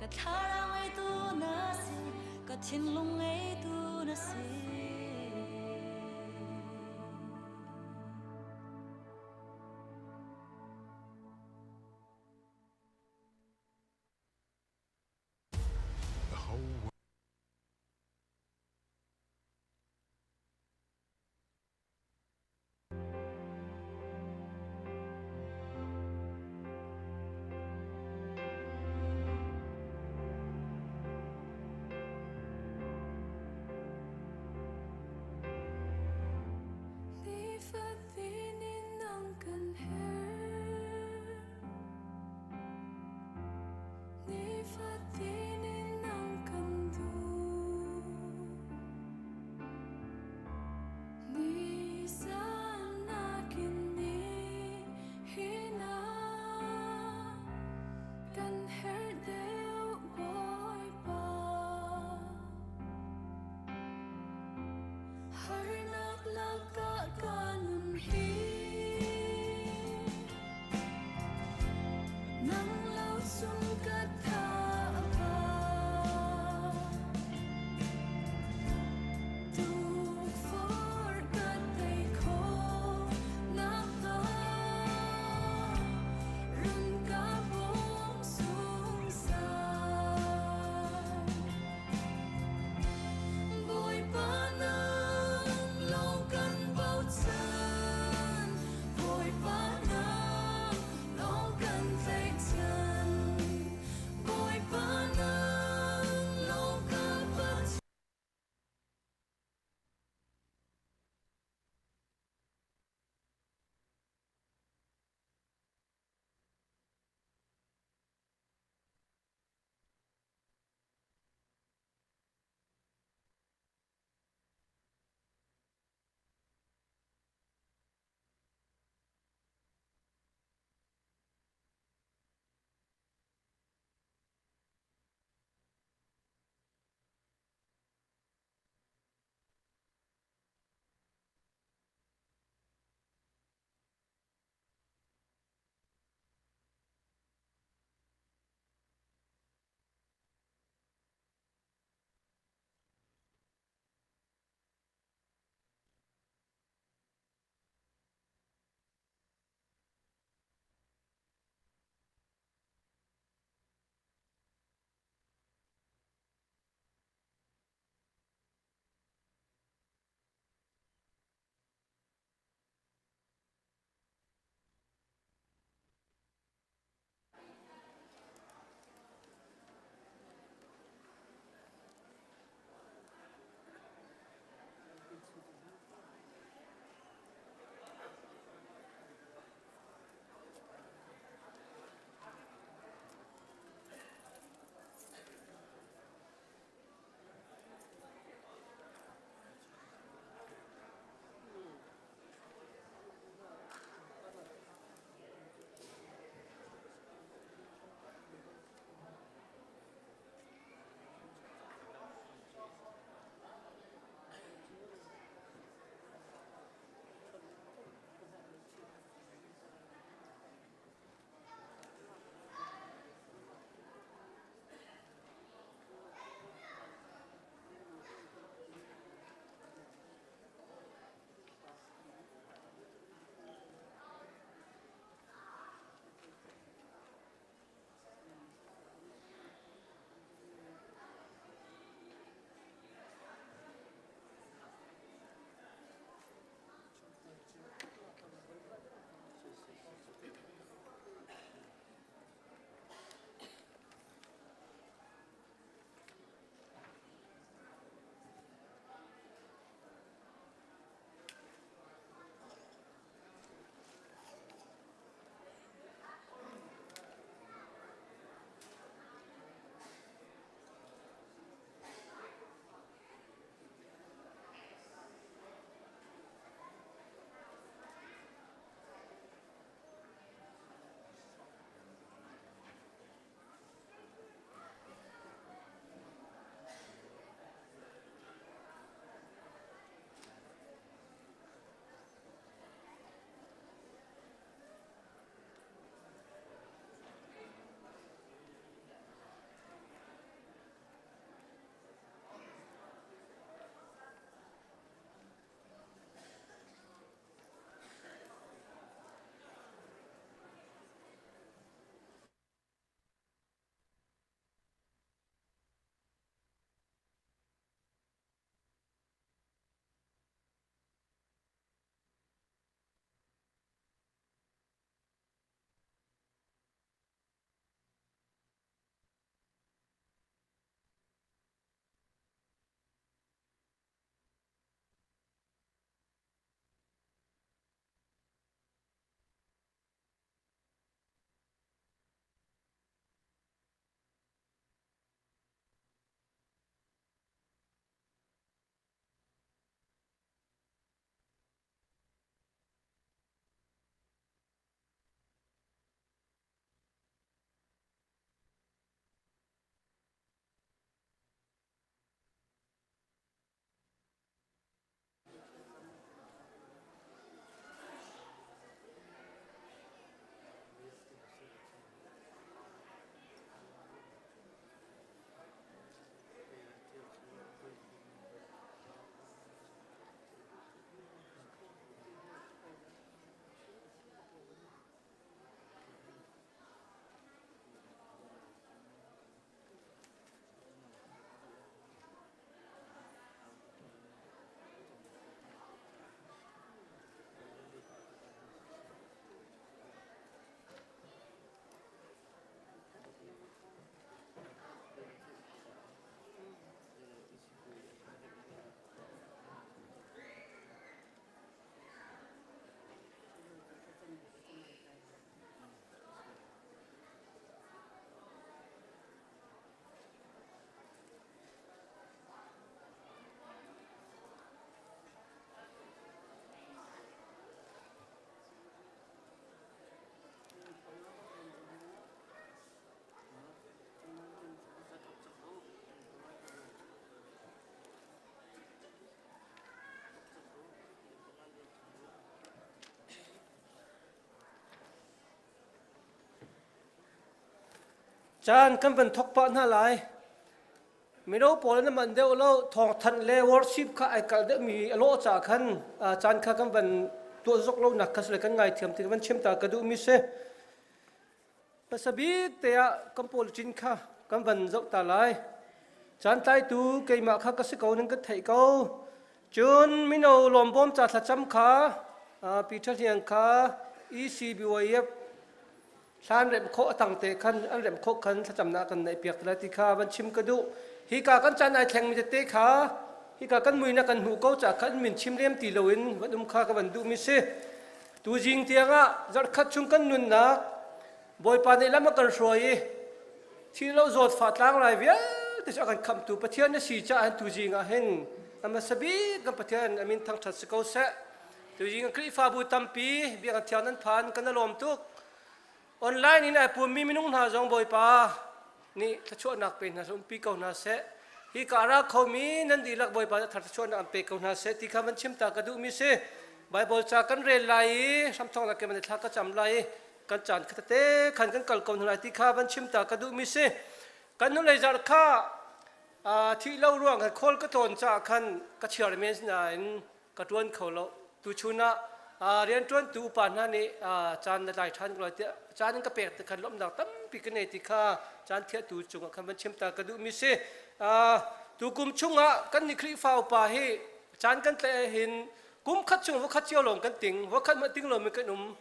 Ka thlarau ngeitu na si, ka thinlung ngeitu na si. The whole Nifatin in nang kan herh. Nifatin in nang kan duh. Nisan nakin ni hina kan herh deuh Bawipa. Harnak lakah ka nun hi nang lo sung ka tha a ba. Caan kan van thok pah hna lai. Mino pawl na man deuh lo thawngthanh le worship kha ai kalh deuhmi a lawh caah khan caan kha kan van tuah zok lo nak kha sile kan ngaithiam ti van chim ta ka duhmi si. Hmasa bik te ah kan pawl cin kha kan van zoh ta lai. Caan tlaitu keimah kha ka si ko nan kan theih ko. Cun mino lawmbawm ca thlacam kha Peter Hliang kha ECBYF hlan remh khawh a tang te khan an remh khawh khan thlacamnak kan neih piak lai ti kha van chim ka duh. Hika kan caan ai thlengmi tete kha hika kan mui na kan hmuh ko ca khan min chim lem ti loin van um kha ka van duhmi si. Tuzing tiangah zarhkhat chung kan nunnak Bawipa nih lam a kan hruai i thi lo zawtfah tlangrai vialte cu a kan khamhtu Pathian na si caah tuzing ah hin a hmasa bik kan Pathian a min thangṭhat si ko seh. Tuzing ah Khrihfabu tampi biakinn thiang nan phan kan i lawm tuk. Online in ai pummi minung hna zong Bawipa nih thluachuahnak pe hna seh, umpi ko hna seh. Hi ka ra khomi nan dihlak Bawipa nih thar thluachuahnak an pe ko hna seh ti kha van chim ta ka duhmi si. Bible ca kan rel lai i hramthawknak ke man thla ka cam lai i kan caan kha tete khan kan kal ko hna lai ti kha van chim ta ka duhmi si. Kan hnulei zarh kha thih lo ruang khan khawl ka tlawn caah khan ka chiar men nain ka ṭuan kho lo. Tuchun ah rianṭuantu upa hna nih caan na tlai ṭhan ko lai tiah caan in ka pek ti khan lawmhnak tampi ka nei ti kha caan thiahtu cungah khan van chim ta ka duhmi si. Tukum chungah kan nih Khrihfa upa hi caan kan tlaih ahhin kum khat chung voikhat cio lawng kan ting, voikhat hmanh ting lomi kan um.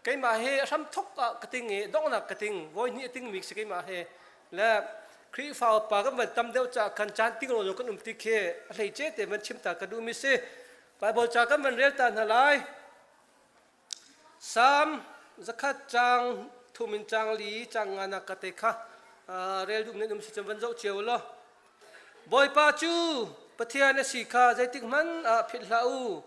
Keimah hi a hramthok ah ka ting i donghnak ka ting, voi hnih a tingmi si keimah hi. Le Khrihfa upa kan van tam deuh caah khan caan ting lo kan um ti khi a hleice te van chim ta ka duhmi si. Bible ca kan van rel ta hna lai. Salm zakhat caang thum in caang li caang nga nak ka te kha rel duh nan um si cun van zoh cio law. Bawipa cu Pathian a si kha zeitik hmanh ah philh hlah u.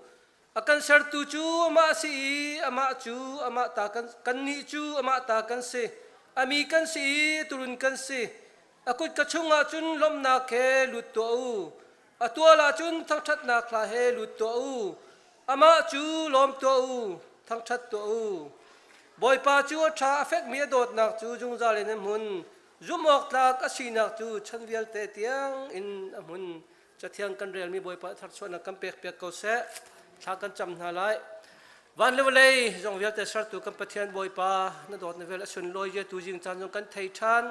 A kan sertu cu amah a si i amah cu amah ta kan kannih cu amah ta kan si. A mi kan si i turun kan si. A kutka chungah cun lawmhnak he lut tuah u. A tual ah cun thangṭhatnak hla he lut tuah u. Amah cu lawm tuah u, thangṭhat tuah u. Bawipa cu a ṭha a fekmi a dawtnak cu zungzal in a hmun. Zumhawktlak a sinak cu chan vialte tiang in a hmun. Cathiang kan relmi Bawipa tharchuahnak kan pek piak ko seh. Thla kan cam hna lai. Van le vawlei zong vialte sertu kan Pathian Bawipa na dawt na vel a sunlawi zia tu zing caan zong kan thei ṭhan.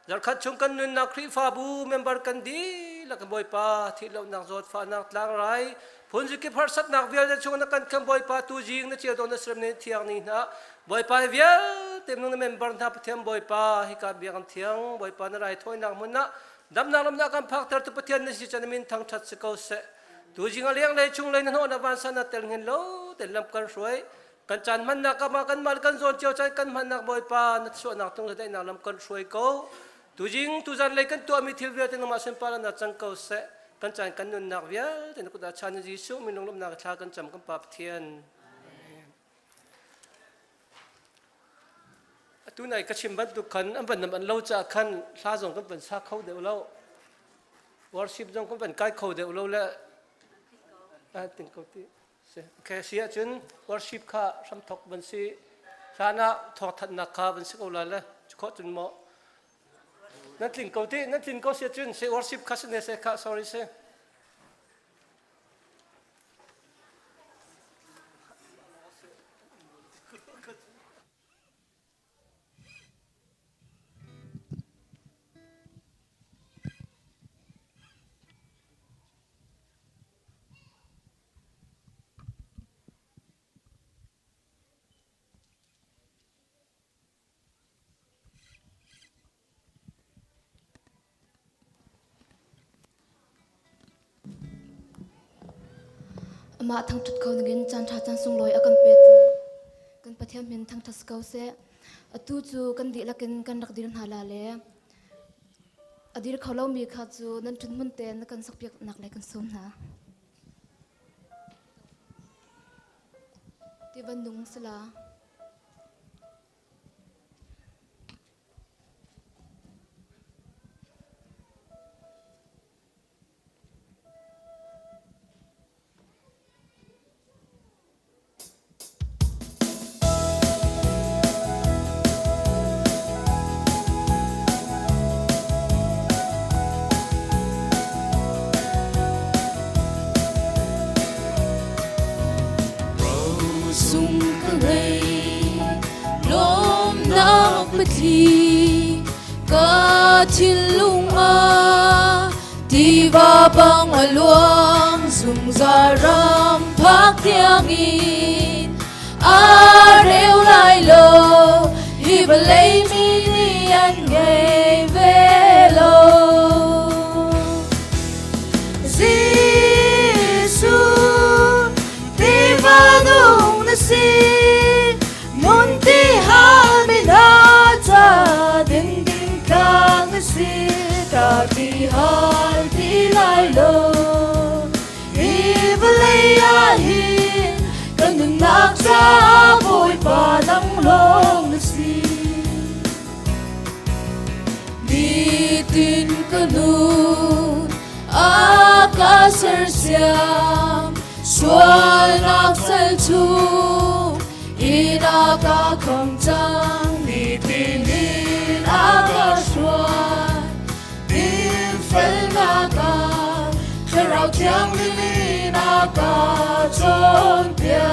Zarkhat chung kan nunnak Khrihfabu member kan dihlak Bawipa thihlohnak zawtfahnak tlangrai phunzikip harsatnak vialte chung na kan khan Bawipa tu zing na cia dawn na serem ni thiang ni hna Bawipa hi vialte nung na member hna Pathian Bawipa hika biakam thiang Bawipa na raithawinak hmun ah Damnak lamnak kan phakter tu Pathian na si chan min thangthat si ko seh. Tuzing a leng lei chung lei na hnawh na vansan na tel ngin lo ten lam kan hruai. Kan caan hmannak ama kan mal kan zawn cio caan kan hmannak Bawipa na chuahnak tung daihnak lam kan hruai ko. Tuzing tuzan lei kan tuahmi thil vialte nangmah sunpar na cang ko seh. Kan caan kan nunnak vialte na kut ah chan Jesuh min lunglawmhnak thla kan cam kan Pa Pathian. Atu nai ka chim bantuk khan an van nam an lo caah khan hla zong kan van sa kho deuh lo. Worship zong kan van kai kho deuh lo le tin ko ti. Okay, si ahcun worship kha hramthok van si. Hlan ah thawngthanhnak kha van si ko la le khawh cun maw nan tling ko ti nan tlin ko si ahcun se worship kha si ne se kha sorry se. Amah thangṭhat ko ningin caanṭha caan sunglawi a kan petu kan Pathian min thangṭhat si ko seh. Atu cu kan dihlak in kan rak dir hna la le a dir kho lomi kha cu nan ṭhut te na kan sakpiaknak le kan sawm hna. Ti van nung sila. Biathli ka thinlung ah tiva bang a luang zungzal ram phak tiangin a reu lai lo hi vawlei mi nih an ngei ve lo. Jesuh tiva nung na si Nun ti hal mi hna ca ding ding tlang na si ka ti hal ti lai lo hi vawlei ah hin kan nunnak ca Bawipa nang lawng na si nitin ka nun a ka sersiam Sualnak sal chung in a ka kham cang nitin in a ka hruai dinfelnak ah Thlarau Thianghlim in a ka cawnpiak.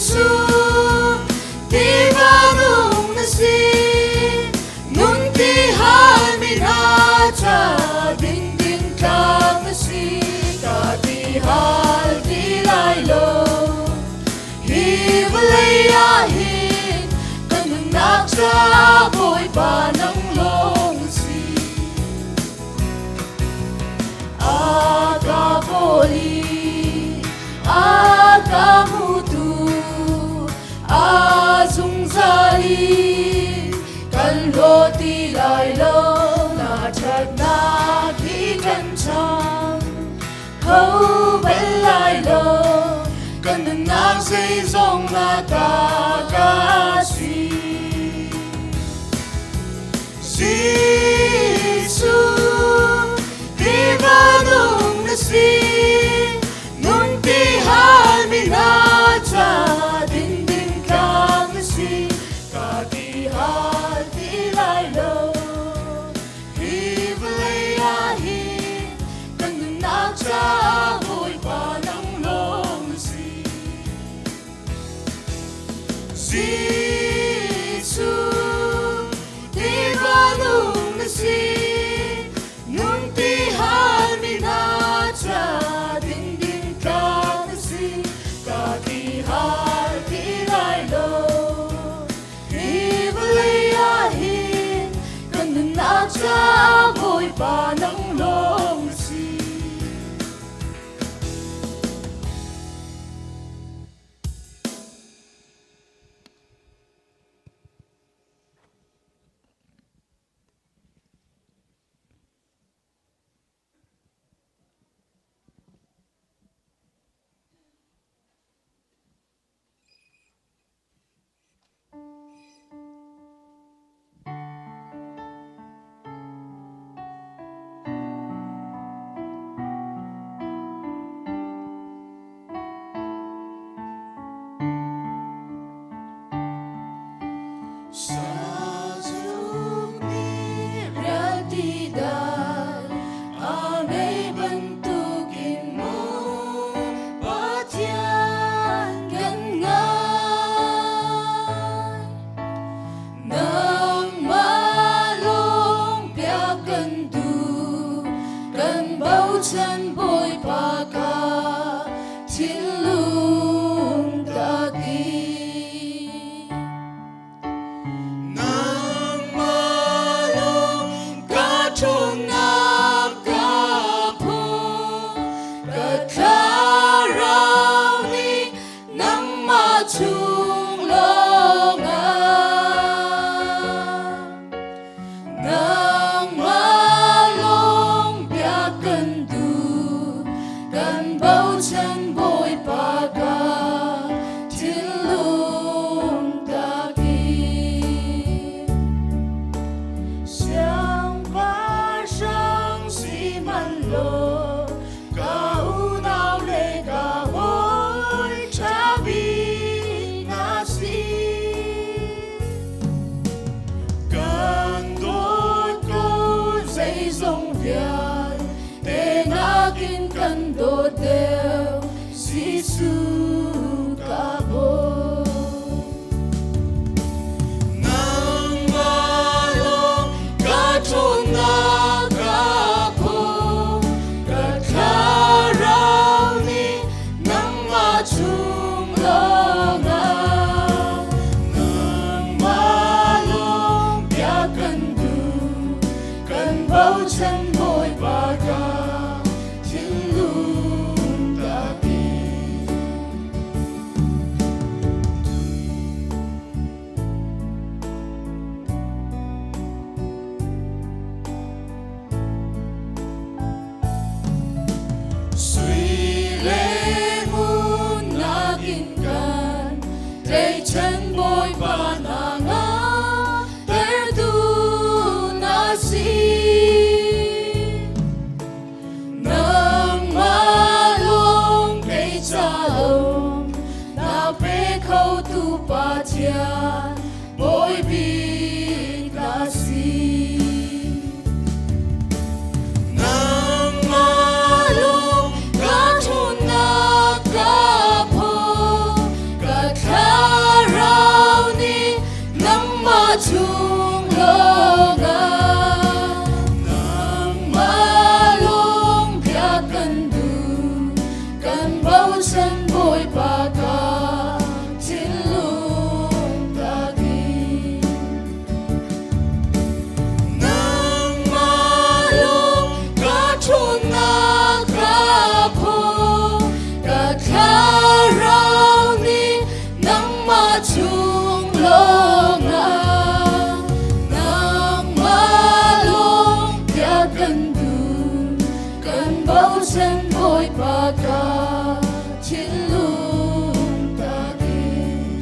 Jesuh, tiva nung na si, Nun ti halmi hna ca ding tlang na si ka ti hal ti lai lo hi vawlei ah hin ka nunnak ca Bawipa nang lawng si a ka kawl i a ka hmutu a zungzal in kan hlaw ti lai lo na ṭhatnak hi kan cham kho bal lai lo kan nunnak zeizong na ta ka si Jesuh tiva nung na si Nun ti halmi hna ca ding ding tlang na si ka ti hal ti lai lo hi vawlei ah hin kan nunnak ca Bawipa nang lawng na si Jesuh tiva nung na si Nun ti halmi hna ca ding ding tlang na si ka ti hal ti lai lo hi vawlei ah hin kan nunnak ca Bawipa nang lawng na si. Bochan Bawipa ka thinlung tak i. Nangmah chung lawngah nangmah lawng bia kan duh kan bochan Bawipa ka thinlung takin. Nangmah lawng ka ṭhawnnak ka phaw ka thlarau nih nangmah chung lawngah nangmah lawng bia kan duh kan bochan Bawipa ka thinlung takin.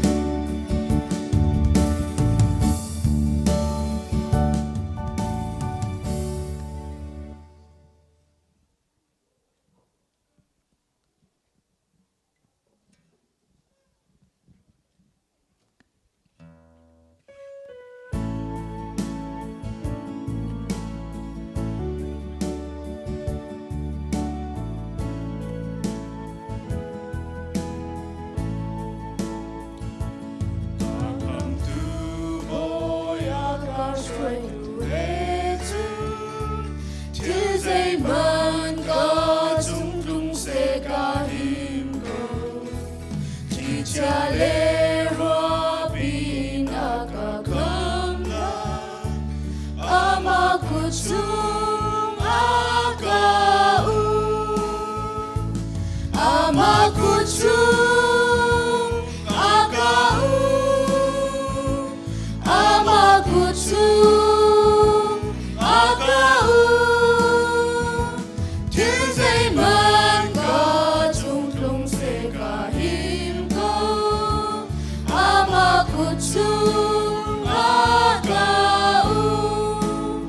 Thil zeihmanh ka cung tlung seh ka him ko. Thlichia le ruahpi in a ka khamnak, amah kut chung a ka um. Amah kut chung a ka um. Amah kut chung a ka um. Thil zeihmanh ka cung tlung seh ka him ko. Amah kut chung a ka um.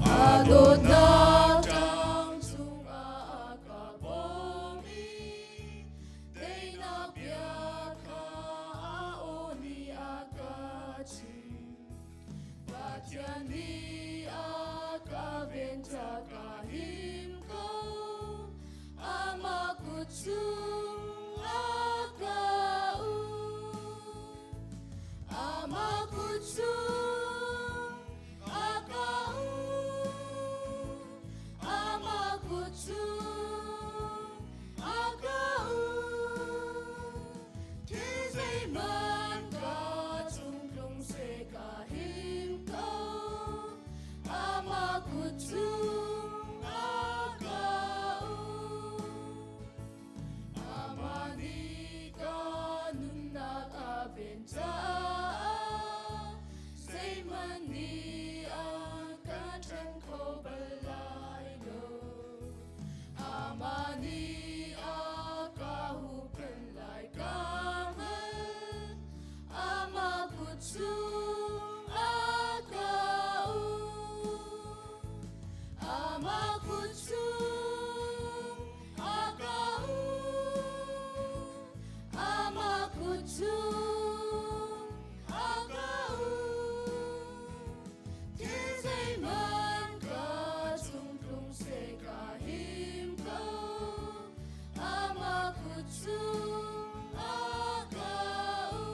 A dawtnak ṭang chungah a ka bawm i teinak bia kha a aw nih a ka chimh. Pathian nih a ka ven ca ka him ko, amah kut chung a ka um. Amah kut chung a ka um. Amah kut chung a ka um. Thil zeihmanh ka cung tlung seh ka him ko. Amah kut chung a ka um. Amah nih ka nunnak a ven caah zeihmanh nih a ka ṭhen kho bal lai lo. Amah nih a ka huhphenh lai ka hngalh. Amah kut chung a ka um. Amah kut chung a ka um. Amah kut chung a ka um. Thil zeihmanh ka chung tlung seh ka him ko. Amah kut chung a ka um.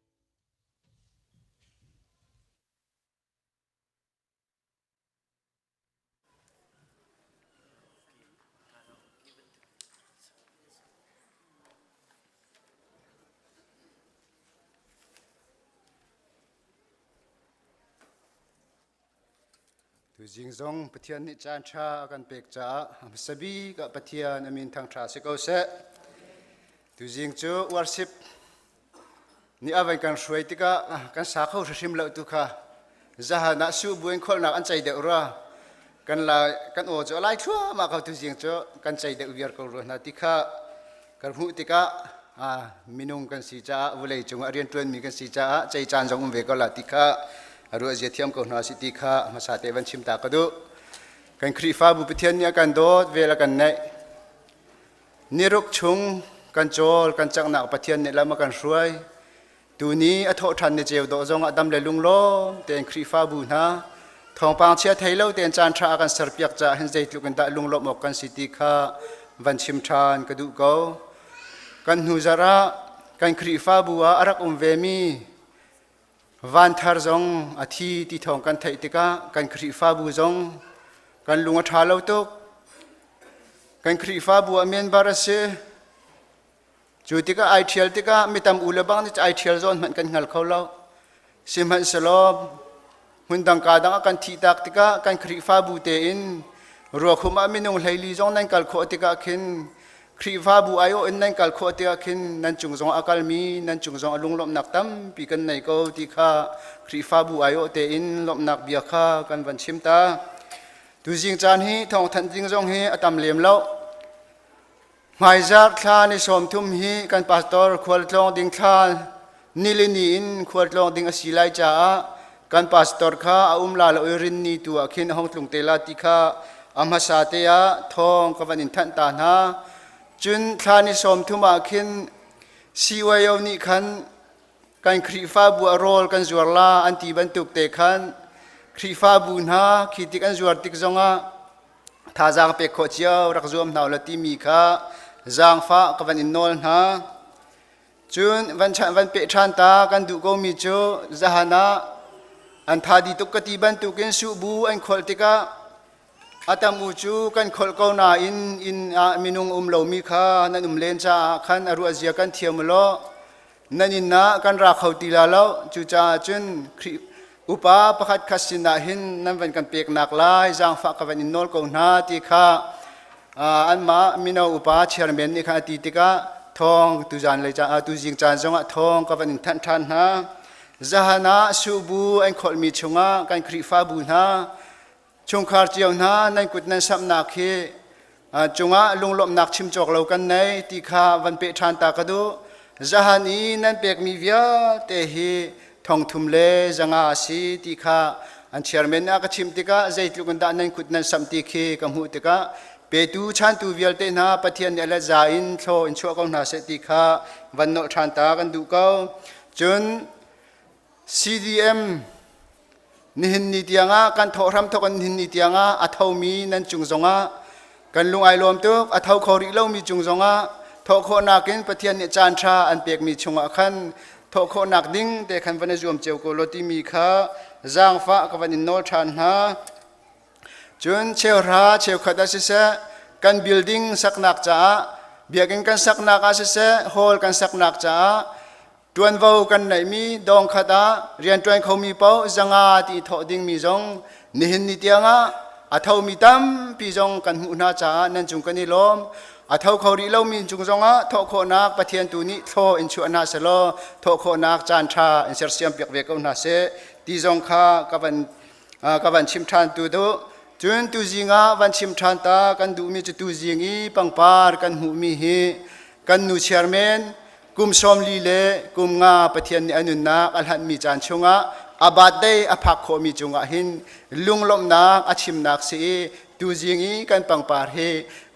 A thiang kan sakmi Pathian nih sunparnak co ko seh. Tuzing zong Pathian nih caan ṭha a kan pek caah a hmasa bik ah Pathian a min thangṭha si ko seh. Tuzing cu worship nih a van kan hruai tikah kan sa kho hrimhrim lo tu kha zahan ah su buin kholnak an cei deuh rua. Kan la kan aw cu a lai thluahmah ko tuzing cu kan cei deuh viar ko rua hna ti kha kan hmuh tikah minung kan si caah vawlei cungah rianṭuanmi kan si caah cei caan zong um ve ko la ti kha a ruah zia thiam ko hna si ti kha hmasa te van chim ta ka duh. Kan Khrihfabu Pathian nih a kan dawt, vel a kan neih. Niruk chung kan cawl kan caknak Pathian nih lam a kan hruai. Tuni a thawh ṭhan ni ceu dawh zong ah dam le lunglawm tein Khrihfabu hna Thawngpang chia thei lo tein caan ṭha a kan serpiak caah hin zeitluk in dah lunglawmh awk kan si ti kha van chim ṭhan ka duh ko. Kan hnu zarh ah kan Khrihfabu ah a rak um vemi Van Thar zong a thi ti thawng kan theih tikah kan Khrihfabu zong kan lung a ṭha lo tuk. Kan Khrihfabu ah member a si. Cu tikah ai ṭhial tikah mi tam u le bang nih ai ṭhial zawn hmanh kan hngal kho lo. Sihmanhsehlaw hmundang ka dang ah kan thihtak tikah kan Khrihfabu tein ruakhum ah minung hleili zong nan kal khawh tikah khin Khrihfabu aiawh in nan kal khawh tikah khin nan cung zong a kalmi nan cung zong a lunglawmhnak tampi kan nei ko ti kha Khrihfabu aiawh tein lawmhnak bia kha kan van chim ta. Tuzing caan hi thawngthanh ding zong hi a tam lem lo. Hmaizarh thla ni 30 hi kan pastor khualtlawng ding thla nilini in khualtlawng ding a si lai caah kan pastor kha a um la lo i rinni tu ah khin a hong tlung te la ti kha a hmasa te ah thawng ka van in thanh ta hna. Cun thla ni 30 ah khin CYO nih khan kan Khrihfabu a rawl kan zuar la an ti bantuk te khan Khrihfabu hna khi tik an zuar tik zongah thazaang pek khawh cio rak zuam hna ulaw timi kha zaangfah ka van in nawl hna. Cun van van peh ṭhan ta kan duh komi cu zahan ah an tha di tuk ka ti bantukin suhbu an kholh tikah a tam u cu kan kholh ko nain inn ah minung um lomi kha nan um len caah khan a ruah zia kan thiam ulaw nan inn ah kan ra kho ti la lo. Cucaah cun Khrih upa pakhat khat sinah hin nan van kan peknak lai zaangfah ka van in nawl ko hna ti kha anmah mino upa chairman nih khan a ti tikah thawng tuzan lei tuzing caan zongah thawng ka van in thanh ṭhan hna. Zahan ah suhbu an kholhmi chungah kan Khrihfabu hna chungkhar cio hna nan kut nan samhnak hi cungah lunglawmhnak chim cawk lo kan nei ti kha van peh ṭhan ta ka duh. Zahan i nan pekmi vialte hi 3500 a si ti kha an chairman a ka chimh tikah zeitluk in dah nan kut nan samh ti khi ka hmuh tikah petu chantu vialte hna Pathian nih a let za in thlaw in chuah ko hna seh ti kha van nolh ṭhan ta kan duh ko. Cun CDM Nihin ni tiangah kan thawh hram thawk in nihin ni tiangah a thomi nan cung zongah kan lung ai lawm tuk. A tho kho rih lomi cung zongah thawh khawhnak in Pathian nih caan ṭha an pekmi chungah khan thawh khawhnak ding te khan van i zuam cio ko law timi kha zaangfah ka van in nawl ṭhan hna. Cun cheuhra cheukhat ah siseh kan building saknak caah biakinn kan saknak ah siseh hall kan saknak caah Ṭuanvo kan neihmi dawngkhat ah rianṭuan khomi paoh 500 ti thawh dingmi zong nihin ni tiangah a thomi tampi zong kan hmuh hna caah nan cung kan i lawm. A tho kho rih lomi cung zongah thawh khawhnak Pathian tu nih thlaw in chuah hna selaw thawh khawhnak caan ṭha in sersiam piak ve ko hna seh ti zong kha ka van chim ṭhan tu duh. Cun tuzing ah van chim ṭhan ta kan duhmi cu tuzing i pangpar kan hmuhmi hi kan nu chairman kum 43 Pathian nih a nunnak a hlanhmi caan chungah a birthday a phak khawhmi cungah hin lunglawmhnak a chimnak si i tuzing i kan pangpar hi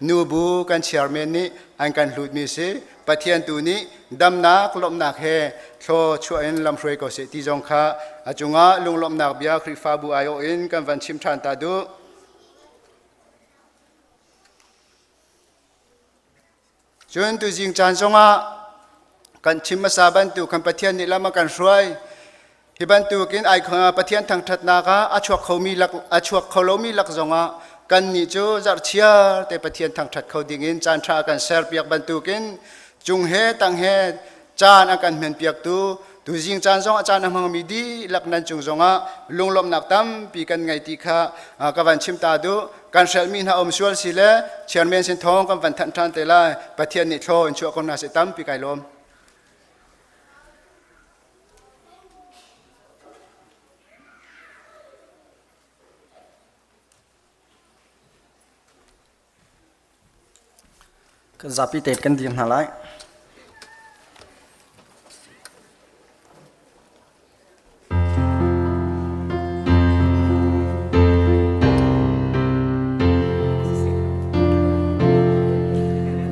nubu kan chairman nih an kan hlutmi si. Pathian tu nih damnak lawmhnak he thlaw chuah in lamhruai ko seh ti zong kha a cungah lunglawmhnak bia Khrihfabu aiawh in kan van chim ṭhan ta duh. Cun tuzing caan zongah kan chim hmasa bantuk kan Pathian nih lam a kan hruai. Hi bantukin ai Pathian thangṭhatnak ah a chuak khomi lak a chuak kho lomi lak zongah kannih cu zarhchiar te Pathian thangṭhat kho dingin caan ṭha a kan serpiak bantukin cung he tang he caan a kan hmenpiaktu tuzing caan zong a caan a hmangmi dihlak nan cung zongah lunglawmhnak tampi kan ngei ti kha ka van chim ta duh. Kan hrelhmi hna um sual si le chairman sin thawng kan van thanh ṭhan te lai. Pathian nih thlaw in chuah ko hna seh. Tampi kai lawm. Kan zapi te kan dir hna lai.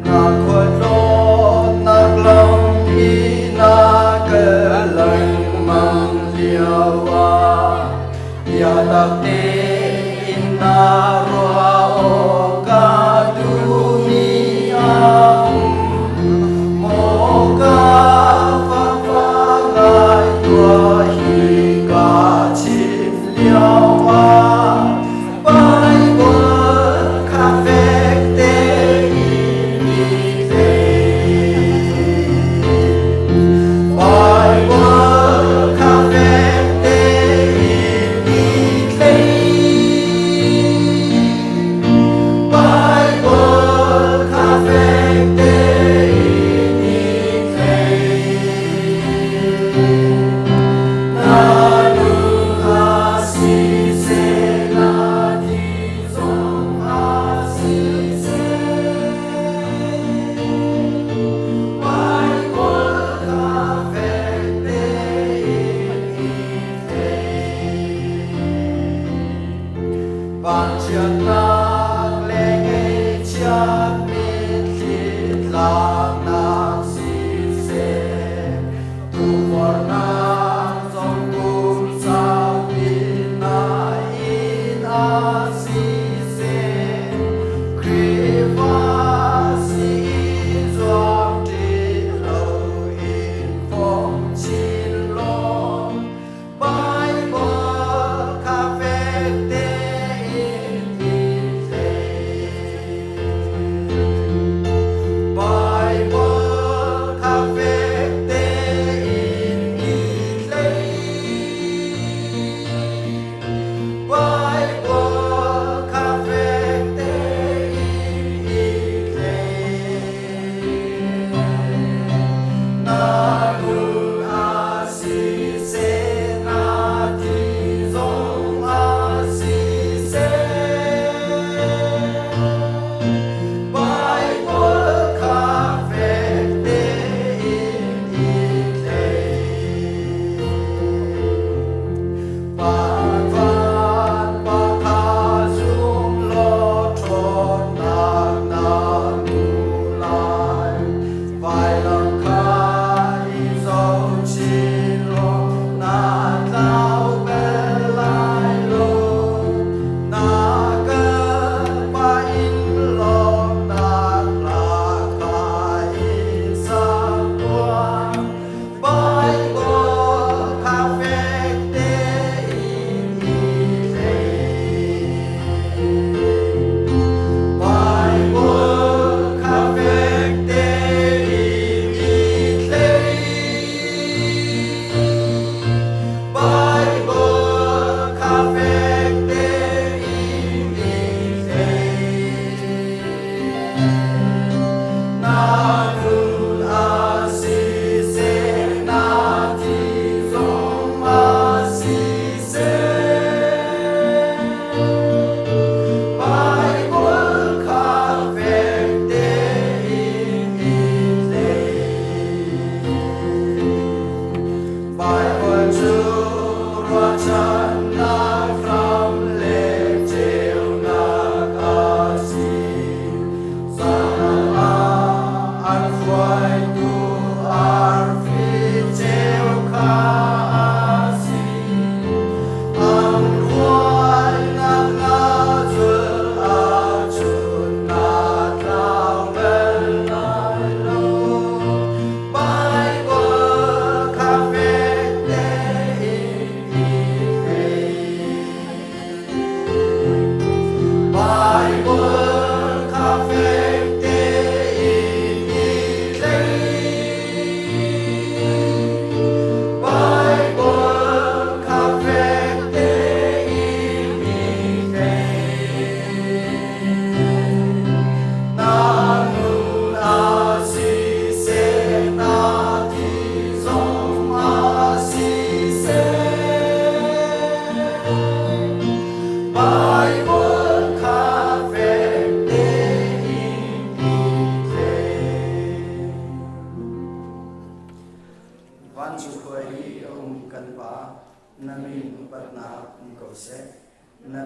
Na khualtlawnnak lam hi na kal lengmang lio ah biatak te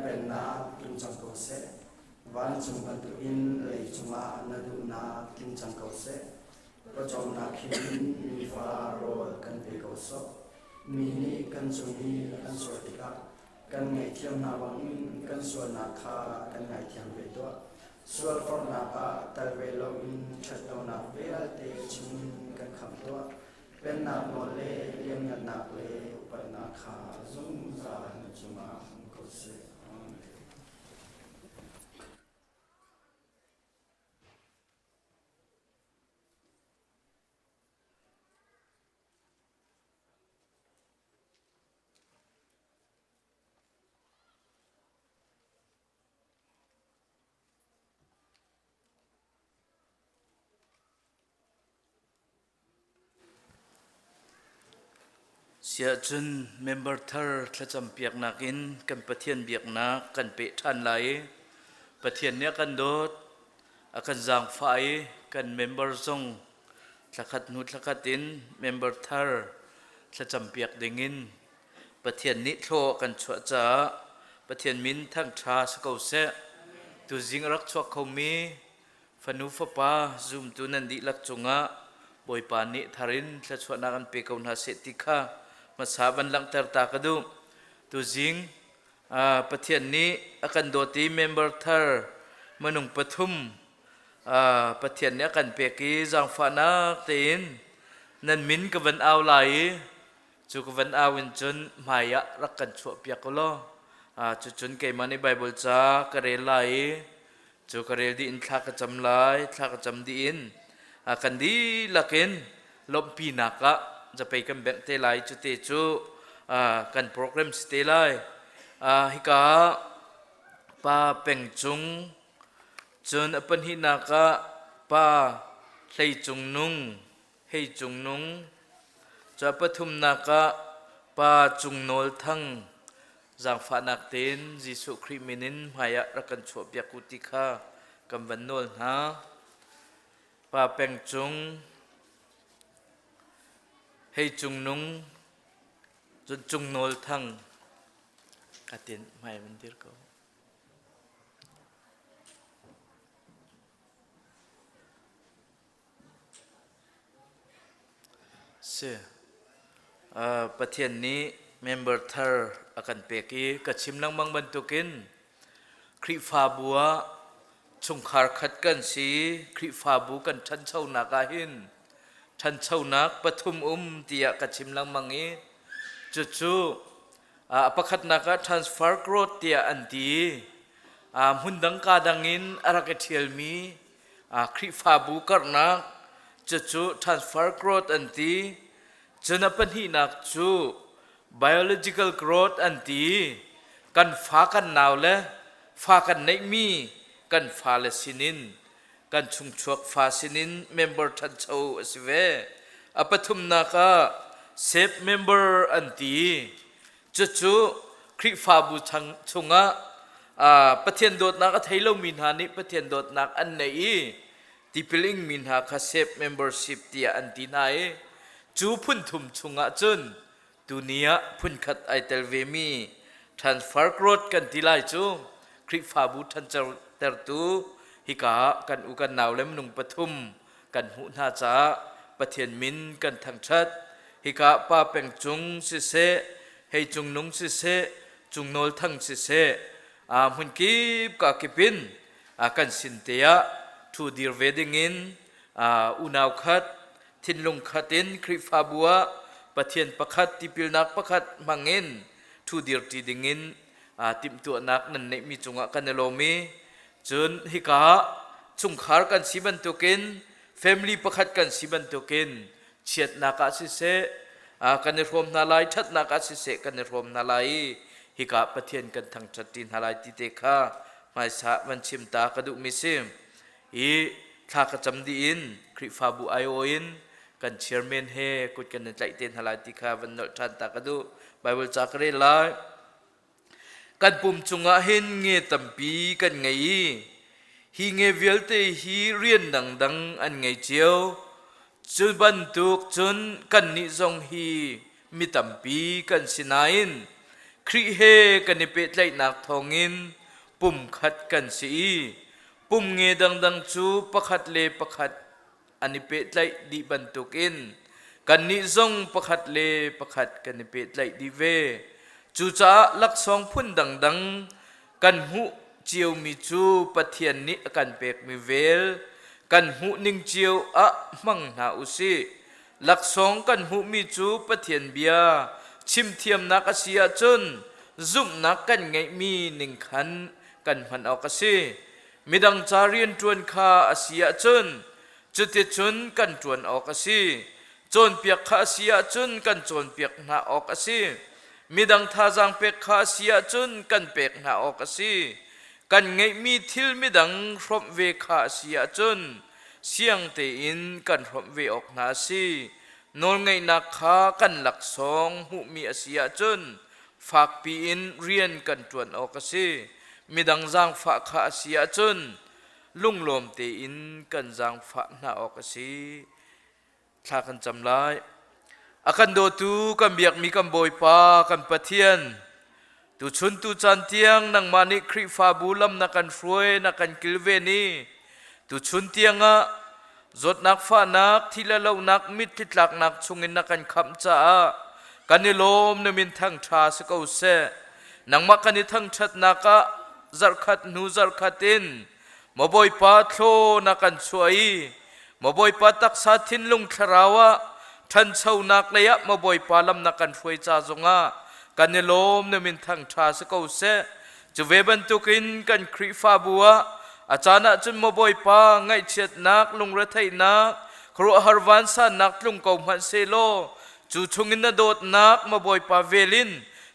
Pennak tlung cang ko seh. Vancung bantukin lei cungah na duhnak tling cang ko seh. Pawcawmnak hin nifa rawl kan pe ko sawh. Mi nih kan cung i an sual tikah kan ngaihthiam hna bangin kan sualnak kha kan ngaithiam ve tuah. Sualforhnak ah tel ve loin ṭhatlonak vialte chungin kan khamh tuah. Pennak nawl le lianngannak le upatnak kha zungzal na cungah um ko seh. Amen. Siahcun member thar thlacam piaknak in kan Pathian biaknak kan peh ṭhan lai i Pathian nih a kan dawt, a kan zaangfah i kan member zong thlakhat hnu thlakhat in member thar thlacam piak dingin Pathian nih thlaw a kan chuah caah Pathian min thangṭha si ko seh. Tuzing a rak chuak khomi Fanu fapa zumtu nan dihlak cungah Bawipa nih thar in thluachuahnak an pe ko hna seh ti kha hmasa van langhter ta ka duh. Tuzing Pathian nih a kan dawt i member thar minung pathum Pathian nih a kan pek i zaangfahnak tein nan min ka van au lai i cu ka van au in cun hmai ah rak kan chuahpiak u law cucun keimah nih Baibal ca ka rel lai i Cu ka rel dih in thla ka cam lai, thla ka cam dih in kan dihlak in lawmhpinak ah zapei kan bengh te lai cu te cu kan program si te lai. Hika pa Peng Cung cun a pahnihnak ah pa Hlei Cung Nung Hei Cung Nung cu a pathumnak ah pa Cung Nawl Thang Zaangfahnak tein Jesuh Khrih min in hmaiah rak kan chuahpiak u ti kha kan van nawl hna. Pa Peng Cung, Hei Cung Nung, cun Cung Nawl Thang, ka tin hmai van dir ko. Si. Pathian nih member thar a kan pek i ka chim lengmang bantukin Khrihfabu ah chungkhar khat kan si i Khrihfabu kan ṭhanchonak ah hin ṭhanchonak pathum um tiah ka chim lengmang i cucu a pakhatnak ah transfer growth tiah an ti i hmun dang ka dang in a rak i ṭhialmi Khrihfabu karhnak cucu transfer growth an ti. Cun a pahnihnak cu biological growth an ti. Kan fa kan nau le fa kan neihmi kan fale sinin kan chungchuak fa sinin member ṭhancho a si ve. A pathumnak ah safe member an ti. Cucu Khrihfabu chungah Pathian dawtnak a thei lomi hna nih Pathian dawtnak an neih i tipil ingmi hna kha SEP membership tiah an ti hna i cu phunthum chungah cun tuni ah phunkhat ai tel vemi transfer growth kan ti lai cu Khrihfabu ṭhantertu hika ah kan u kan nau le minung pathum kan hmuh hna caah Pathian min kan thangṭhat. Hika pa peng cung siseh, hei cung nung siseh, cung nawl thang siseh, hmun kip ka kip in kan sin te ah ṭhu dir ve dingin unau khat, thinlung khat in Khrihfabu ah Pathian pakhat tipilnak pakhat hmangin ṭhu dir ṭi dingin timhtuahnak nan neihmi cungah kan i lawm i cun hika ah chungkhar kan si bantukin family pakhat kan si bantukin chiatnak ah siseh kan i hrawm hna lai ṭhatnak ah siseh kan i hrawm hna lai i hika Pathian kan thangṭhat ṭi hna lai ti te kha hmaisa van chim ta ka duhmi si i thla ka cam dih in Khrihfabu aiawh in kan chairman he kut kan i tlaih te hna lai ti kha van nolh ṭhan ta ka duh Bible ca ka rel lai Kan pum cungah hin nge tampi kan ngei i hi nge vialte hi rian dangdang an ngei cio. Cu bantuk cun kannih zong hi mi tampi kan si nain. Khrih he kan i pehtlaihnak thawngin pumkhat kan si i pum nge dangdang cu pakhat le pakhat an i pehtlaih dih bantukin kannih zong pakhat le pakhat kan i pehtlaih dih ve. Cucaah laksawng phun dangdang kan hmuh ciomi cu Pathian nih a kan pekmi vel kan hmuh ning cio ah hmang hna u sih. Laksawng kan hmuhmi cu Pathian bia chimthiamnak a si ahcun zumhnak kan ngeihmi ning khan kan hman awk a si. Midang ca rianṭuan kha a si ahcun cuticun kan ṭuan awk a si. Cawnpiak kha a si ahcun kan cawnpiak hna awk a si. Midang thazaang pek kha a si ahcun kan pek hna awk a si. Kan ngeihmi thil midang hrawmh ve kha a si ahcun siang tein kan hrawmh ve awk hna a si. Nawlngeihnak kha kan laksawng hmuhmi a si ahcun fakpi in rian kan ṭuan awk a si. Midang zaangfah kha a si ahcun lunglawm tein kan zaangfah hna awk a si. Thla kan cam lai. A kan dawtu kan biakmi kan Bawipa kan Pathian, tuchun tu caan tiang nangmah nih Khrihfabu lam na kan hruai na kan kilven i tuchun tiangah zawtnak fahnak thi le lonak mitthli tlaknak chungin na kan khamh caah kan i lawm na min thangṭha si ko seh. Nangmah kan i thangṭhatnak ah zarhkhat hnu zarhkhat in Maw Bawipa thlaw na kan chuah i Maw Bawipa taksa thinlung thlarau ah ṭhanchonak lei ah Maw Bawipa lam na kan hruai ca zongah kan i lawm na min thangṭha si ko seh. Cu ve bantukin kan Khrihfabu ah a caan ahcun Maw Bawipa ngaihchiatnak, lungretheihnak, khuaruahhar vansannak tlung ko hmanh sehlaw cu chungin na dawtnak Maw Bawipa vel in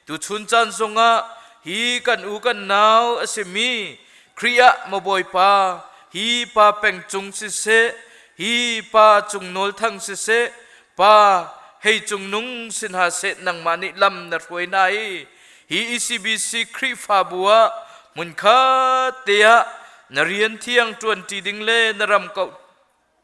tuchun caan zongah hi kan u kan nau a simi Khrih ah maw Bawipa, hi pa peng cung siseh, hi pa cung nawl thang siseh, pa hei cung nung si hna seh nangmah nih lam na hruai hna i hi ECBC Khrihfabu ah hmunkhat te ah na rian thiang ṭuan ṭi ding le na ram kauh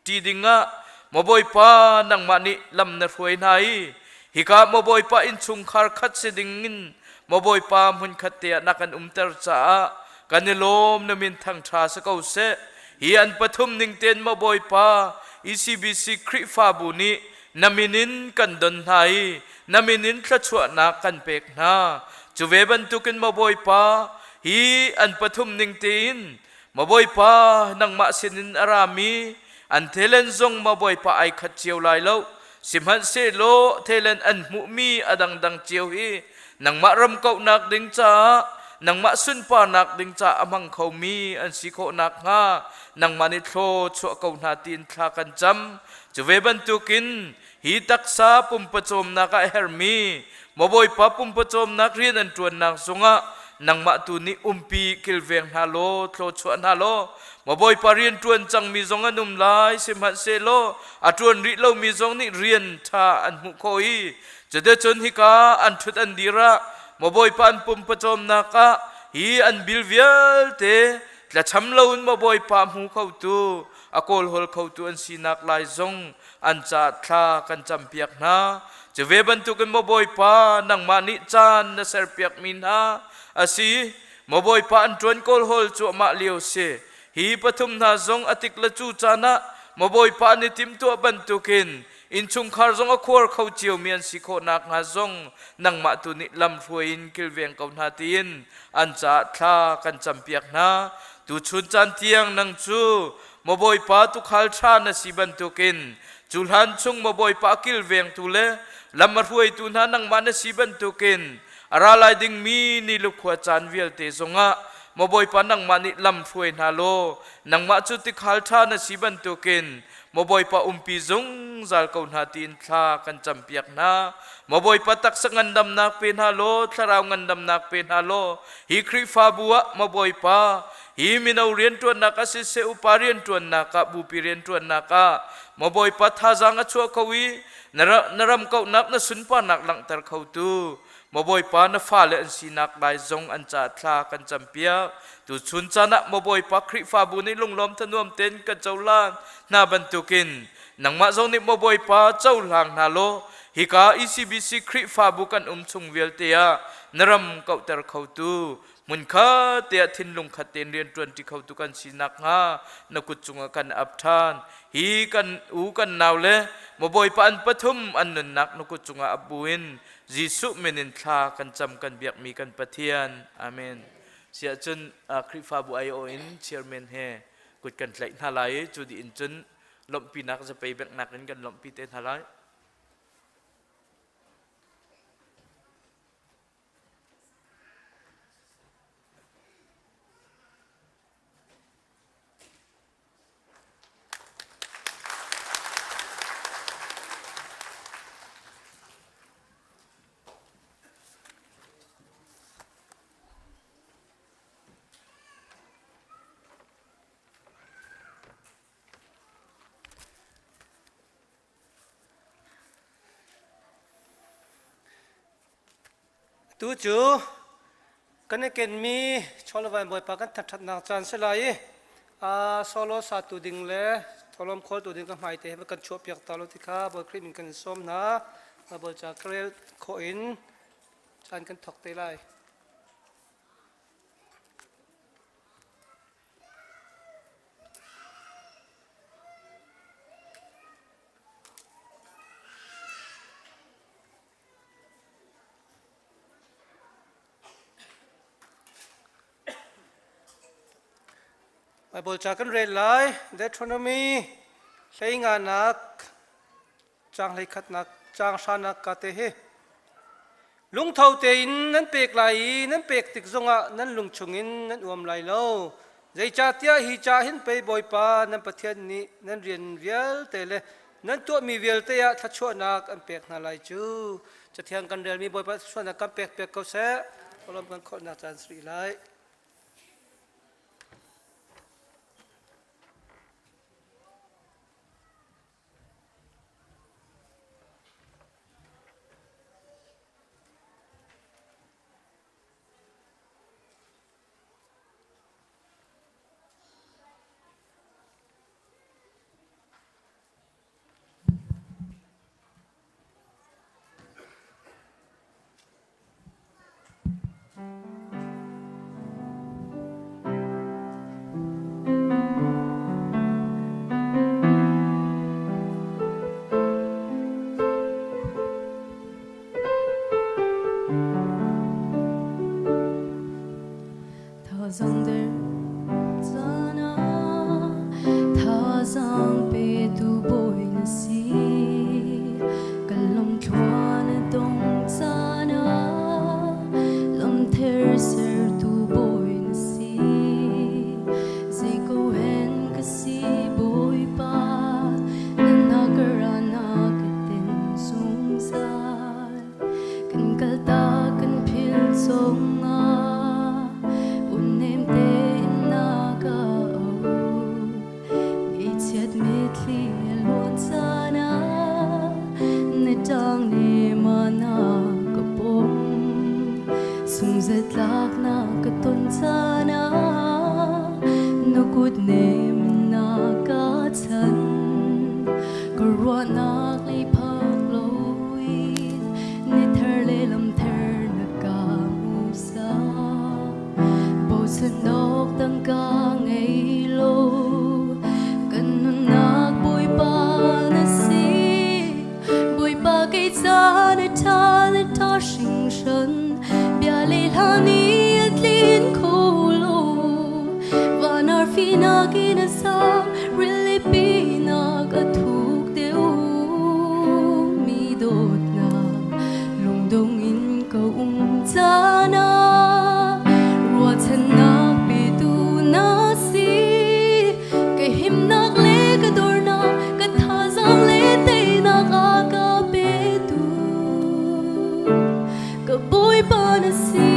ṭi dingah maw Bawipa nangmah nih lam na hruai hna i hika maw Bawipa innchungkhar khat si dingin maw Bawipa hmunkhat te ah na kan umter caah kan i lawm na min thangṭha si ko seh. Hi an pathum ning tein maw Bawipa ECBC Khrihfabu nih na min in kan don hna i na min in thluachuahnak kan pek hna. Cu ve bantukin maw Bawipa hi an pathum ning tein Maw Bawipa, nangmah sinin a rami an thelen zong maw Bawipa ai khat cio lai lo. Sihmanhsehlaw thelen an hmuhmi a dangdang cio hi nangmah ram kauhnak ding caah nangmah sunparnak ding caah a hmang khomi an si khawh nakhnga nangmah nih thlaw chuah ko hna tiin thla kan cam. Cu ve bantukin hi taksa pumpawcawmnak ah a hermi maw Bawipa pumpawcawmnak rian an ṭuannak zungah nangmah tu nih umpi kilveng hna law thlawchuah hna law maw Bawipa rian ṭuan cangmi zong an um lai sihmanhsehlaw a ṭuan rih lomi zong nih rian ṭha an hmuh khawh i cuticun hika an ṭhut an dir ah maw Bawipa an pumpawcawmnak ah hi an bil vialte tlacham loin maw Bawipa hmu khotu a kawlhawl khotu an sinak lai zong an caah thla kan campiak hna. Cu ve bantukin maw Bawipa nangmah nih caan na serpiakmi hna a si. Maw Bawipa an ṭuan kawlhawl cuahmah lio si. Hi pathum hna zong a tik le cu caan ah maw Bawipa an i timhtuah bantukin innchungkhar zong a khuar kho ciomi an si khawh nakhnga zong nangmah tu nih lamhruai in kilveng ko hna tiin an caah thla kan campiak hna. Tuchun caan tiang nang cu Maw Bawipa tuukhal ṭha na si bantukin cu hlan chung maw Bawipa kilvengtu le lam a hruaitu hna nangmah na si bantukin a ra lai dingmi ni lukhua caan vialte zongah maw Bawipa nangmah nih lam hruai hna law nangmah cu tikhal ṭha na si bantukin maw Bawipa umpi zungzal ko hna tiin thla kan campiak hna. Maw Bawipa taksa ngandamnak pe hna law thlarau ngandamnak pe hna law hi Khrihfabu ah maw Bawipa Hi mino rianṭuannak ah siseh upa rianṭuannak ah bupi rianṭuannak ah maw Bawipa thazaang a chuah ko i na ram kauhnak na sunparnak langhter khotu maw Bawipa na fale an sinak lai zong an ca thla kan campiak. Tuchun caan ah maw Bawipa Khrihfabu nih lunglawm thanuam tein kan cohlan hna bantukin nangmah zong nih maw Bawipa cohlang hna law. Hika ECBC Khrihfabu kan um chung vialte ah na ram kauhter khotu hmunkhat te ah thinlung khat tein rianṭuanṭi khotu kan si nakhnga na kut cungah kan ap ṭhan. Hi kan u kan nau le mabawipa an pathum an nunnak na kut cungah ap buin Jesuh min in thla kan cam kan biakmi kan Pathian. Amen. Siah cun Khrihfabu aiawh in chairman he kut kan tlaih hna lai i cu dih in cun lawmhpinak zapei benghnak in kan lawmhpi te hna lai. Tu cu kan i kenmi chawlavain Bawipa kan thangṭhatnak caan si lai i solo satu ding le tholom khawltu ding ka hmai te he kan chuahpiak ta lo ti kha Bawi Khrih min kan in sawm hna. Baibal ca ka rel khawh in caan kan thawk te lai. Baibal ca kan rel lai. Deuteronomy hlei nganak caang hleikhatnak caang hranak ka te hi lungtho tein nan pek lai i nan pek tik zongah nan lung chungin nan uam lai lo. Zeicahtiah hi ca hin pei Bawipa nan Pathian nih nan rian vialte le nan tuahmi vialte ah thluachuahnak an pek hna lai cu. Cathiang kan relmi Bawipa thluachuahnak kan pek piak ko seh. Kawlawm kan khawhnak caan si rih lai. Thazang petu bawi na si Ka lungthluan a dong caan ah Lamther sertu bawi na si Zei ko hen ka si Bawipa Na nakara na ka tin zungzal Kan kaltak kan phil zongah Unnem tein na ka auh Ngaihchiat mitthli a luan caan ah Na ṭang ne ma na ka pom Sungzatlak na ka ton caan ah Na kut nem na ka chan Ka ruahnak lei phak loin Ni thar le lam thar na ka hmuhsak Bochan awk tangka ngei lo Kan nunnak Bawipa na si Bawipa kei ca na ṭha na ṭha hringhran Bia le hla nih a tlin kho lo Van arfi nakin a sang Rilipi nak a thuk deuh Mi dawtnak lungdong in ka um caan ah Ruahchannak petu na si Ka himnak le ka dornak ka thazaang le teinak a ka petu Ka Bawipa na si.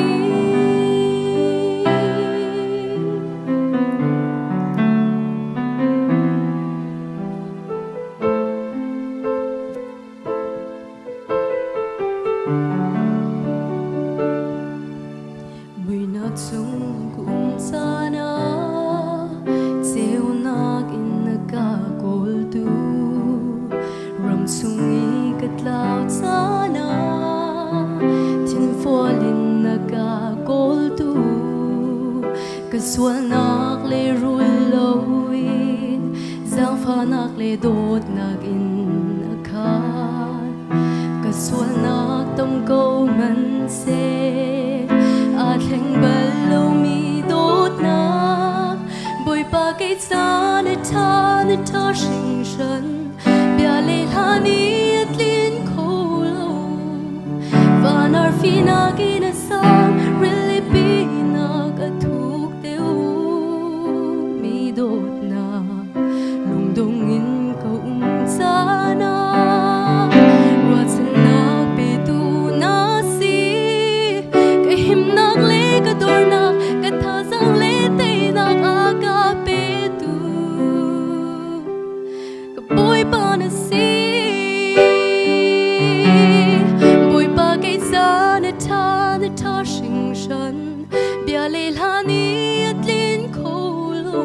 Zaangfahnak le dawtnak in a khat. Ka sualnak tam ko hmanhseh, aa thleng bal lomi dawtnak. Bawipa kei ca na ṭha, na ṭha hringhran. Bia le hla nih a tlin kho lo. Van arfi nakin a sang, rilipi nak a thuk deuh. Mi dawtnak lungdong in ka um caan ah ruahchannak petu na si. Ka himnak le ka dornak, ka thazaang le teinak a ka petu. Ka Bawipa na si. Bawipa kei ca na ṭha, na ṭha hringhran. Bia le hla nih a tlin kho lo.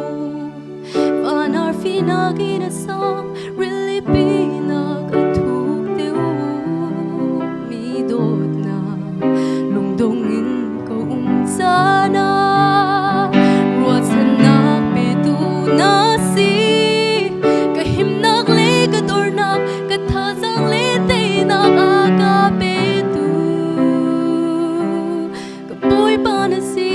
Van arfi nakin a sang, rilipi nak a thuk deuh. Mi dawtnak lungdong in ka um caan ah ruahchannak petu na si. Ka himnak le ka dornak, ka thazaang le teinak a ka petu. Ka Bawipa na si.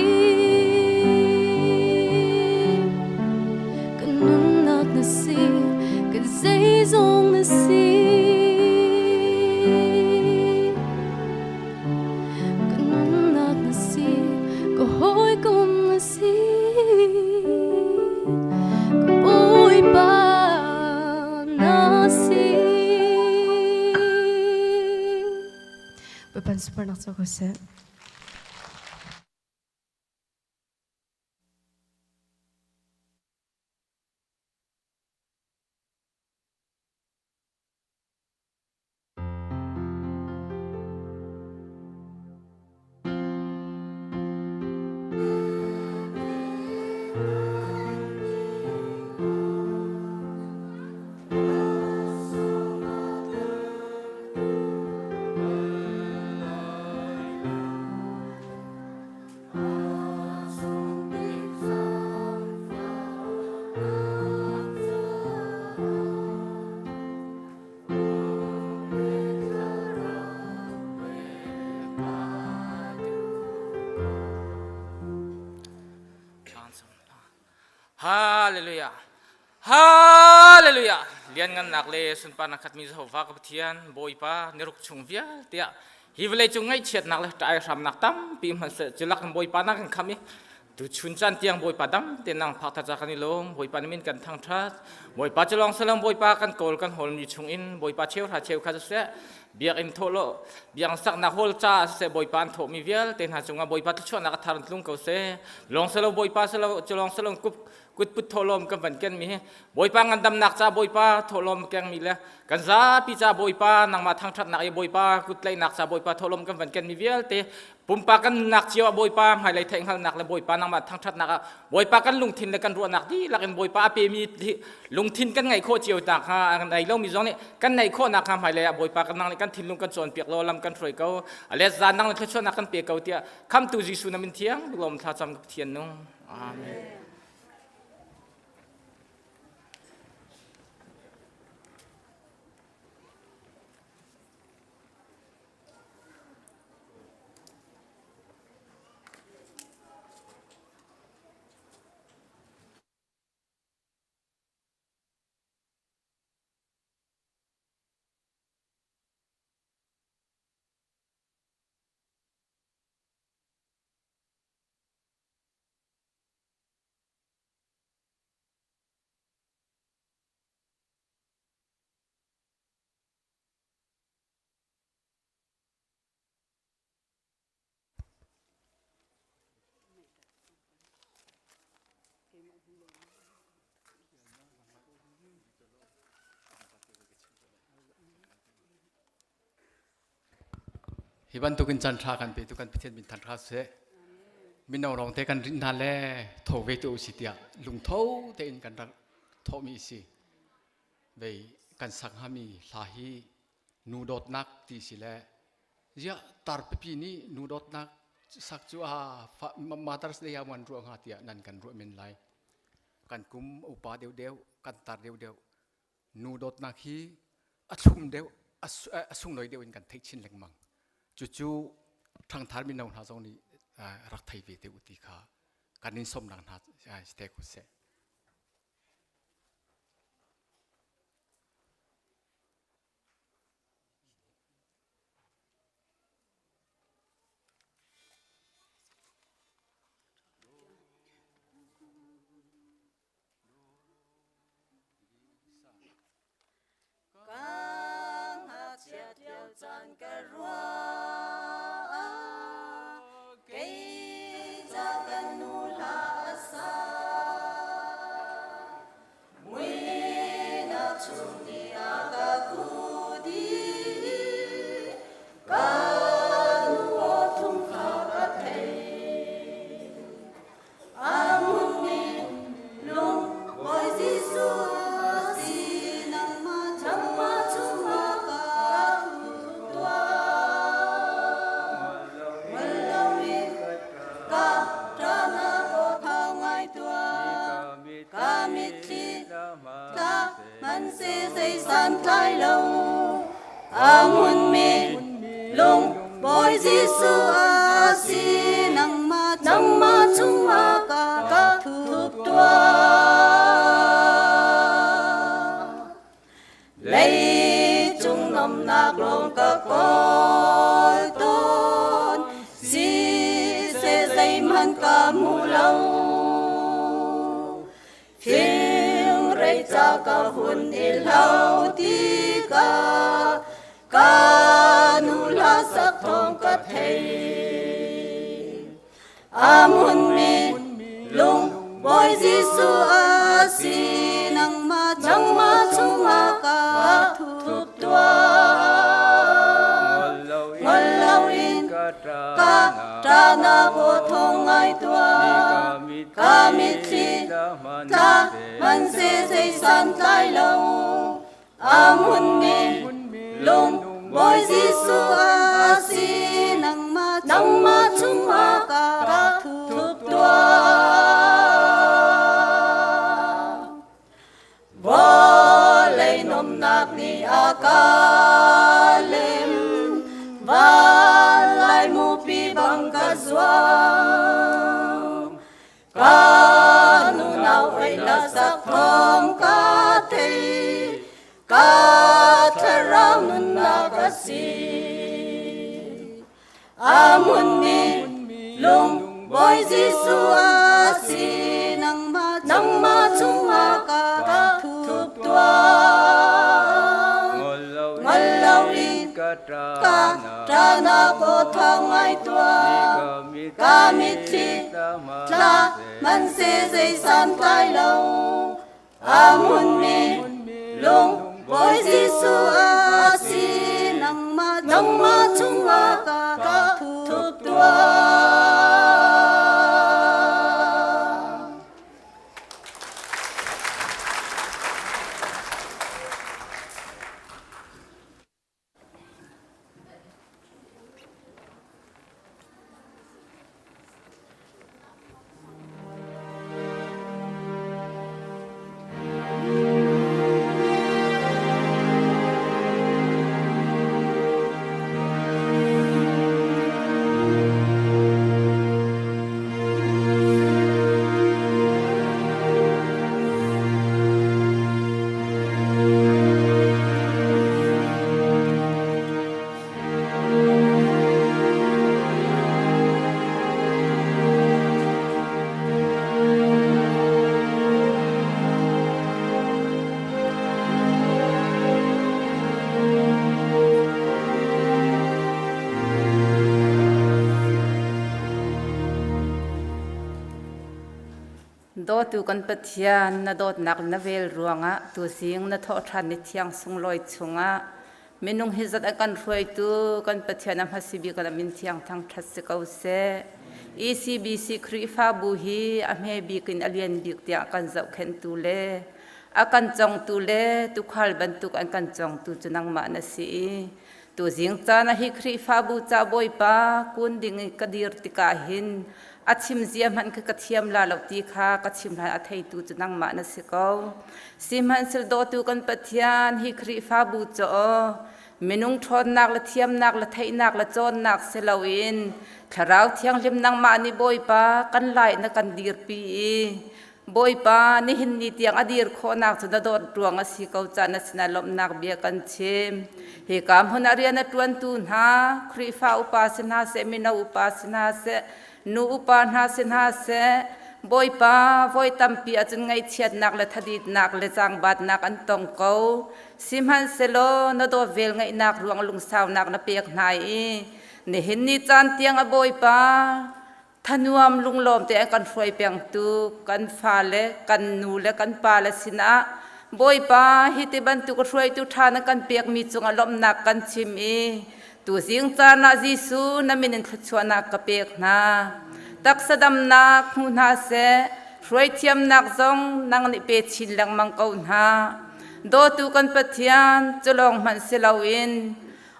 Ka nunnak na si, ka zeizong na si. Ka nunnak na si, ka hawikom na si. Ka Bawipa na si. Bawipa sunparnak co ko seh. Hallelujah. Hallelujah. Lianngannak le sunparnak khatmi Jehovah ka Pathian Bawipa niruk chung vialte ah hi vawlei cung ngaihchiatnak le ṭai hramnak tampi hmanhseh culak in Bawipa na kan kham i tuchun caan tiang Bawipa dam te nang phak tha kan i lawm. Bawipa na min kan thangṭhat. Bawipa cu lawng salam Bawipa kan kawl kan hawlmi chung in Bawipa cheuhra cheukhat siseh biakinn thawh biakinn saknak hall ca siseh Bawipa an thawhmi vialte hna cungah Bawipa thluachuahnak a thar in tlung ko seh. Lawng selo Bawipa selo cu lawng selo kup kutput thawhlawm kan van kenmi hi Bawipa ngandamnak ca Bawipa thawhlawm kengmi le kan zapi ca Bawipa nangmah thangṭhatnak i Bawipa kuttlaihnak ca Bawipa thawhlawm kan van kenmi vialte pumpak kan nunnak cio ah Bawipa hmailei theihhngalhnak le Bawipa nangmah thangṭhatnak ah Bawipa kan lungthin le kan ruahnak dihlak in Bawipa a pemi lungthin kan ngeih khawh cio nakhnga a nei lomi zong nih kan neih khawh nakhnga hmailei ah Bawipa kan nang nih kan thinlung kan cawnpiak law lam kan hruai ko a let zan nang nih thluachuahnak kan pe ko tiah khamtu Jesuh na min thiang lawm thlacam ka Pathian nung. Amen. Hi bantukin caan ṭha kan petu kan Pathian min thangṭhat seh. Mino lawng te kan rinh hna le tho ve tu si tiah lungtho tein kan rak thawhmi si. Vei kan sak hngami hla hi nu dawtnak ti si le ziah tar pipi nih nu dawtnak sak cu a Mother's Day ah wan ruah hnga tiah nan kan ruah men lai. Kan kum upa deuhdeuh, kan tar deuhdeuh. Nu dawtnak hi a thlum deuh a sunglawi deuh in kan theih chin lengmang. Cucu ṭhangthar mino hna zong nih rak thei ve te u ti kha kan in sawmnak hna si te ko seh. Ka ngakchiat lio caan ka ruah kei ca kan nu hla a sa. Muinak chung nih a ka khuh dih, ka nu aw thum kha ka thei. A hmunmi lung Bawi Jesuh a si, nangmah nangmah chungah ka thup tuah. Ngol loin ka ṭahnak aw thau ngai tuah. Ka mitthli tla hmanhseh zei santlai lo. A hmunmi lung Bawi Jesuh a si, nangmah nangmah chungah ka thup tuah. Leicung nomnak lawng ka kawl tawn, siseh zeihmanh ka hmu lo. Fingrei ca ka hun i hlau tikah ka nu hla sak thawng ka thei. A hmunmi lung Bawi Jesuh a si, nangmah nangmah chungah ka thup tuah. Ngol loin ka ṭahnak aw thawng ngai tuah. Ka mitthli tla hmanhseh zei santlai lo. A hmunmi lung Bawi Jesuh a si, nangmah nangmah chungah ka thup tuah. Vawlei nomnak nih a ka lem, van lai mupi bang ka zuang. Ka nunau oi la sak thawng ka thei, ka thlarau nunnak a si. A hmunmi lung Bawi Jesuh a si, nangmah nangmah chungah ka thup tuah. Ngol loin ka ṭahnak aw thawng ngai tuah. Ka mitthli tla hmanhseh zei santlai lo. A hmunmi lung Bawi Jesuh a si, nangmah nangmah chungah ka thup tuah. Dawtu kan Pathian, na dawtnak na vel ruangah tuzing na thawhṭhan ni thiang sunglawi chungah minung hi zat a kan hruaitu kan Pathian a hmasi bik kan min thiang thangṭhat si ko seh. ECBC Khrihfabu hi a hme bik in a lian bik tiah kan zohkhenhtu le a kan congtu le tuukhal bantuk an kan congtu cu nangmah na si i tuzing caan ah hi Khrihfabu ca Bawipa kun ding i ka dir tikah hin A chim zia hmanh khi ka thiam la lo ti kha ka chim hlan a theitu cu nangmah na si ko. Sihmanhsehlaw dawtu kan Pathian, hi Khrihfabu cu minung ṭhawnnak le thiamnak le theihnak le cawnnak si loin Thlarau Thianghlim nangmah nih Bawipa kan lai na kan dirpi i Bawipa, nihin ni tiang a dir khawhnak cu na dawt ruang a si ko ca na sinah lawmhnak bia kan chim. Hika hmun ah rian a ṭuantu hna, Khrihfa upa si hna seh, mino upa si hna seh, nu upa hna si hna seh, Bawipa, voi tampi ahcun ngaihchiatnak le thaditnak le zaangbatnak an tong ko. Sihmanhsehlaw na dawt velngeihnak ruang lungsaunak na pek hna i nihin ni caan tiang a Bawipa, thanuam lunglawm te an kan hruai pengtu kan fale kan nu le kan pale sinah Bawipa hi ti bantuk hruaitu ṭha na kan pekmi cungah lawmhnak kan chim i tuzing caan ah Jesuh na min in thluachuahnak ka pek hna. Taksa damnak hmu hna seh, hruaithiamnak zong nang nih pe chin lengmang ko hna. Dawtu kan Pathian, cu lawng hmanh si loin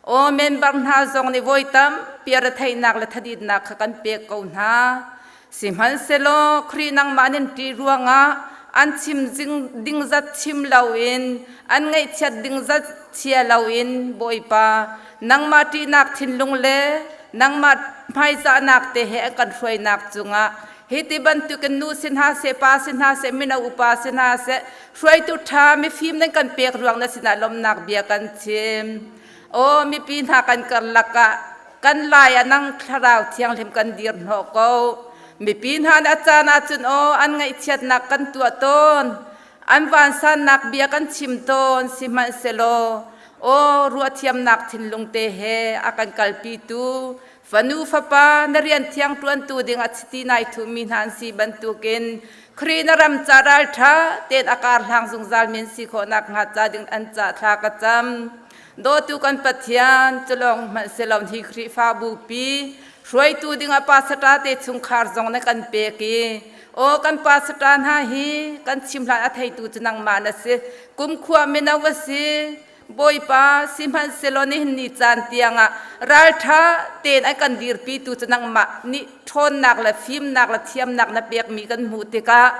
Aw member hna zong nih voi tampi retheihnak le thaditnak kha kan pek ko hna. Sihmanhsehlaw Khrih nangmah nan ṭih ruangah an chim ding zat chim loin an ngaihchiat ding zat chia loin Bawipa nangmah ṭihnak thinlung le nangmah hmaizahnak te he an kan hruainak cungah hi ti bantukin nu si hna seh pa si hna seh mino upa si hna seh hruaitu ṭha mifim nan kan pek ruang na sinah lawmhnak bia kan chim. Aw mipi hna kan karlak ah kan lai ah nang thlarau thianghlim kan dir hnawh ko. Mipi hna nih a caan ahcun aw an ngaihchiatnak kan tuah tawn. An vansannak bia kan chim tawn sihmanhsehlaw aw ruahthiamnak thinlung te he a kan kalpitu fanu fapa na rian thiang ṭuantu ding a chiti nai thuhmi hna an si bantukin Khrih na ram ca ralṭha tein a kar hlang zungzal men si khawhnak hnga ca ding an ca thla ka cam. Dawtu kan Pathian, culawng hmanh silon hi Khrihfabu pi hruaitu ding a pastor te chungkhar zong na kan pek i aw kan pastor hna hi kan chim hlan a theitu cu nangmah na si kumkhua mino a si Bawipa, sihmanhsehlaw nihin ni caan tiangah ralṭha tein an kan dirpitu cu nangmah nih ṭhawnnak le fimnak le thiamnak na pekmi kan hmuh tikah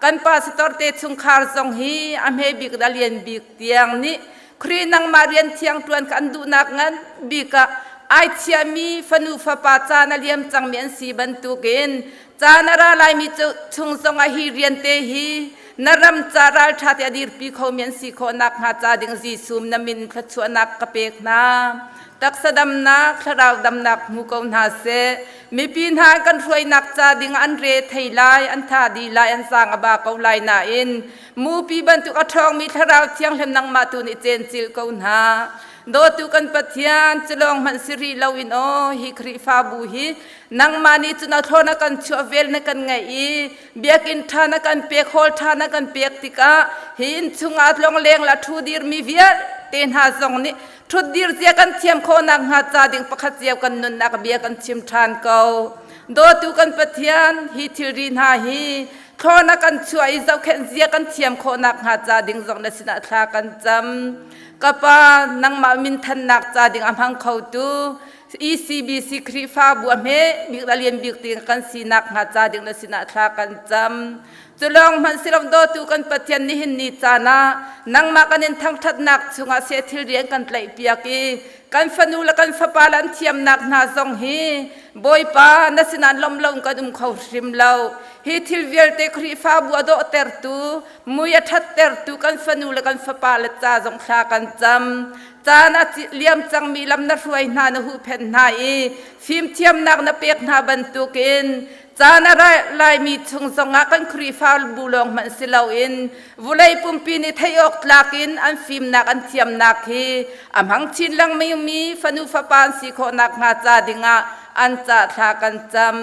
kan pastor te chungkhar zong hi a hme bik le a lian bik tiang nih Khrih nangmah rian thiang ṭuan kha an duhnak ngan bik ah ai chiami fanu fapa caan a liam cangmi an si bantukin caan a ra laimi chung zongah hi rian te hi na ram ca ralṭha te a dirpi khomi an si khawh nakhnga ca ding Jesuh na min thluachuahnak ka pek hna. Taksa damnak, thlarau damnak hmu ko hna seh. Mipi hna kan hruainak ca ding an re thei lai, an tha di lai, an sang a ba ko lai nain mupi bantuk a ṭhawngmi thlarau thianghlim nangmah tu nih cencil ko hna. Dawtu kan Pathian, culawng hmanh si rih loin aw hi Khrihfabu hi nangmah nih cun a thlawn a kan chuah vel na kan ngeih i biakinn ṭha na kan pek hall ṭha na kan pek tikah hi inn chungah tlongleng la ṭhu dirmi vialte hna zong nih ṭhutdir zia kan thiam khawhnak hnga ca ding pakhat cio kan nunnak bia kan chim ṭhan ko. Dawtu kan Pathian, hi thilri hna hi thlawn a kan chuah i zohkhenh zia kan thiam khawhnak hnga ca ding zong na sinah thla kan cam. Ka Pa, nangmah minthannak ca ding a hmang khotu ECBC Khrihfabu a hme bik le lian bik ding kan sinak hnga ca ding na sinah thla kan cam. Culawng hmanh silom dawtu kan Pathian nihin ni caan ah nangmah kan in thangṭhatnak chungah seh thil rian kan tlaih piak i kan fanu le kan fapa le an thiamnak hna zong hi Bawipa na sinah lawm lo kan um kho hrim lo. Hi thil vialte Khrihfabu a dawhtertu, mui a ṭhattertu kan fanu le kan fapa le ca zong thla kan cam. Caan a liam cangmi lam na hruai hna na huhphenh hna i fimthiamnak na pek hna bantukin caan a laimi chung zongah kan Khrihfabu lawng hmanh si loin vulei pumpi nih theih awk tlak in an fimnak an thiamnak hi a hmang chin lengmang mi fanu fapa an si khawh nakhnga ca dingah an ca thla kan cam.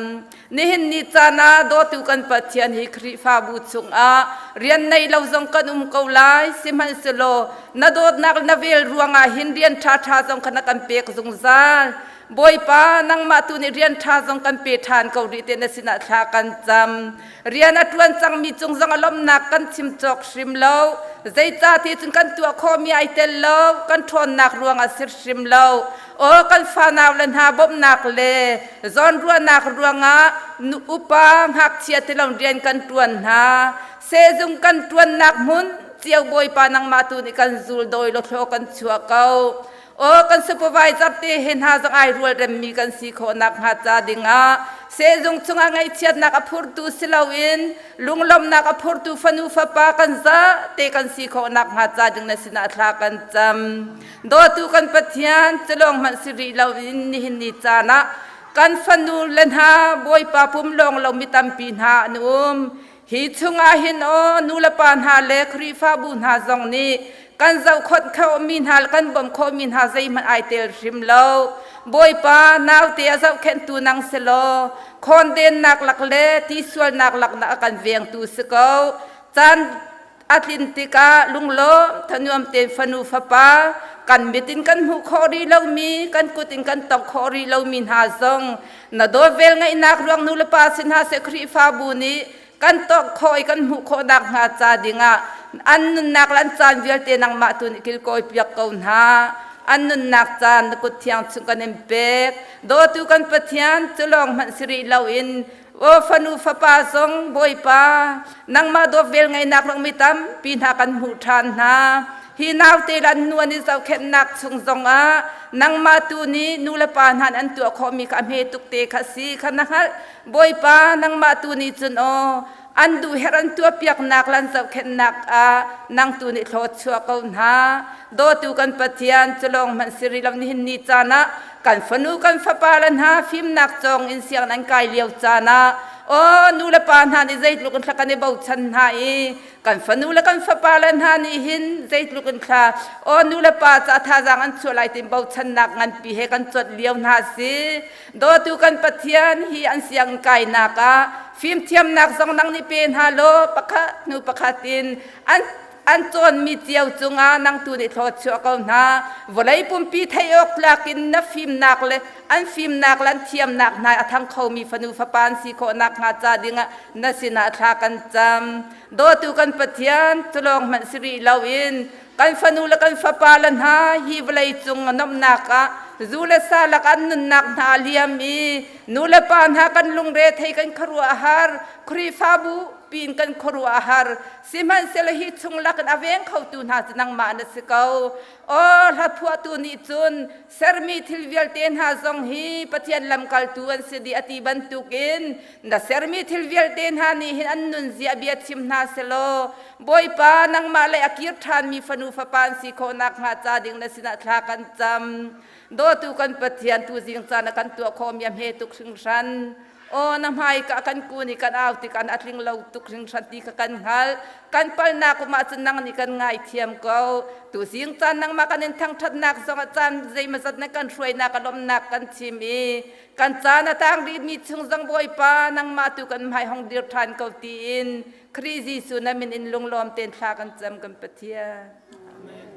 Nihin ni caan ah dawtu kan Pathian hi Khrihfabu chungah rian nei lo zong kan um ko lai. Sihmanhsehlaw na dawtnak na vel ruangah hin rian ṭhaṭha zong kha na kan pek zungzal. Bawipa, nangmah tu nih rian ṭha zong kan pe ṭhan ko rih te na sinah thla kan cam. Rian a ṭuan cangmi cung zong a lawmhnak kan chim cawk hrim lo. Zeicahti cun kan tuah khawhmi ai tel lo, kan ṭhawnnak ruangah si hrim lo. O kan fanau le hna bawmhnak le zawnruahnak ruangah nu upa ngakchia tilong rian kan ṭuan hna. Sehzung kan ṭuannak hmun cio Bawipa nangmah tu nih kan zul dawi law thlaw kan chuah ko. O kan supervisor te he hna zong ai rual remmi kan si khawhnak hnga ca dingah sehzung chungah ngaihchiatnak a phurtu si loin lunglawmhnak a phurtu fanu fapa kan za te kan si khawhnak hnga ca ding na sinah thla kan cam. Dawtu kan Pathian culawng hmanh si rih loin nihin ni caan ah kan fanu le hna Bawipa pum lawng lo mi tampi hna an um. Hi chungah hin aw nulepa hna le Khrihfabu hna zong nih kan zohkhonh khomi hna le kan bawmh khawhmi hna zeihmanh ai tel hrim lo. Bawipa naute a zohkhenhtu nang si law khawndennak lak le tisualnak laknak a kan vengtu si ko. Caan a tlin tikah lunglawm thanuam tein fanu fapa kan mit in kan hmuh khawh rih lomi kan kut in kan tongh khawh rih lomi hna zong na dawt vel ngeihnak ruang nu le pa sin hna seh Khrihfabu nih kan tongh khawh i kan hmuh khawh nak hnga ca dingah an nunnak le an caan vialte nangmah tu nih kilkawi piak ko hna an nunnak caan na kut thiang chung kan in pek dawtu kan Pathian cu lawng hmanh si rih loin Aw fanu fapa zong Bawipa nangmah dawt vel ngeinak rang mi tampi hna kan hmuh ṭhan hna. Hi naute le an nu an i zohkhenhnak chung zongah nangmah tu nih nu le pa hna an tuah khawhmi kha a hme tuk te kha si kha na hngalh. Bawipa nangmah tu nih cun aw an duh herh an tuahpiaknak le an zohkhenhnak ah nang tu nih thlaw chuah ko hna. Dawtu kan Pathian cu lawng hmanh si rih lo nihin ni caan ah kan fanu kan fapa le hna fimnak cawng in sianginn an kai lio caan ah aw nu le pa hna nih zeitluk in thla kan i bochan hna i kan fanu le kan fapa le hna nih hin zeitluk in thla aw nu le pa ca thazaang an chuah lai tin bochannak nganpi he kan cuanh lio hna si dawtu kan Pathian hi an sianginn kainak ah fimthiamnak zong nang nih pe hna law pakhat hnu pakhat in an an cawnmi cio cungah nang tu nih thlaw chuah ko hna vawlei pumpi theih awk tlak in na fimnak le an fimnak le an thiamnak hna a thang khomi fanu fapa an si khawh nakhnga ca dingah na sinah thla kan cam dawtu kan Pathian culawng hmanh si rih loin kan fanu le kan fapa le hna hi vawlei cung nomhnak ah zu le sa lak an nunnak hna liam i nu le pa hna kan lungre thei kan khuaruah har Khrihfabu pin kan khuaruah har Sihmanhsehlaw hi chung lakin a veng khotu hna cu nangmah na si ko. Aw hla phuahtu nih cun sermi thil vialte hna zong hi Pathian lamkaltu an si dih a ti bantukin na sermi thil vialte hna nih hin an nunzia bia chim hna selaw Bawipa nangmah lei a kir ṭhanmi fanu fapa an si khawh nakhnga ca ding na sinah thla kan cam. Dawtu kan Pathian tuzing caan a kan tuah khawhmi a hme tuk hringhran. Aw na hmai ka kan kun i kan au tik an a tling lo tuk hringhran ti kha kan hngalh. Kan palnak um ahcun nang nih kan ngaithiam ko. Tuzing caan nangmah kan in thangṭhatnak zong ah caan zeimawzat na kan hruainak a lawmnak kan chim i kan caan a tang rihmi chung zong Bawipa nangmah tu kan hmai hong dir ṭhan ko tiin Khrih Jesuh na min in lunglawm tein thla kan cam kan Pathian. Amen.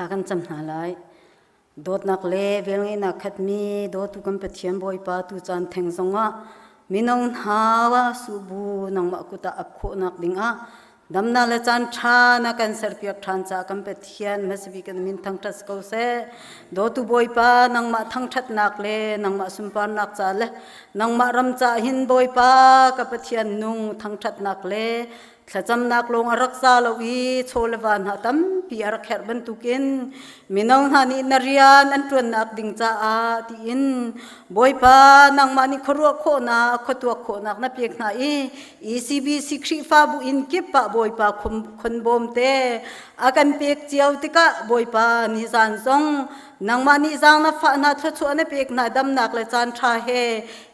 Thla kan cam hna lai. Dawtnak le velngeihnak khatmi dawtu kan Pathian Bawipa tu caan theng zongah mino hna wa subu nangmah kut ah ap khawhnak dingah damnak le caan ṭha na kan serpiak ṭhan caah kan Pathian hmasabik kan min thangṭhat ko seh. Dawtu Bawipa nangmah thangṭhatnak le nangmah sunparnak ca le nangmah ram ca hin Bawipa ka Pathian nung thangṭhatnak le Thlacamnak lawng a rak za lo i chaw le va hna tampi a rak herh bantukin mino hna nih na rian an ṭuannak ding caah tiin Bawipa nangmah nih khuaruah khawhnak khuatuak khawhnak na pek hna i ECBC Khrihfabu inn kip ah Bawipa khonbawm te a kan pek cio tikah Bawipa nizan zong nangmah nih zaang na fah hna thluachuah na pek hna damnak le caan ṭha he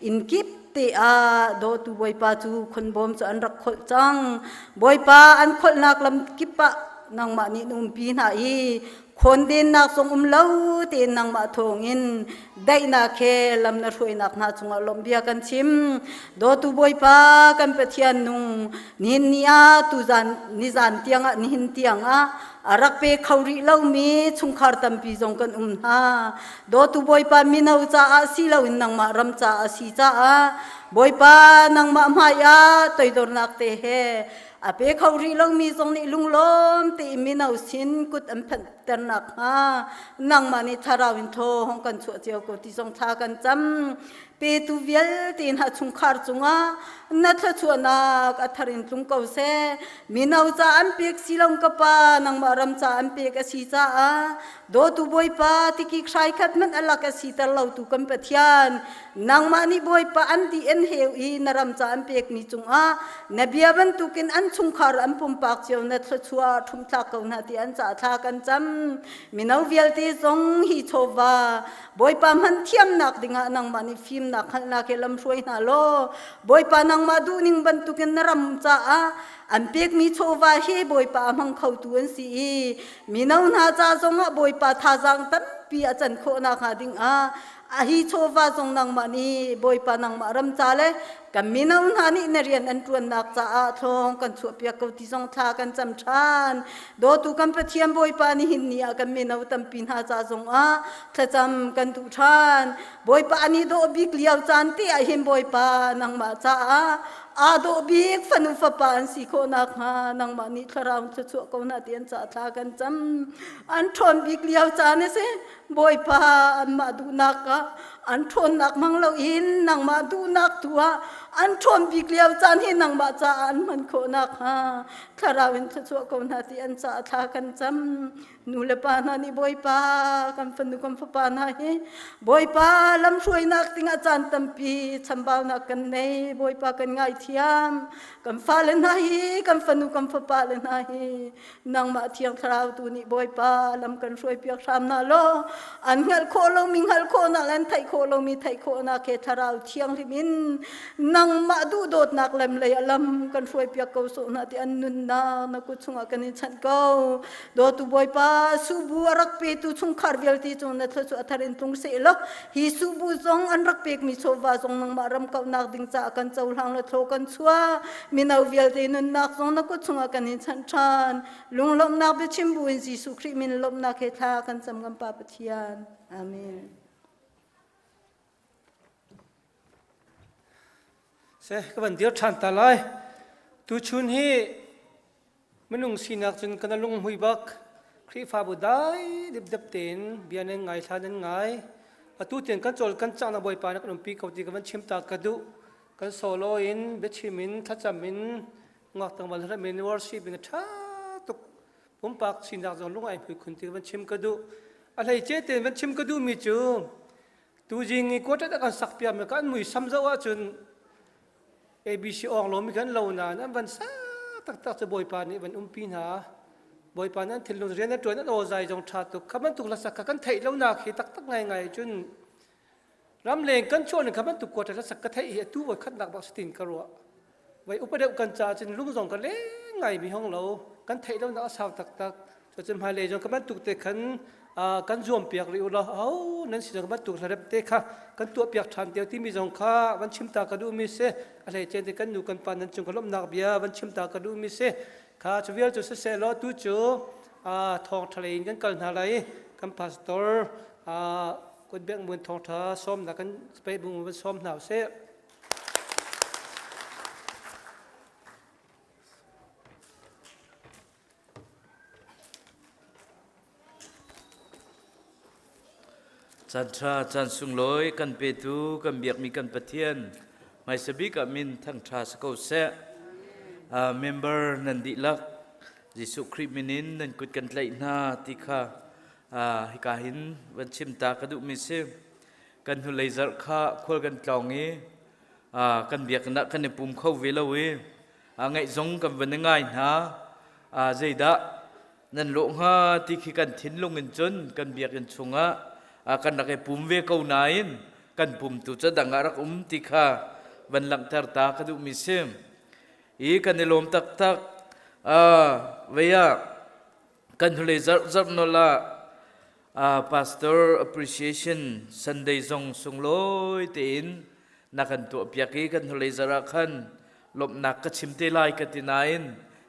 inn kip te ah dawtu Bawipa cu khonbawm cu an rak kholh cang. Bawipa an kholhnak lam kip ah nangmah nih na umpi hna i khawndennak zong um lo tein nangmah thawngin daihnak he lam na hruainak hna cungah lawmhbia kan chim. Dawtu Bawipa kan Pathian nung nihin ni ah tuzan nizan tiangah nihin tiangah a rak pe kho rih lomi chungkhar tampi zong kan um hna. Dawtu Bawipa mino caah si loin nangmah ram caah si caah Bawipa nangmah hmai ah toidornak te he a pe kho rih lomi zong nih lunglawm tein mino sin kut an phanhter nakhnga nangmah nih thlarau in thaw hong kan chuah cio ko ti zong thla kan cam. Petu vialte hna chungkhar cungah na thluachuahnak a thar in tlung ko seh. Mino ca an pek si lo ka pa, nangmah ram ca an pek a si caah dawtu Bawipa tikik hrai khat hmanh a lak a siter lotu kan Pathian, nangmah nih Bawipa an di an heu i na ram ca an pekmi cungah na bia bantukin an chungkhar an pumpak cio na thluachuah ṭhumthlak ko hna ti an ca thla kan cam. Mino vialte zong hi chawva Bawipa hman thiamnak dingah nangmah nih fimnak hngalhnak he lamhruai hna law Bawipa nangmah duhning bantukin na ram caah an pekmi chawva hi Bawipa a hmang khotu an si i mino hna ca zongah Bawipa thazaang tampi a can khawh nakhnga dingah a hi chawva zong nangmah nih Bawipa nangmah ram ca le kan mino hna nih na rian an ṭuannak caah thlawng kan chuahpiak ko ti zong thla kan cam ṭhan. Dawtu kan Pathian Bawipa nihin ni ah kan mino tampi hna ca zongah thlacam kan duh ṭhan. Bawipa an i dawh bik lio caan te ah hin Bawipa nangmah caah aa dawh bik fanu fapa an si khawh nakhnga nangmah nih thlarau thluachuah ko hna ti an caah thla kan cam. An ṭhawn bik lio caan a si. Bawipa anmah duhnak ah an ṭhawnnak hmang loin nangmah duhnak tu ah an ṭhawn bik lio caan hi nangmah caah an hman khawh nakhnga thlarau in thluachuah ko hna ti an caah thla kan cam. Nu le pa hna nih Bawipa kan fanu kan fapa hna hi Bawipa lamhruainak dingah caan tampi chambaunak kan nei. Bawipa kan ngaithiam. Kan fale hna hi kan fanu kan fapa le hna hi nangmah thiang thlarau tu nih Bawipa lam kan hruaipiak hram hna law an hngalh khawh lomi hngalh khawhnak le an theih khawh lomi theih khawhnak he thlarau thianghlim in nangmah duhdawtnak lem lei a lam kan hruaipiak ko sawh hna ti an nunnak na kut chungah kan in chanh ko dawtu Bawipa subu a rak petu chungkhar vialte cung na thluachuah thar in tlung seh law hi subu zong an rak pekmi chawva zong nangmah ram kauhnak ding caah kan cohlang la thlaw kan chuah mino vialte nunnak zong na kut chungah kan in chanh ṭhan lunglawmhnak biachim buin Jesuh Khrih min lawmhnak he thla kan cam kan Pa Pathian amen Se ka van dir ṭhan ta lai tuchun hi minung sinak cun kana lunghmui bak Khrihfabu dai dipdep tein bia nan ngai thla nan ngai atu tiang kan cawl kan cang na Bawipa na kan umpi ko ti ka van chim ta ka duh kan solo in biachim in thlacam in ngak tangval hram in worship in ṭha tuk pumpak sinak zong lung ai hmui khun ti van chim ka duh a hlei ce tein van chim ka duh mi cu tuzing i quartet a kan sak piak mi kan mui sam zoh ahcun ABC awng lomi kan lo nain an van sa taktak cu Bawipa nih van umpi hna Bawipa nih an thinlung rian an ṭuan an aw zai zong ṭha tuk kha bantuk hlasak kha kan theih lonak hi taktak ngaingai cun Ramleng kan chuah ning kha bantuk quarter hlasak ka theih hi atu voi khatnak bak si tin ka ruah. Voi upa deuh kan caah cun lung zong ka leng ngai mi hong lo. Kan theih lonak a sau taktak. Cucun hmailei zong ka bantuk te khan kan zuam piak rih u law ho nan si zong bantuk hlarep te kha kan tuah piak ṭhan te timi zong kha van chim ta ka duh mi si. A hlei cen te kan nu kan pa nan cung ka lawmhnak bia van chim ta ka duh mi si. Kha cu vial cu siseh law tu cu Thawngṭha lei in kan kal hna lai. Kan pastor Kutbek Mun thawngṭha sawmnak kan pe bu van sawm hna usih. Caan ṭha, caan sunglawi kan petu, kan biakmi kan Pathian, hmaisa bik ah min thangṭha si ko seh. Member nan dihlak, Jesuh Khrih min in nan kut kan tlaih hna ti kha hika hin van chim ta ka duhmi si. Kan hnulei zarh kha khual kan tlawng i kan biakinn ah kan i pum kho ve lo i ngaih zong kan van i ngai hna. Zeidah nan lawh hnga ti khi kan thinlung in cun kan biakinn chungah kan rak i pum ve ko nain kan pum tu cu dang ah rak um ti kha van langhter ta ka duhmi si. I kan i lawm taktak. Vei ah kan hnulei zarh zarh nawl ah Pastor Appreciation Sunday zong sunglawi tein na kan tuahpiak i kan hnulei zarh ah khan lawmhnak ka chim te lai ka ti nain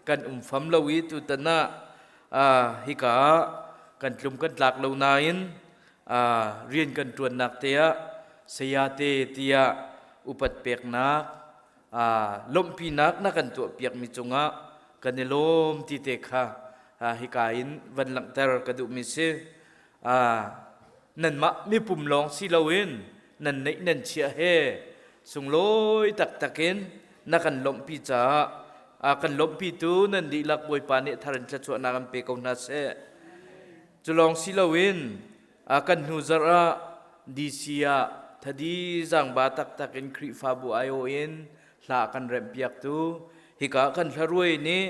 kan um fam lo i tutan ah hika ah kan tlum kan tlak lo nain rian kan ṭuannak te ah saya te tiah upat peknak lawmhpinak na kan tuahpiakmi cungah kan i lawm ti te kha hika in van langhter ka duhmi si. Nanmah mipum lawng si loin nan neih nan chiah he sunglawi taktak in na kan lawmhpi caah kan lawmhpitu nan dihlak Bawipa nih thar in thluachuahnak an pe ko hna seh. Cu lawng si loin kan hnu zarh ah DC ah thadi zangba taktak in Khrihfabu aiawh in hla kan remhpiaktu hika kan hlaruai nih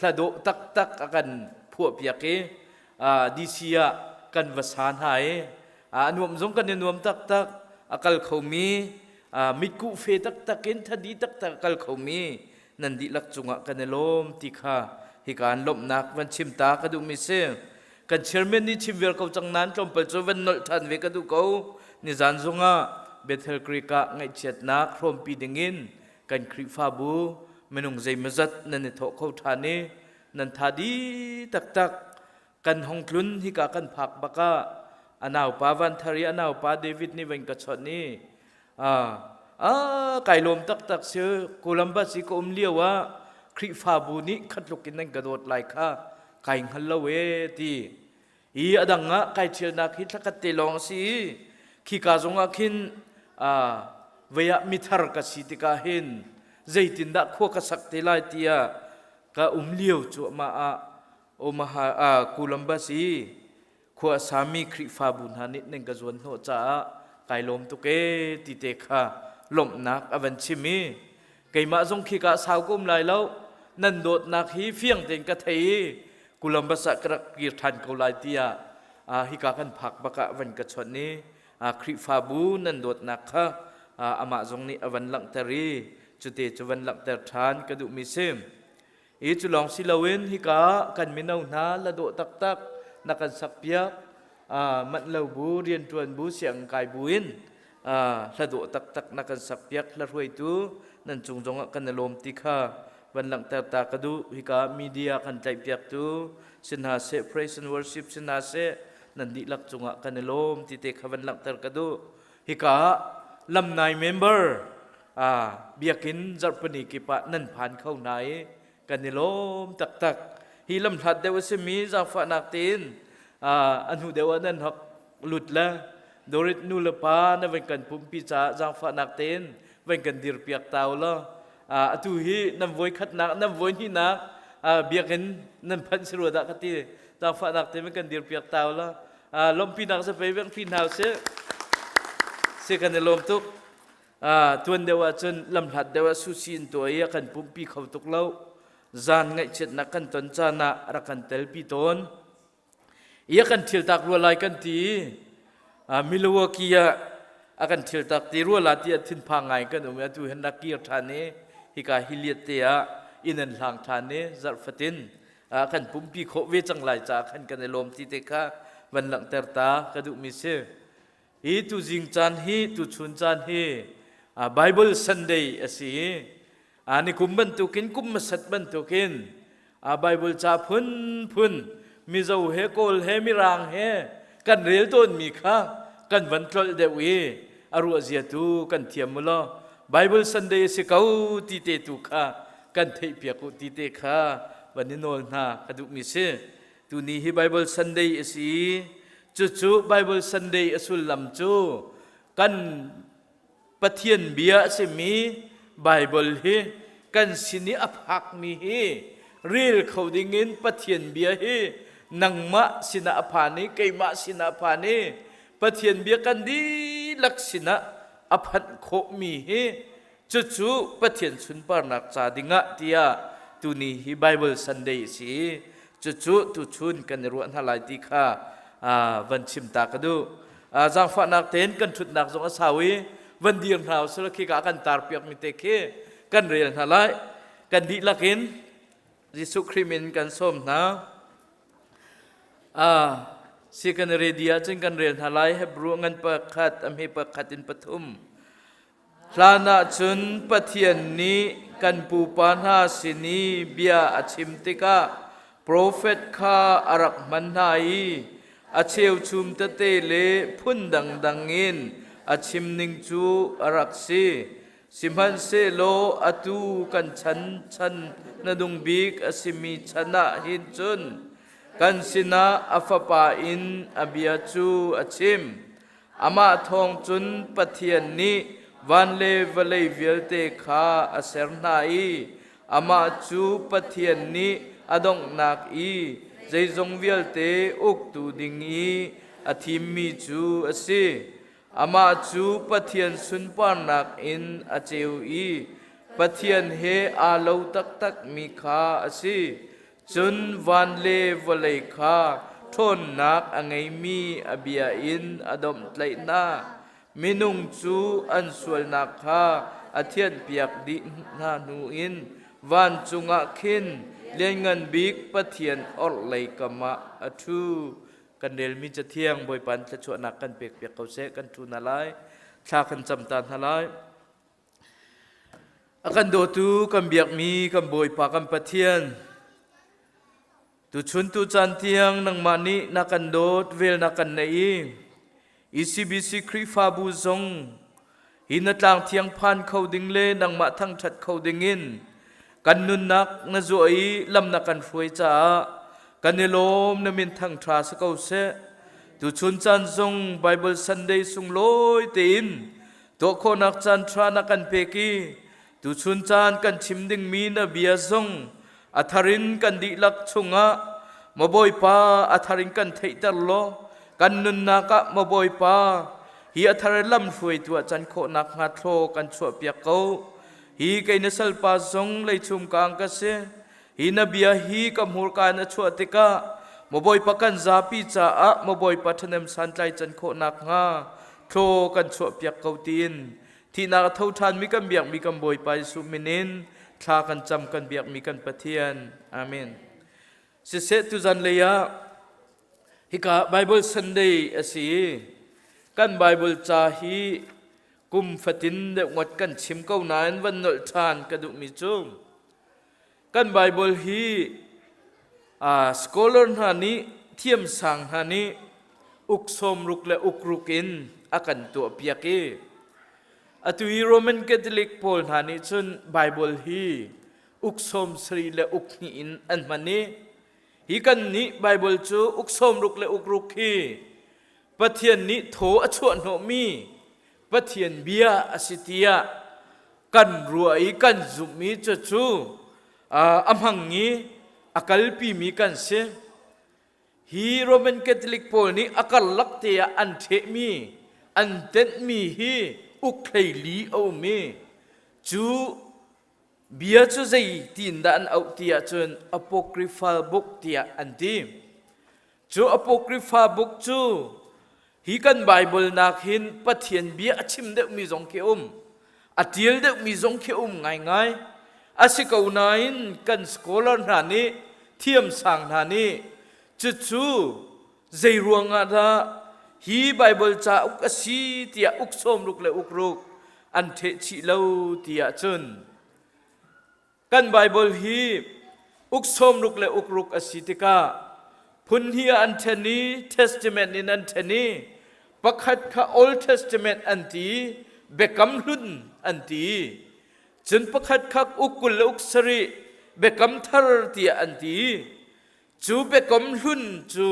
hla dawh taktak a kan phuahpiak i DC ah kan va sa hna i a nuam zong kan i nuam taktak. A kal khomi, mitkuh fe taktak in thadi taktak a kal khomi nan dihlak cungah kan i lawm ti kha hika an lawmhnak van chim ta ka duhmi si. Kan chairman nih chim viar ko cang nain tlawmpal cu van nolh ṭhan ve ka duh ko. Nizan zongah Bethel Creek ah ngaihchiatnak hrawmpi dingin kan Khrihfabu minung zeimawzat nan i thawh kho ṭhan i nan tha dih taktak. Kan hong tlun hika kan phak bak ah a naupa Van Thar i a naupa David nih van ka chawnh i a kai lawm taktak si. Columbus i ka um lio ah Khrihfabu nih khatluk in nan ka dawt lai kha kai hngal lo e ti i a dang ah kai ṭhialnak hi thlakhat te lawng a si i khika zong ah khin vei ah mithar ka si tikah hin zeitindah khua ka sak te lai tiah ka um lio cuahmah ah Omaha Columbus i khua a sami Khrihfabu hna nih nan ka zuan hnawh caah kai lawm tuk ee ti te kha lawmhnak a van chim i keimah zong khi ka sau ko um lai lo, nan dawtnak hi fiang tein ka thei i Columbus ah ka rak kir ṭhan ko lai tiah hika kan phak bak ah van ka chawnh i Khrihfabu nan dawtnak kha amah zong nih a van langhter i cute cu van langhter ṭhan ka duhmi si. I cu lawng si loin hika kan mino hna la dawh taktak na kan sakpiak, manh lo bu, rianṭuan bu, sianginn kai bu in hla dawh taktak na kan sakpiak. Hla hruaitu nan cung zongah kan i lawm ti kha van langhter ta ka duh. Hika media kan tlaihpiaktu si hna seh, praise and worship si hna seh, nan dihlak cungah kan i lawm ti te kha van langhter ka duh. Hika lamnai member biakinn zarhpini kip ah nan phan kho hna i kan i lawm taktak. Hi lamhlat deuh a simi zaangfahnak tein a hnu deuh ah nan hok lut le Dorit nu le pa na van kan pumpi caah zaangfahnak tein van kan dirpiak ta u law atu hi nan voi khatnak, nan voi hnihnak biakinn nan phanh si rua dah ka ti. Zaangfahnak tein van kan dirpiak ta u law lawmhpinak zapei veng pi hna usih si. Kan i lawm tuk. Tuan deuh ahcun lamhlat deuh ah sushi in tuah i a kan pumpi kho tuk lo. Zan ngaihchiatnak kan ton caan ah rak kan telpi tawn i a kan thiltak rua lai kan ti. Milwaukee ah a kan thiltak ti rua la ti ah thinphang ngai kan um i atu hin rak kir ṭhan i hika hiliat te ah inn an hlang ṭhan i zarh fatin kan pumpi khawh ve cang lai caah khan kan i lawm ti te kha van langhter ta ka duhmi si. Hi tu zing caan hi, tu chun caan hi Bible Sunday a si i ni kum bantukin, kum hmasat bantukin Bible ca phunphun Mizo he Kawl he Mirang he kan rel tawnmi kha kan van tlolh deuh i a ruah zia tu kan thiam mu law Bible Sunday a si ko ti te tu kha kan theih piak u ti te kha van i nawl hna ka duhmi si. Tuni hi Bible Sunday a si. Cucu Bible Sunday a sullam cu kan Pathian bia a simi Bible hi kan sin i a phakmi hi rel kho dingin Pathian bia hi nangmah sinah a phan i keimah sinah a phan i Pathian bia kan dihlak sinah a phanh khawhmi hi cucu Pathian sunparnak ca dingah tiah tuni hi Bible Sunday a si i cucu tuchun kan i ruah hna lai ti kha van chim ta ka duh. Zaangfahnak tein kan ṭhutnak zong a sau i van dir hna usila khika kan tar piakmi te khi kan rel hna lai. Kan dihlak in Jesuh Khrih min kan sawm hna. Si kan ready ahcun kan rel hna lai. Hebrew ngan pakhat a hme pakhat in pathum. Hlan ah cun Pathian nih kan pupa hna sin i bia a chim tikah profet kha a rak hman hna i a cheuchum tete le phun dangdang in a chim ning cu a rak si. Sihmanhsehlaw atu kan chan chan na nung bik a simi chan ah hin cun kan sinah a Fapa in a bia cu a chim. Amah thawng cun Pathian nih van le vawlei vialte kha a ser hna i amah cu Pathian nih a donghnak i zeizong vialte uktu ding i a thimmi cu a si. Amah cu Pathian sunparnak in a ceu i Pathian he aa lo taktakmi kha a si. Cun van le vawlei kha ṭhawnnak a ngeimi a bia in a domhtlaih hna. Minung cu an sualnak kha a thianhpiak dih hna hnu in vancung ah khin Lianngan Bik Pathian orhlei kam ah a ṭhu. Kan relmi Cathiang Bawipa in thluachuahnak kan pekpiak ko seh. Kan ṭhu hna lai. Thla kan cam ta hna lai. A kan dawtu kan biakmi kan Bawipa kan Pathian, tuchun tucaan tiang nangmah nih na kan dawt vel na kan neih i ECBC Khrihfabu zong hi na tlang thiang phan kho ding le nangmah thangṭhat kho dingin kan nunnak na zuah i lam na kan hruai caah kan i lawm na min thangṭha si ko seh. Tuchun caan zong Bible Sunday sunglawi tein Tuah khawhnak caan ṭha na kan pek i tuchun caan kan chim dingmi na bia zong a thar in kan dihlak chungah maw Bawipa a thar in kan theihter law kan nunnak ah maw Bawipa hi a thar in lamhruaitu ah can khawhnak hnga thlaw kan chuahpiak ko. Hi kei na salpa zong leichum kaang ka si. Hi na bia hi ka hmurka in a chuah tikah maw Bawipa kan zapi caah maw Bawipa ṭhahnem santlai can khawhnak hnga thlaw kan chuahpiak ko tiin thihnak a tho ṭhanmi kan biakmi kan Bawipa Jesuh min in thla kan cam kan biakmi kan Pathian. Amen. Siseh tuzan lei ah hika Bible Sunday a si i kan Bible ca hi kum fatin deuh ngawt kan chim ko nain van nolh ṭhan ka duhmi cu Kan Bible hi scholar hna nih thiamsang hna nih uk sawmruk le ukruk in a kan tuahpiak i atu hi Roman Catholic pawl hna nih cun Bible hi uk 70 le uk hnih in an hman i hi kan nih Bible cu uk 60 le ukruk hi Pathian nih thaw a chuah hnawhmi Pathian bia a si tiah kan ruah i kan zumh i cucu a hmang i a kalpimi kan si. Hi Roman Catholic pawl nih a karlak te ah an ṭhehmi, an tenhmi hi uk hleili a um i cu bia cu zei tiin dah an auh ti ahcun Apocryphal book tiah an ti. Cu Apocrypha book cu Hi kan Baibal nak hin Pathian bia a chim deuhmi zong khi um. A tial deuhmi zong khi um ngaingai. A si ko nain kan scholar hna nih, thiamsang hna nih cucu zei ruangah dah hi Baibal cauk a si tiah uk sawmruk le ukruk an ṭheh chih lo ti ahcun Kan Baibal hi uk sawmruk le ukruk a si tikah Phun hnih ah an ṭhen i Testament in an ṭhen i pakhat kha Old Testament an ti, Biakam Hlun an ti. Cun pakhat kha uk 20 le uk sarih Biakam Thar tiah an ti. Cu Biakam Hlun cu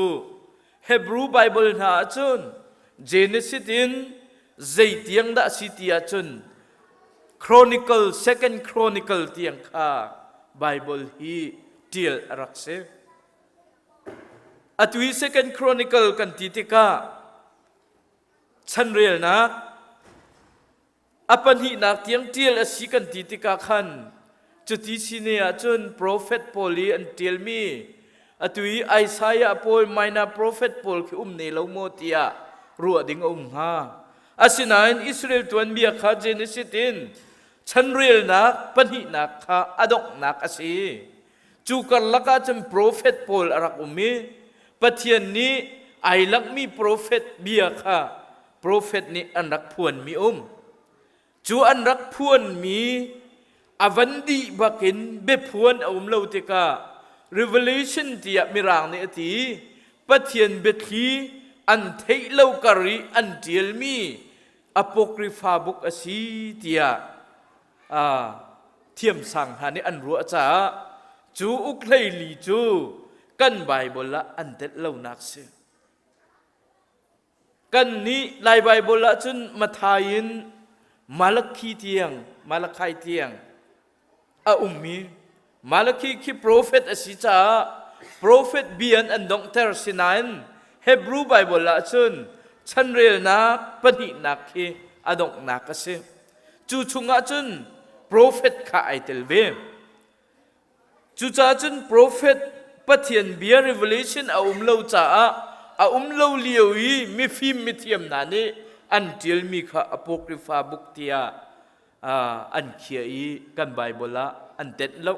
Hebrew Bible hna ahcun Genesis in zeitiang dah si ti ahcun Chronicle, Second Chronicle tiang kha Bible hi ṭial a rak si. Atu i Second Chronicle kan ti tikah chanrelnak a pahnihnak tiang ṭial a si kan ti tikah khan cuti sine ahcun profet pawl i an ṭialmi atu i Isaiah pawl minor prophet pawl khi um ne lo maw tiah ruah ding a um hnga. Asinain Israel tuanbia kha Genesis in chanrelnak pahnihnak kha a donghnak a si. Cu karlak ah cun profet pawl a rak um i Pathian nih ai langhmi profet bia kha profet nih an rak phuanmi um. Cu an rak phuanmi a van dih bakin biaphuan a um lo tikah Revelation tiah Mirang nih a ti. Pathian biathli an theih lo kar i an ṭialmi Apocrypha book a si tiah thiamsang hna nih an ruah caah cu uk hleili cu kan Baibal ah an telh lonak si. Kan nih Lai Baibal ah cun Mathai in Malakhi tiang Malachi tiang a ummi Malakhi khi profet a si caah profet bia in an donghter sinain Hebrew Bible ah cun chanrelnak pahnihnak khi a donghnak a si. Cu chungah cun profet kha ai tel ve. Cucaah cun profet Pathian bia revelation a um lo caah a um lo lio i mifim mithiam hna nih an ṭialmi kha Apocrypha book tiah an khiah i kan Baibal ah an tenh lo.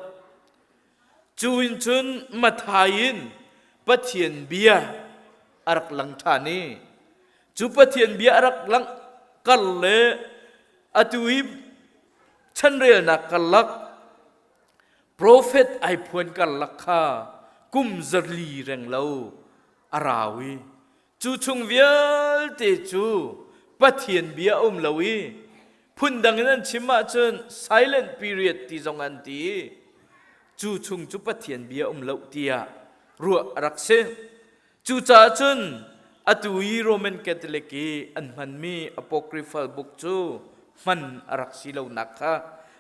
Cu in cun Mathai in Pathian bia a rak lang ṭhan i cu Pathian bia a rak langh kar le atu i chanrelnak karlak profet ai phuan karlak kha kum zarli reng lo a rau i Cu chung vialte cu Pathian bia a um lo i phundang in an chim ahcun silent period ti zong an ti. Cu chung cu Pathian bia um lo tiah ruah a rak si. Cucaah cun atu i Roman Catholic i an hmanmi apocryphal book cu hman a rak si lonak kha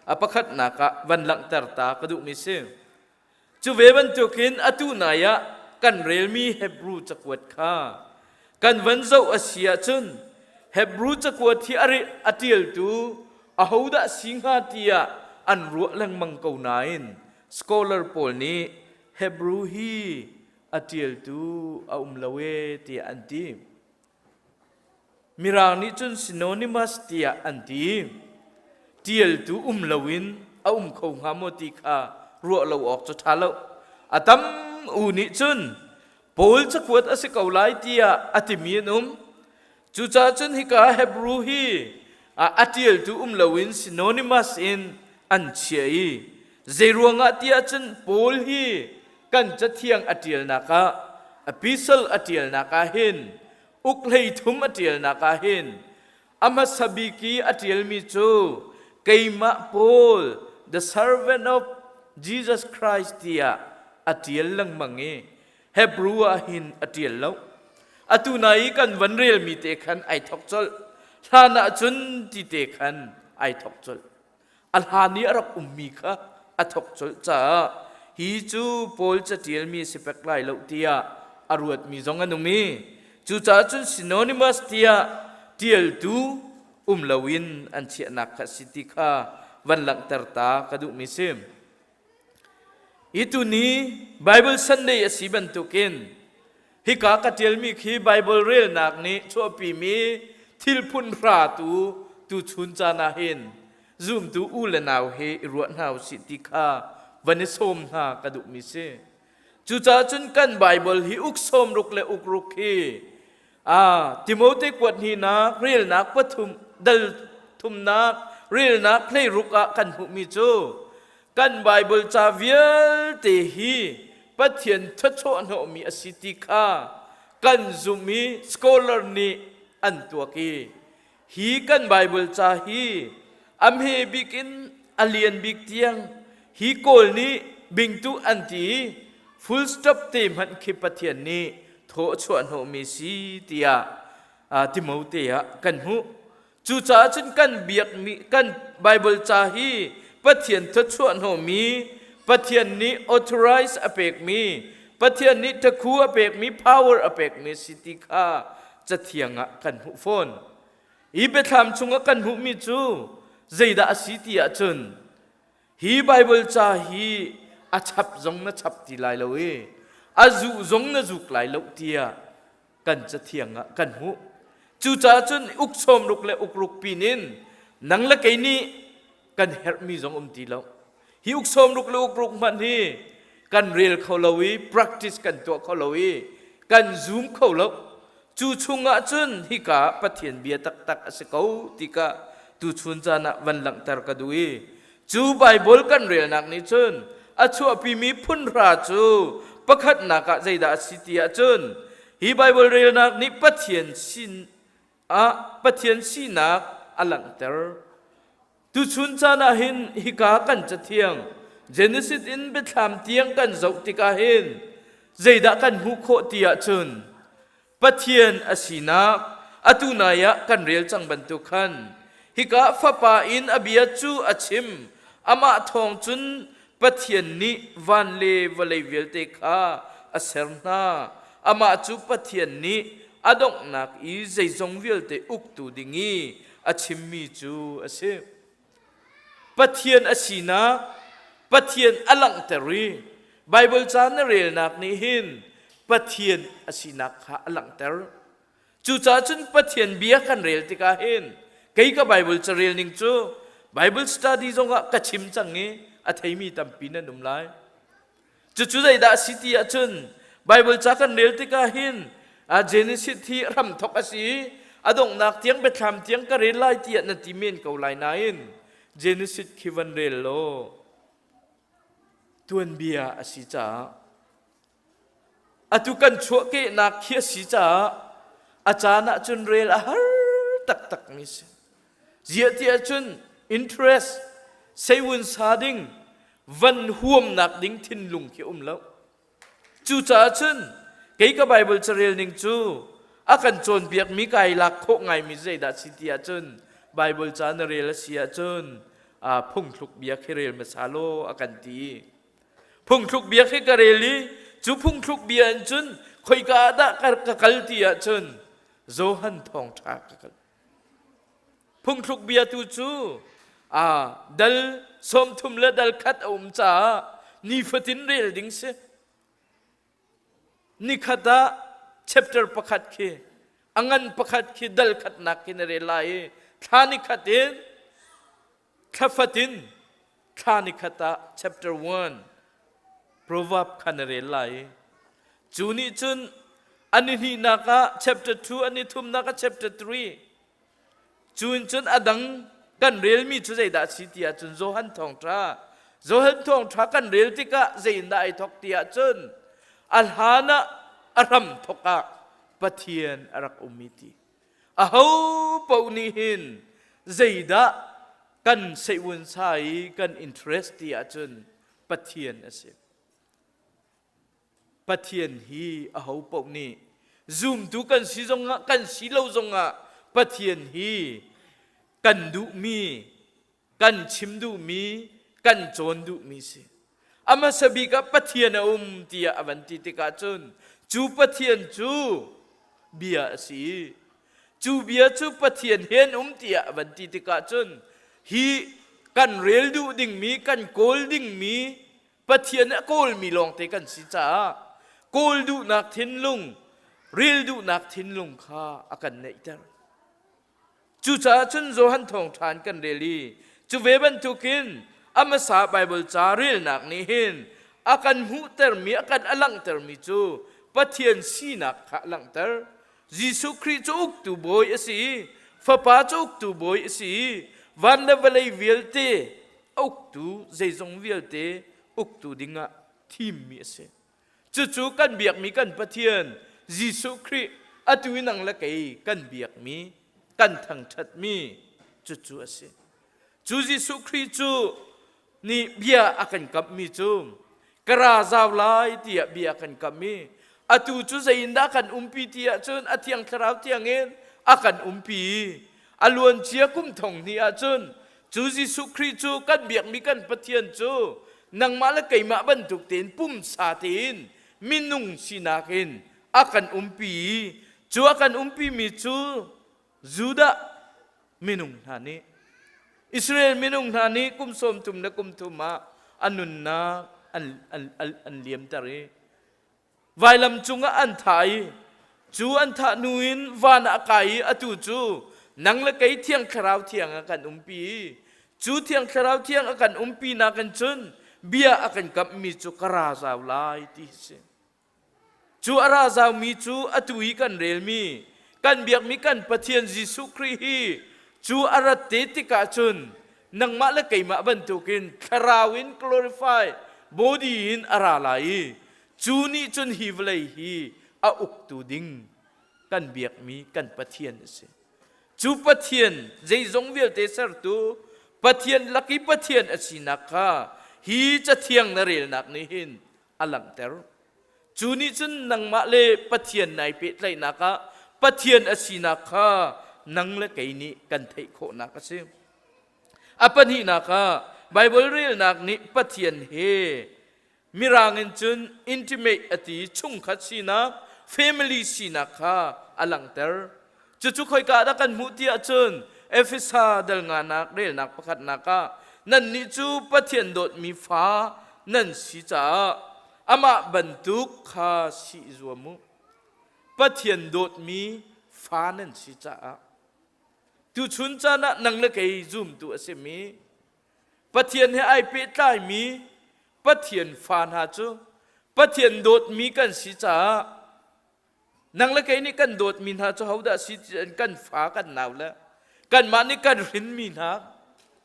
a pakhatnak ah van langhter ta ka duhmi si. Cu ve bantukin atu nai ah kan relmi Hebru cakuat kha kan van zoh a si ahcun Hebru cakuat hi a ṭialtu ahodah si hnga tiah an ruah lengmang ko nain scholar pawl nih Hebru hi a ṭialtu a um lo ee tiah an ti. Mirang nih cun synonymous tiah an ti. Ṭialtu um loin a um kho hnga maw ti kha ruah lo awk cu ṭha lo. A tam u nih cun Paul cakuat a si ko lai tiah a timi an um. Cucaah cun hika Hebrew hi a ṭialtu um loin synonymous in an chiah i zeiruangah tiah cun Paul hi kan cathiang a ṭialnak ah epistle a ṭialnak ah hin uk 13 a ṭialnak ah hin a hmasa bik i a ṭialmi cu keimah Paul the servant of Jesus Christ tiah a ṭial lengmang i Hebrew ah hin a ṭial lo. Atu na i kan van relmi te khan ai thok colh. Hlan ah cun ti te khan ai thok colh. A hlan i a rak ummi kha a thok colh caah hi cu Paul caṭialmi si pek lai lo tiah a ruatmi zong an um i cucaah cun synonymous tiah ṭialtu um loin an chiahnak kha si ti kha van langhter ta ka duhmi si. Hi tuni Bible Sunday a si bantukin hika ka ṭialmi khi Bible relnak nih chuahpimi thil phun hra tu tuchun caan ah hin zumtu u le nau he i ruah hna usih ti kha van i sawm hna ka duhmi si. Cucaah cun kan Bible hi uk 60 le uk ruk hi Timote kuat hnihnak relnak pathum dal thumnak relnak 16 ah kan hmuhmi cu kan Bible ca vialte hi Pathian thawchuah hnawhmi a si ti kha kan zumh i scholar nih an tuak i hi kan Bible ca hi a hme bik in a lian bik tiang hi Kawl nih bingtu an ti i full stop te hmanh khi Pathian nih thawchuah hnawhmi si tiah Timote ah kan hmuh. Cucaah cun kan biakmi kan Bible ca hi Pathian thluachuah hnawhmi, Pathian nih authorize a pekmi, Pathian nih takhu a pekmi, power a pekmi si ti kha cathiang ah kan hmuh fawn. Hi biathlam chungah kan hmuhmi cu zeidah a si ti ahcun hi Bible ca hi a chap zong na chap ti lai lo i a zuh zong na zuk lai lo tiah kan cathiang ah kan hmuh. Cucaah cun uk sawmruk le ukruk pin in nang le kei nih kan herhmi zong um ti lo. Hi uk sawmruk le ukruk hmanh hi kan rel kho lo i practice kan tuah kho lo i kan zoom kho lo. Cu chungah cun hika Pathian bia taktak a si ko ti ka tuchun caan ah van langhter ka duh i cu Bible kan relnak nih cun a chuahpimi phunhra cu pakhatnak ah zeidah a si ti ahcun hi Bible relnak nih Pathian sin ah Pathian sinak a langhter. Tuchun caan ah hin hika kan cathiang Genesis in Biathlam tiang kan zoh tikah hin zeidah kan hmuh khawh ti ahcun Pathian a sinak atu nai ah kan rel cang bantuk khan hika Fapa in a bia cu a chim amah thawng cun Pathian nih van le vawlei vialte kha a ser hna amah cu Pathian nih a donghnak i zeizong vialte uktu ding i a chimmi cu a si. Pathian a sinak Pathian a langhter i Baibal ca na relnak nih hin Pathian a sinak kha a langhter. Cucaah cun Pathian bia kan rel tikah hin kei ka Baibal carel ning cu Bible study zongah ka chim cang i a theimi tampi nan um lai. Cucu zeidah a si ti ahcun Bible ca kan rel tikah hin Genesis hi hramthok a si i a donghnak tiang biathlam tiang ka rel lai tiah na ti men ko lai nain Genesis khi van rel law tuanbia a si caah atu kan chuahkehnak khi a si caah a caan ahcun rel a har taktak mi si. Ziah ti ahcun interest seiwun sa ding van huamnak ding thinlung khi um lo. Cucaah cun kei ka Bible carel ning cu a kan cawnpiakmi kai lak khawh ngaimi zeidah si ti ahcun Bible ca na rel a si ahcun phungthluk bia khi rel hmasa law a kan ti. Phungthluk bia khi ka rel i cu phungthluk bia in cun khoika ah dah ka kal ti ahcun Johan thawngṭha ka kal. Phungthluk bia tu cu dal 30 le dal khat a um caah nifatin rel ding si. Nikhat ah chapter pakhat khi a ngan pakhat khi dal khatnak khi na rel lai i thla nikhat in thla fatin thla nikhat ah chapter 1 proverb kha na rel lai i cu nih cun an i hnihnak ah chapter 2 an i thumnak ah chapter 3 cu in cun a dang kan relmi cu zeidah a si ti ahcun Johan thawngṭha Johan thawngṭha kan rel tikah zeiindah ai thawk ti ahcun a hlan ah a hram thawk ah Pathian a rak um i ti aho paoh nih hin zeidah kan seihvun sa i kan interest ti ahcun Pathian a si. Pathian hi aho paoh nih zumtu kan si zongah kan si lo zongah Pathian hi kan duhmi kan chim duhmi kan cawn duhmi si. A hmasa bik ah Pathian a um tiah a van ti tikah cun cu Pathian cu bia a si i cu bia cu Pathian he an um tiah a van ti tikah cun hi kan rel duh dingmi kan kawl dingmi Pathian a kawlmi lawngte kan si caah kawl duhnak thinlung rel duhnak thinlung kha a kan neihter. Cucaah cun Johan thawngṭha in kan rel i cu ve bantukin a hmasa Baibal ca relnak nih hin a kan hmuhtermi, a kan a langhtermi cu Pathian sinak kha a langhter. Jesuh Khrih cu uktu bawi a si i Fapa cu uktu bawi a si i van le vawlei vialte a uktu, zeizong vialte uktu dingah thimmi a si. Cucu kan biakmi kan Pathian Jesuh Khrih atu i nang le kei kan biakmi kan thangṭhatmi cucu a si. Cu Jesuh Khrih cu nih bia a kan kamhmi cu ka ra zau lai tiah bia a kan kamh i atu cu zeiindah kan umpi ti ahcun a Thiang Thlarau thiangin a kan umpi. A luancia kum thong hnih ahcun cu Jesuh Khrih cu kan biakmi kan Pathian cu nangmah le keimah bantuk tein pumsa tein minung sinak in a kan umpi i cu a kan umpimi cu Judah minung hna nih Israel minung hna nih kum sawm thum le kum thum ah a nunnak an liamter i vailam cungah an thah i cu an thah hnu in van ah a kai i atu cu nang le kei Thiang Thlarau thiang a kan umpi i cu Thiang Thlarau thiang a kan umpi nakin cun bia a kan kamhmi cu ka ra zau lai ti a si. Cu a ra zaumi cu atu i kan relmi, kan biakmi kan Pathian Jesuh Khrih hi cu a rat te tikah cun nangmah le keimah bantukin thlarau in glorify body in a ra lai i cu nih cun hi vawlei hi a uktu ding kan biakmi kan Pathian a si. Cu Pathian zeizong vialte sertu Pathian lak i Pathian a sinak kha hi cathiang na relnak nih hin a langhter. Cu nih cun nangmah le Pathian nai pehtlaihnak ah Pathian a sinak kha nang le kei nih kan theih khawhnak a si. A pahnihnak ah Baibal relnak nih Pathian he Mirang in cun intimate a ti chungkhat sinak, family sinak kha a langhter. Cucu khoika dah kan hmuh ti ahcun Efesa dal nganak relnak pakhatnak ah nannih cu Pathian dawtmi fa nan si caah amah bantuk kha si i zuam u. Pathian dawtmi fa nan si caah tuchun caan ah nang le kei zumtu a simi Pathian he ai pehtlaimi Pathian fa hna cu Pathian dawtmi kan si caah Nang le kei nih kan dawtmi hna cu hodah si ti kan fa kan nau le kanmah nih kan hrinmi hna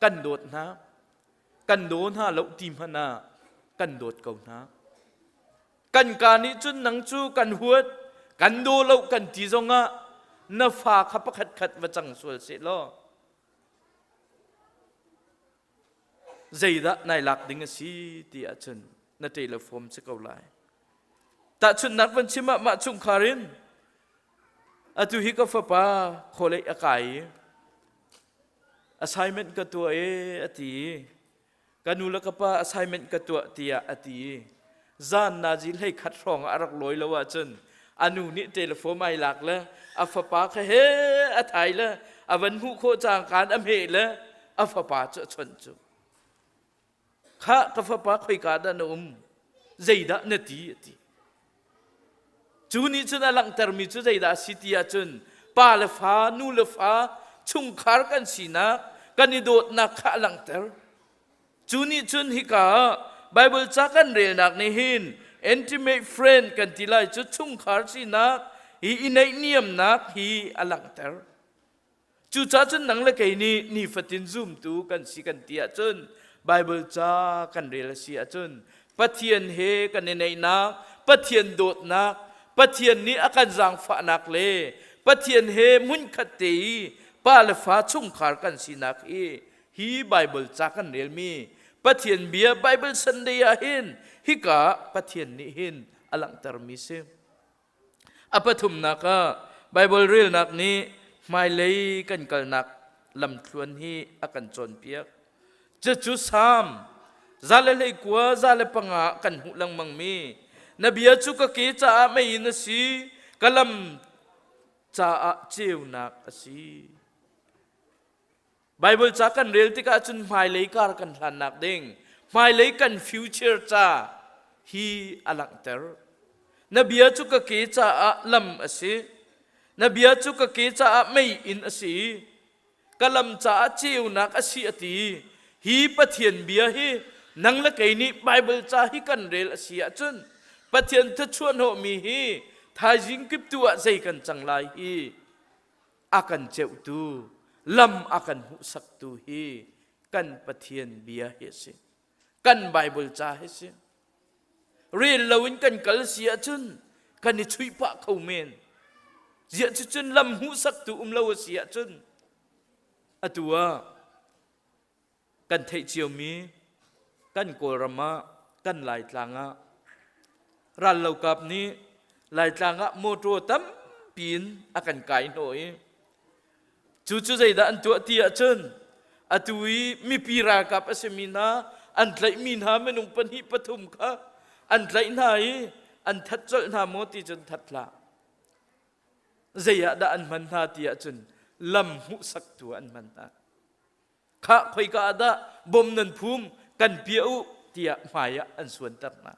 kan dawt hna. Kan daw hna lo ti hmanh ah kan dawt ko hna. Kan ka nih cun nang cu kan huat, kan daw lo kan ti zongah na fa kha pakhat khat va cang sual seh law zeidah nai lak ding a si ti ahcun na telephone si ko lai. Tahchunhnak van chim ah mah chungkhar in atu hi ka fapa college a kai i assignment ka tuah e a ti i ka nu le ka pa assignment ka tuah tiah a ti i zan nazi hlei khat hrawng ah a rak lawi lo ahcun a nu nih telephone ai lak le a fapa kha he a thai le a van hmuh khawh cangkaan a hmeh le a fapa cu a chawnh cu Khah ka fapa khoika dah na um? Zeidah na ti? a ti. Cu nih cun a langhtermi cu zeidah a si ti ahcun pa le fa, nu le fa, chungkhar kan sinak, kan i dawtnak kha a langhter. Cu nih cun hika ah Baibal ca kan relnak nih hin intimate friend kan ti lai cu chungkhar sinak hi i naihniamnak hi a langhter. Cucaah cun nang le kei nih nifatin zumtu kan si kan ti ahcun Baibal ca kan rel a si ahcun Pathian he kan i neihnak, Pathian dawtnak, Pathian nih a kan zaangfahnak le Pathian he hmunkhat te i pa le fa chungkhar kan sinak hi hi Baibal ca kan relmi Pathian bia Bible Sunday ah hin hika Pathian nih hin a langhtermi si. A pathumnak ah Baibal relnak nih hmailei kan kalnak lamthluan hi a kan cawnpiak. Cucu Salm 119 105 kan hmuh lengmangmi na bia cu ka ke caah meiinn a si, ka lam caah ceunak a si. Baibal ca kan rel tikah cun hmailei kar kan hlannak ding, hmailei kan future ca hi a langhter. Na bia cu ka ke caah lam a si. Na bia cu ka ke caah meiinn a si. Ka lam caah ceunak a si a ti. Hi Pathian bia hi nang le kei nih Baibal ca hi kan rel a si ahcun Pathian thuachuah hnawhmi hi thaizing kip tu ah zei kan cang lai hi a kan ceuhtu lam a kan hmuhsaktu hi kan Pathian bia hi a si kan Bible ca hi a si. Rel loin kan kal si ahcun kan i chuih pah kho men. Ziah cucun lam hmuhsaktu um lo a si ahcun atu ah kan theih ciomi kan Kawlram ah kan Laitlang ah rallokap nih Laitlang ah motor tampi in a kan kai hnawh i cu cu zeidah an tuah ti ahcun atu i mipi ralkap a simi hna an tlaihmi hna minung pahnih pathum kha an tlaih hna i an that colh hna maw ti cun that hlah. Zei ah dah an hman hna ti ahcun lam hmuhsaktu an hman hna. Khah khoika ah dah bom nan phum kan piah u tiah hmai ah an suanter hna.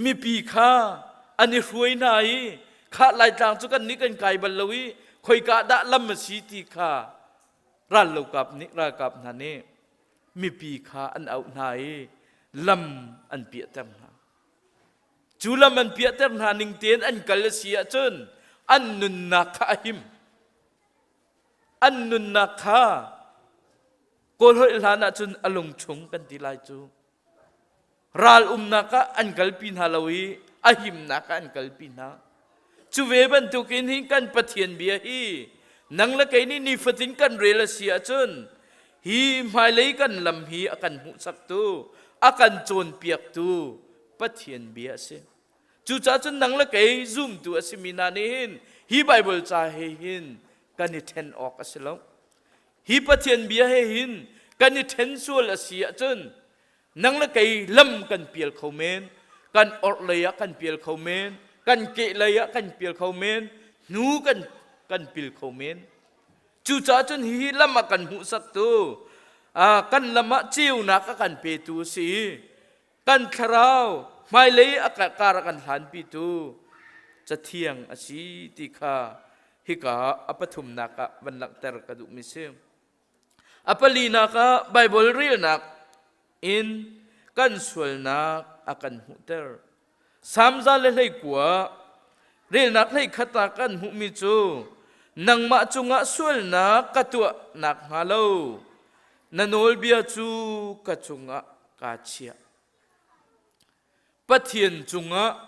Mipi kha an i hruai hna i khah Laitlang cu kan nih kan kai bal lo i khoika dah lam a si ti kha rallokap nih ralkap hna nih mipi kha an auh hna i lam an piahter hna. Cu lam an piahter hna ning tein an kal a si ahcun an nunnak kha a him. An nunnak kha Kawlholh hlan ahcun a lungchung kan ti lai cu. Ral umnak ah an kalpi hna lo i a himnak ah an kalpi hna. Cu ve bantukin hi kan Pathian bia hi nang le kei nih nifatin kan rel a si ahcun hi hmailei kan lam hi a kan hmuhsaktu, a kan cawnpiaktu Pathian bia a si. Cucaah cun nang le kei zumtu a simi hna nih hin hi Baibal ca he hin kan i ṭhen awk a si lo. Hi Pathian bia he hin kan i ṭhen sual a si ahcun nang le kei lam kan pial kho men, kan orhlei ah kan pial kho men, kan kehlei ah kan pial kho men, hnu kan kan pil kho men. Cucaah cun hihi lam a kan hmuhsaktu, kan lam ah ceunak a kan petu a si. Kan thlarau hmailei a kar a kan hlanpitu Cathiang a si ti kha hika a pathumnak ah van langhter ka duhmi si. A palinak ah Baibal relnak in kan sualnak a kan hmuhter. Salm 119 relnak 11 ah kan hmuhmi cu nangmah cungah sualnak ka tuah nakhnga lo na nawlbia cu ka cungah kaa chiah. Pathian cungah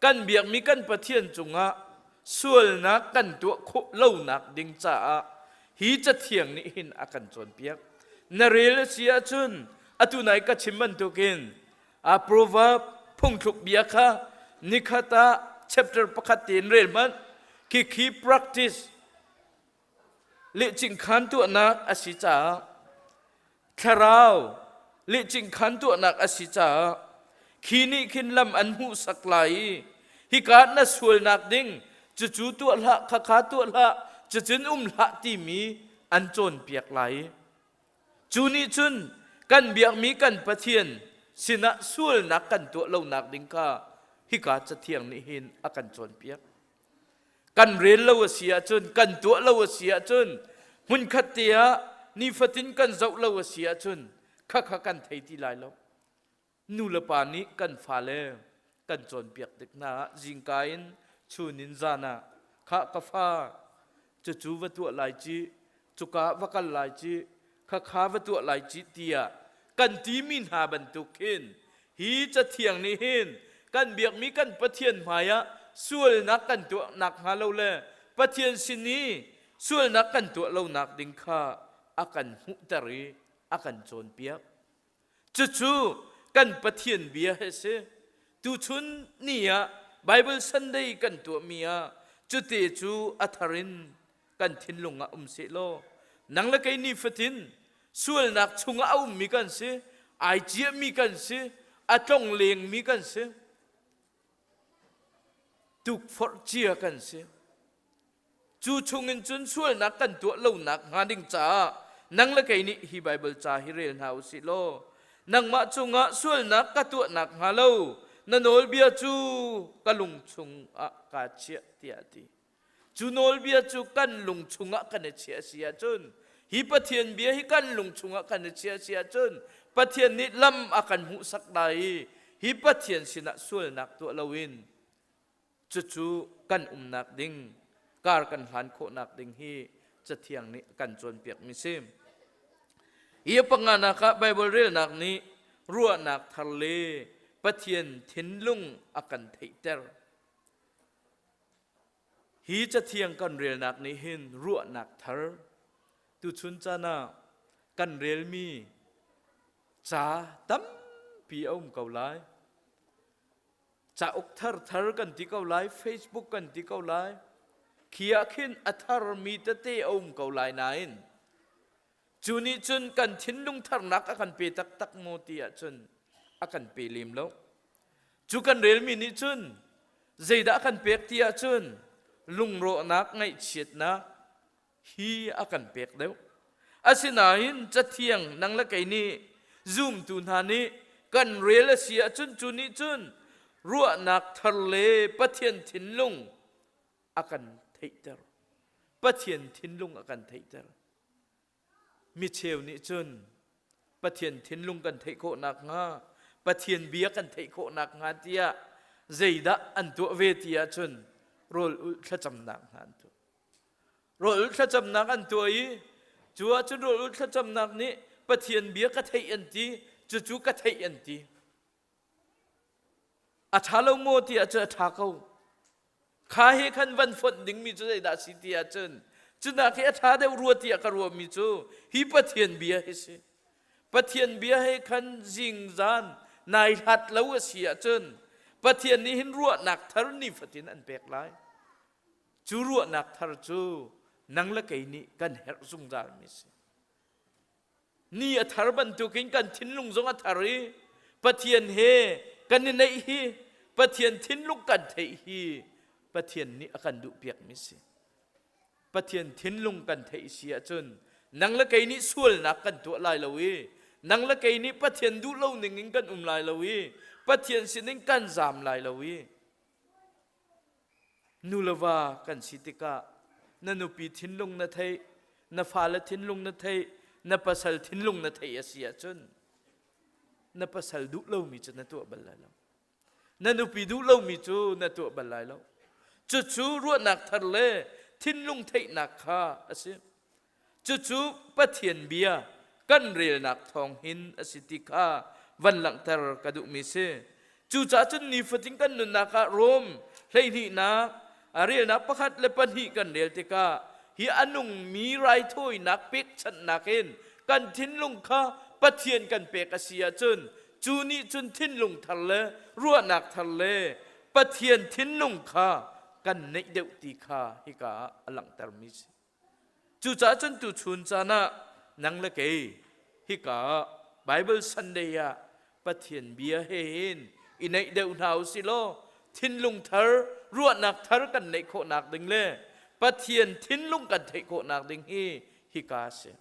kan biakmi kan Pathian cungah sualnak kan tuah khawh lonak ding caah hi cathiang nih hin a kan cawnpiak. Na rel a si ahcun atu nai ka chim bantukin a proverb phungthluk bia kha nikhat ah chapter pakhat tein rel hmanh khi practice lehcingkhan tuahnak a si caah thlarau lehcingkhan tuahnak a si caah khi nih khin lam an hmuhsak lai i hika na sualnak ding cucu tuah hlah khakha tuah hlah cucun um hlah timi an cawnpiak lai Cu nih cun kan biakmi kan Pathian sinah sualnak kan tuah lonak ding kha hika Cathiang nih hin a kan cawnpiak. Kan rel lo a si ahcun, kan tuah lo a si ahcun, hmunkhat te ah nifatin kan zoh lo a si ahcun khakha kan thei ti lai lo. Nu le pa nih kan fale kan cawnpiak tik hna ah zingka in chun in zan ah khah ka fa cucu va tuah lai ci cuka va kal lai ci khakha va tuah lai ci tiah kan timi hna bantuk khin hi cathiang nih hin kan biakmi kan Pathian hmaiah sualnak kan tuah nakhnga lo le Pathian sin i sualnak kan tuah lonak ding kha a kan hmuhter i a kan cawnpiak. Cucu kan Pathian bia hi a si. Tuchun ni ah Bible Sunday kan tuahmi ah cute cu a thar in kan thinlung ah um sehlaw nang le kei nifatin sualnak chungah a ummi kan si, ai ciahmi kan si, a tlonglengmi kan si, tukforh cia kan si. Cu chungin cun sualnak kan tuah lonak hnga ding caah nang le kei nih hi Baibal ca hi rel hna u sih law nangmah cungah sualnak ka tuah nakhnga lo na nawlbia cu ka lung chungah kaa chiah tiah a ti. Cu nawlbia cu kan lung chungah kan i chiah a si ahcun hi Pathian bia hi kan lung chungah kan i chiah a si ahcun Pathian nih lam a kan hmuhsak lai i hi Pathian sinah sualnak tuah loin Cucu kan umnak ding, kar kan hlan khawhnak ding hi Cathiang nih a kan cawnpiakmi si. Hi a panganak ah Baibal relnak nih ruahnak thar le Pathian thinlung a kan theihter. Hi cathiang kan relnak nih hin ruahnak thar tuchun caan ah kan relmi ca tampi a um ko lai. Cauk thar thar kan ti ko lai, Facebook kan ti ko lai. Khi ah khin a tharmi tete a um ko lai nain cu nih cun kan thinlung tharnak a kan pe taktak maw ti ahcun a kan pe lem lo. Cu kan relmi nih cun zeidah a kan pek ti ahcun lungrawhnak, ngaihchiatnak hi a kan pek deuh. Asinain Cathiang nang le kei nih zumtu hna nih kan rel a si ahcun cu nih cun ruahnak thar le Pathian thinlung a kan theihter. Pathian thinlung a kan theihter. Micheu nih cun Pathian thinlung kan theih khawh nakhnga, Pathian bia kan theih khawh nakhnga tiah zeidah an tuah ve ti ahcun rawl ulh thlacamnak hna an tuah. Rawl ulh thlacamnak an tuah i cu ahcun rawl ulh thlacamnak nih Pathian bia ka theih an ti, cucu ka theih an ti. A ṭha lo maw ti ahcun a ṭha ko. Kha he khan van fonh dingmi cu zeidah a si ti ahcun cunak hi a ṭha deuh rua tiah ka ruahmi cu hi Pathian bia hi si. Pathian bia he khan zingzan nai hlat lo a si ahcun Pathian nih hin ruahnak thar nifatin an pek lai. Cu ruahnak thar cu nang le kei nih kan herh zungzalmi a si. Ni a thar bantukin kan thinlung zong a thar i Pathian he kan i neih hi Pathian thinlung kan theih hi Pathian nih a kan duhpiakmi si. Pathian thinlung kan theih si ahcun nang le kei nih sualnak kan tuah lai lo i nang le kei nih Pathian duh lo ning in kan um lai lo i Pathian sinin kan zaam lai lo i Nu le va kan si tikah na nupi thinlung na theih, na fale thinlung na theih, na pasal thinlung na theih a si ahcun na pasal duh lomi cu na tuah bal lai lo. Na nupi duh lomi cu na tuah bal lai lo. Cucu ruahnak thar le thinlung theihnak kha a si. Cucu Pathian bia kan relnak thawng hin a si ti kha van langhter ka duhmi si. Cucaah cun nifatin kan nunnak ah Rom hleihnihnak a relnak pakhat le pahnih kan rel tikah hi a nungmi raithawinak pekchanhnak in kan thinlung kha Pathian kan pek a si ahcun cu nih cun thinlung thar le ruahnak thar le Pathian thinlung kha kan neih deuh ti kha hika ah a langhtermi si. Cucaah cun tuchun caan ah nang le kei hika ah Bible Sunday ah Pathian bia he hin i neih deuh hna u si law thinlung thar ruahnak thar kan neih khawhnak ding le Pathian thinlung kan theih khawhnak ding hi hika a si.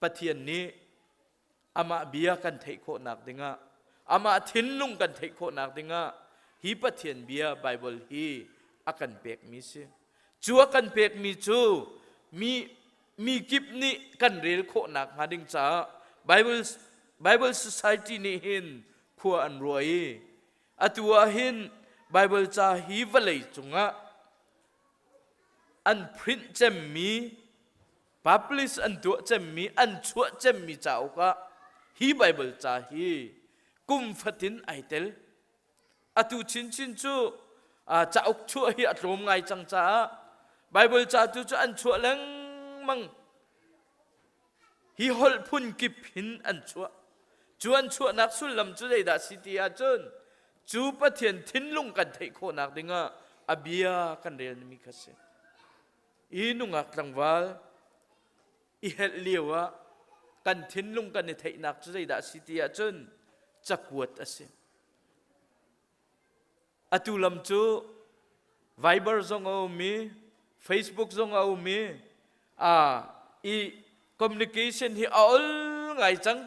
Pathian nih amah bia kan theih khawhnak dingah amah thinlung kan theih khawhnak dingah hi Pathian bia Bible hi a kan pekmi si. Cu a kan pekmi cu mi mi kip nih kan rel khawhnak hnga ding caah Bible Bible Society nih hin khua an ruah i atu ah hin Bible ca hi vawlei cungah an print cemmi publish an tuah cemmi an chuah cemmi cauk ah hi Bible ca hi kum fatin ai tel. Atu chinchin cu cauk chuah hi a tlawm ngai cang caah Bible ca tu cu an chuah lengmang. Hi holh phun kip hin an chuah. Cu an chuahnak sullam cu zeidah si ti ahcun cu Pathian thinlung kan theih khawhnak dingah a bia kan relmi kha si. I nungak tlangval i helh lio ah kan thinlung kan i theihnak cu zeidah a si ti ahcun cakuat a si. Atu lam cu Viber zong a um i Facebook zong a um i i communication hi a ol ngai cang.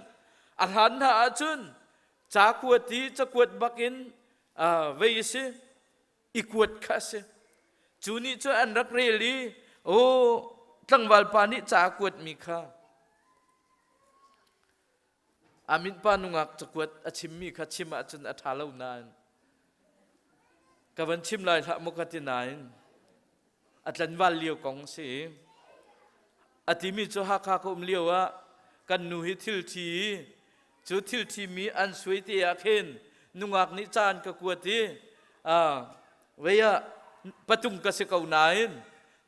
A hlan hna ahcun ca kuat i cakuat bak in vei a si. I kuat kha a si. Cu nih cun an rak rel i aw tlangval pa nih ca a kuatmi kha Amin pa nungak cakuat a chimmi kha chim ahcun a ṭha lo nain ka van chim lai hlah maw ka ti nain a tlanval lio kong si i a timi cu Hakha ka um lio ah kan nu hi thil thi i Cu thil ṭhimi an suai te ah khin nungak nih ca an ka kuat i vei ah patung ka si ko nain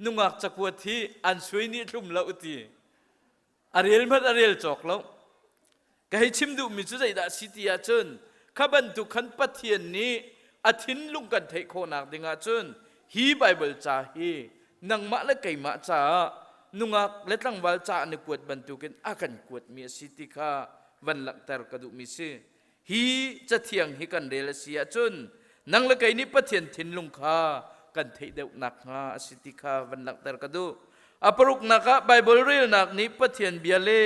nungak cakuat hi an suai nih thlum lo ti. A rel hmanh a rel cawk lo. Ka hei chim duhmi cu zeidah si ti ahcun kha bantuk khan Pathian nih a thinlung kan theih khawhnak ding ahcun hi Baibal ca hi nangmah le keimah caah nungak le tlangval ca an i kuat bantukin a kan kuatmi a si ti kha van langhter ka duhmi si. Hi cathiang hi kan rel a si ahcun nang le kei nih Pathian thinlung kha kan theih deuh nakhnga a si ti kha van langhter ka duh. A paruknak ah Baibal relnak nih Pathian bia le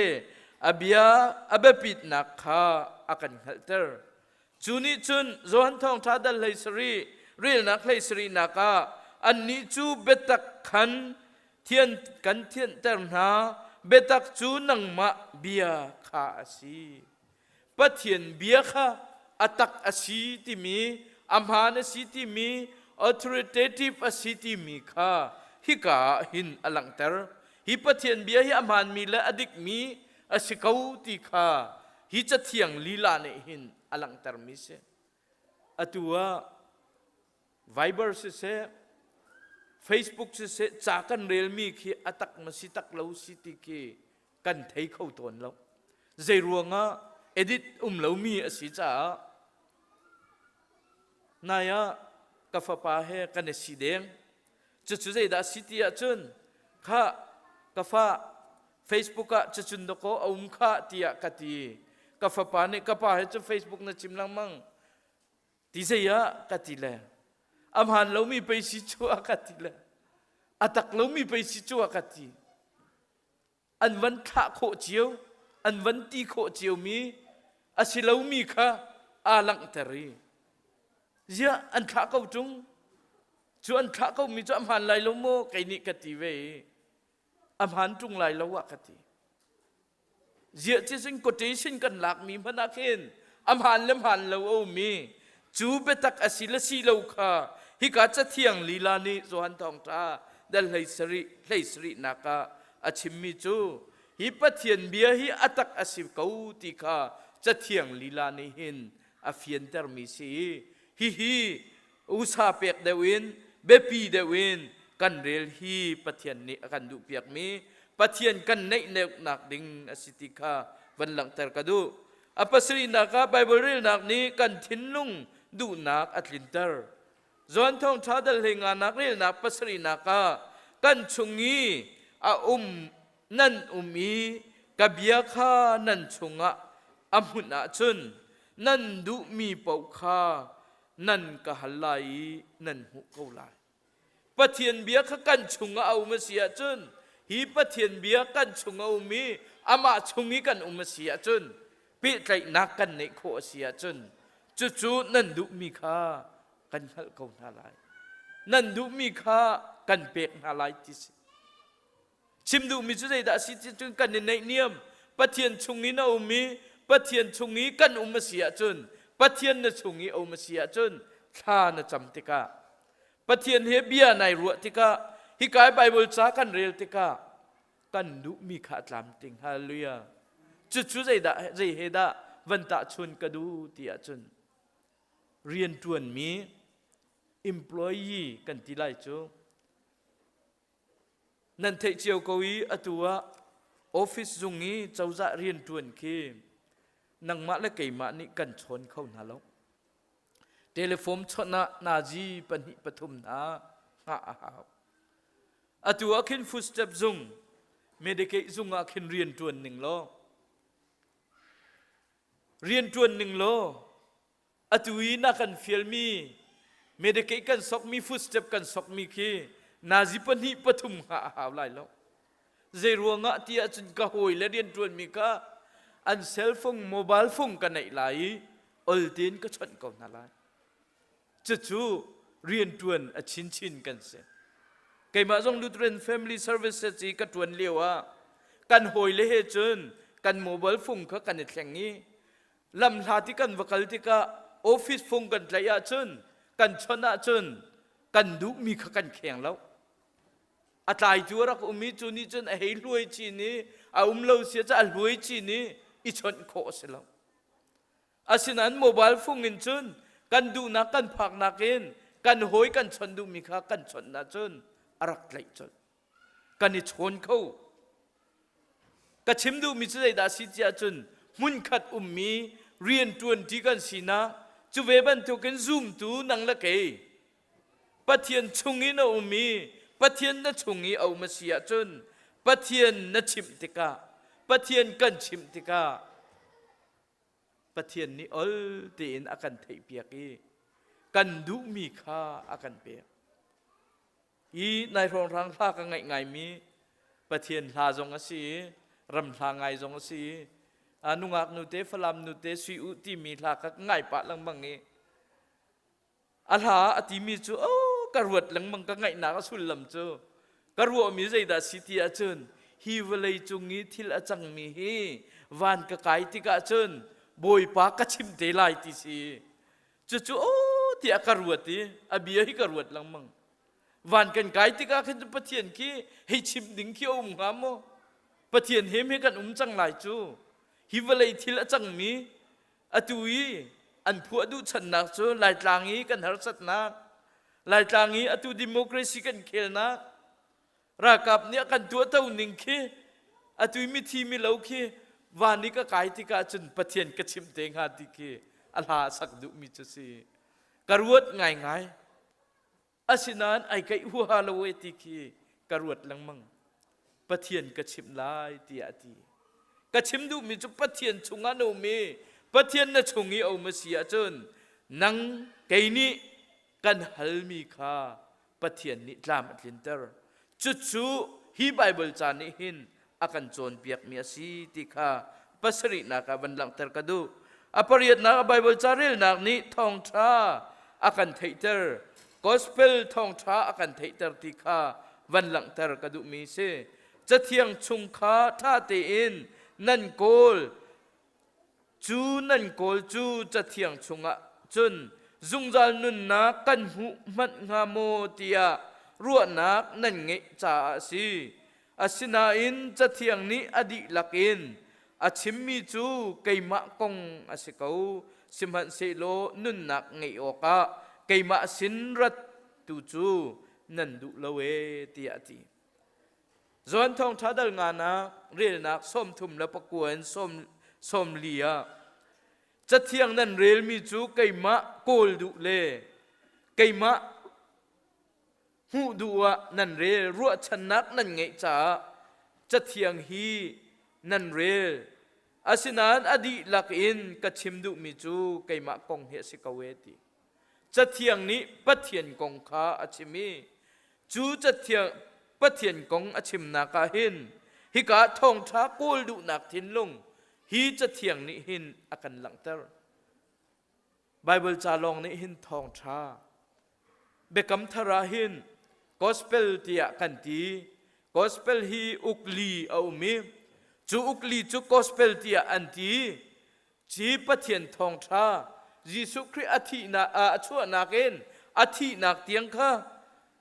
a bia a biapitnak kha a kan hngalhter. Cu nih cun Johan Thawngṭha dal 17 relnak 17nak ah annih cu biatak khan thian kan thianhter hna, biatak cu nangmah bia kha a si. Pathian bia kha a tak a si timi, a hmaan a si timi, authoritative a si timi kha hika ah hin a langhter. Hi Pathian bia hi a hmaanmi le a dikmi a si ko ti kha hi cathiang lila nih hin a langhtermi si. Atu ah Viber siseh, Facebook siseh, ca kan relmi khi a tak ma si tak lo si ti khi kan thei kho tawn lo. Zei ruangah edit um lomi a si caah nai ah ka fapa he kan i si deng. Cucu zeidah si ti ahcun kha ka fa Facebook ah cucun dakaw a um kha tiah ka ti. Ka fapa nih ka pa he cu Facebook na chim lengmang. Ti zei ah ka ti le a hmaan lomi pei si cu a ka ti le a tak lomi pei si cu a ka ti. An van thlah khawh cio, an van ti khawh ciomi a si lomi kha aa langhter i ziah an thlah ko ṭung cu an thlah komi cu a hmaan lai lo maw kei nih ka ti ve i a hmaan ṭung lai lo ah ka ti. Ziah cisin quotation kan lakmi hmanh ah khin a hmaan le hmaan lo a um i cu biatak a si le si lo kha hika cathiang lila nih Johan Thawngṭha dal 17 hlei sarihnak ah a chimmi cu hi Pathian bia hi a tak a si ko ti kha cathiang lila nih hin a fiantermi si i hihi usa pek deuh in biapi deuh in kan rel hi Pathian nih a kan duhpiakmi Pathian kan neih neuhnak ding a si ti kha van langhter ka duh. A pasarihnak ah Baibal relnak nih kan thinlung duhnak a tlinter. Johan Thawngṭha dal hlei-nganak relnak pasarihnak ah kan chung i a um nan um i ka bia kha nan chungah a hmunh ahcun nan duhmi paoh kha nan ka hal lai i nan hmuh ko lai. Pathian bia kha kan chungah a um a si ahcun hi Pathian bia kan chung a um i amah chung i kan um a si ahcun pehtlaihnak kan neih khawh a si ahcun cucu nan duhmi kha kan hngalh ko hna lai. Nan duhmi kha kan pek hna lai ti si. Chim duhmi cu zeidah a si ti cun kan i naihniam. Pathian chung i na um i Pathian chung i kan um a si ahcun Pathian na chung i a um a si ahcun thla na cam tikah Pathian he bia nai ruah tikah hika i Bible ca kan rel tikah kan duhmi kha a tlamtling. Hallelujah. Cucu zeidah zei he dah van tahchun ka duh ti ahcun rianṭuanmi employee kan ti lai cu Nan theih cio ko i atu ah office zung i cozah rianṭuan khi nangmah le keimah nih kan chawn kho hna lo. Telephone chawnh ah nazi pahnih pathum hna hngah a hau. Atu ah khin footstep zung, Medicaid zung ah khin rianṭuan ning law, rianṭuan ning law Atu i na kan fialmi Medicaid kan sokmi footstep kan sokmi khi nazi pahnih pathum hngah a hau lai lo. Zei ruangah ti ahcun ka hawi le rianṭuanmi kha an cell phone mobile phone ka neih lai i ol tein ka chawnh ko hna lai. Cucu rianṭuan a chinchin kan si. Keimah zong Lutheran Family Services i ka ṭuan lio ah kan hawile he cun kan mobile phone kha kan i thleng i lamhlat i kan va kal tikah office fung kan tlaih ahcun kan chawnh ahcun kan duhmi kha kan kheng lo a tlaitu a rak um i cu nih cun a hei hluai chin i a um lo sia cu a hluai chin i i chawnh khawh a si lo. Asinain mobile phone in cun kan duhnak kan phaknak in kan hawi kan chawnh duhmi kha kan chawnh ahcun a rak tlaih colh. Kan i chawn kho. Ka chim duhmi cu zeidah a si tiah cun hmunkhat ummi rianṭuanṭi kan sinak cu ve bantukin zumtu nang le kei Pathian chung i na um i Pathian na chung i a um a si ahcun Pathian na chimh tikah Pathian kan chimh tikah Pathian nih ol tein a kan theihpiak i kan duhmi kha a kan pek. I nai hrawnghrang hla ka ngaih ngaimi Pathian hla zong a si i ram hla ngai zong a si i nungak nute Falam nute sui u timi hla kha ka ngai pah lengmang i A hla a timi cu oh ka ruat lengmang ka ngaihnak a sullam cu ka ruahmi zeidah si ti ahcun hi vawlei cung i thil a cangmi hi van ka kai tikah cun Bawipa ka chimh te lai ti si. Cucu oh tiah ka ruat i a bia hi ka ruat lengmang. Van kan kai tikah khin cu Pathian khi hei chimh ding khi a um hnga maw? Pathian he me kan um cang lai cu. Hi vawlei thil a cangmi Atu i an phuah duh channak cu Laitlang i kan harsatnak, Laitlang i atu democracy kan khelnak, ralkap nih a kan tuahto ning khi atu i mithi milo khi van i ka kai tikah cun Pathian ka chimh te hnga ti khi a hla a sak duhmi cu si. Ka ruat ngaingai. Asinain ai kaih huaha lo e ti khi ka ruat lengmang. Pathian ka chimh lai tiah a ti. Ka chim duhmi cu Pathian chungah na um i Pathian na chung i a um a si ahcun nang kei nih kan halmi kha Pathian nih tlam a tlinter. Cucu hi Baibal ca nih hin a kan cawnpiakmi a si ti kha pasarihnak ah van langhter ka duh. A pariatnak a Baibal ca relnak nih thawngṭha a kan theihter. Gospel thawngṭha a kan theihter ti kha van langhter ka duhmi si. Cathiang chung kha ṭha tein nan kawl Cu nan kawl cu Cathiang chungah cun zungzal nunnak kan hmuh hmanh hnga maw tiah ruahnak nan ngeih caah a si. Asinain Cathiang nih a dihlak in a chimmi cu keimah kong a si ko, sihmanhsehlaw nunnak ngeih awkah keimah sin rat tu cu nan duh lo ee tiah a ti. Johan thawngṭha dal nganak relnak 39 in 40 ah Cathiang nan relmi cu keimah kawl duh le keimah hmuh duh ah nan rel ruahchannak nan ngeih caah Cathiang hi nan rel. Asinain a dihlak in ka chim duhmi cu keimah kong hi a si ko e ti. Cathiang nih Pathian kong kha a chim i Cu Cathiang Pathian kong a chimnak ah hin hika thawngṭha kawl duhnak thinlung hi Cathiang nih hin a kan langhter. Baibal ca lawng nih hin thawngṭha Biakam Thar ah hin gospel tiah kan ti. Gospel hi ukli a um i cu ukli cu gospel tiah an ti. Ci Pathian thawngṭha Jesuh Khrih a thihnak a chuahnak in a thihnak tiang kha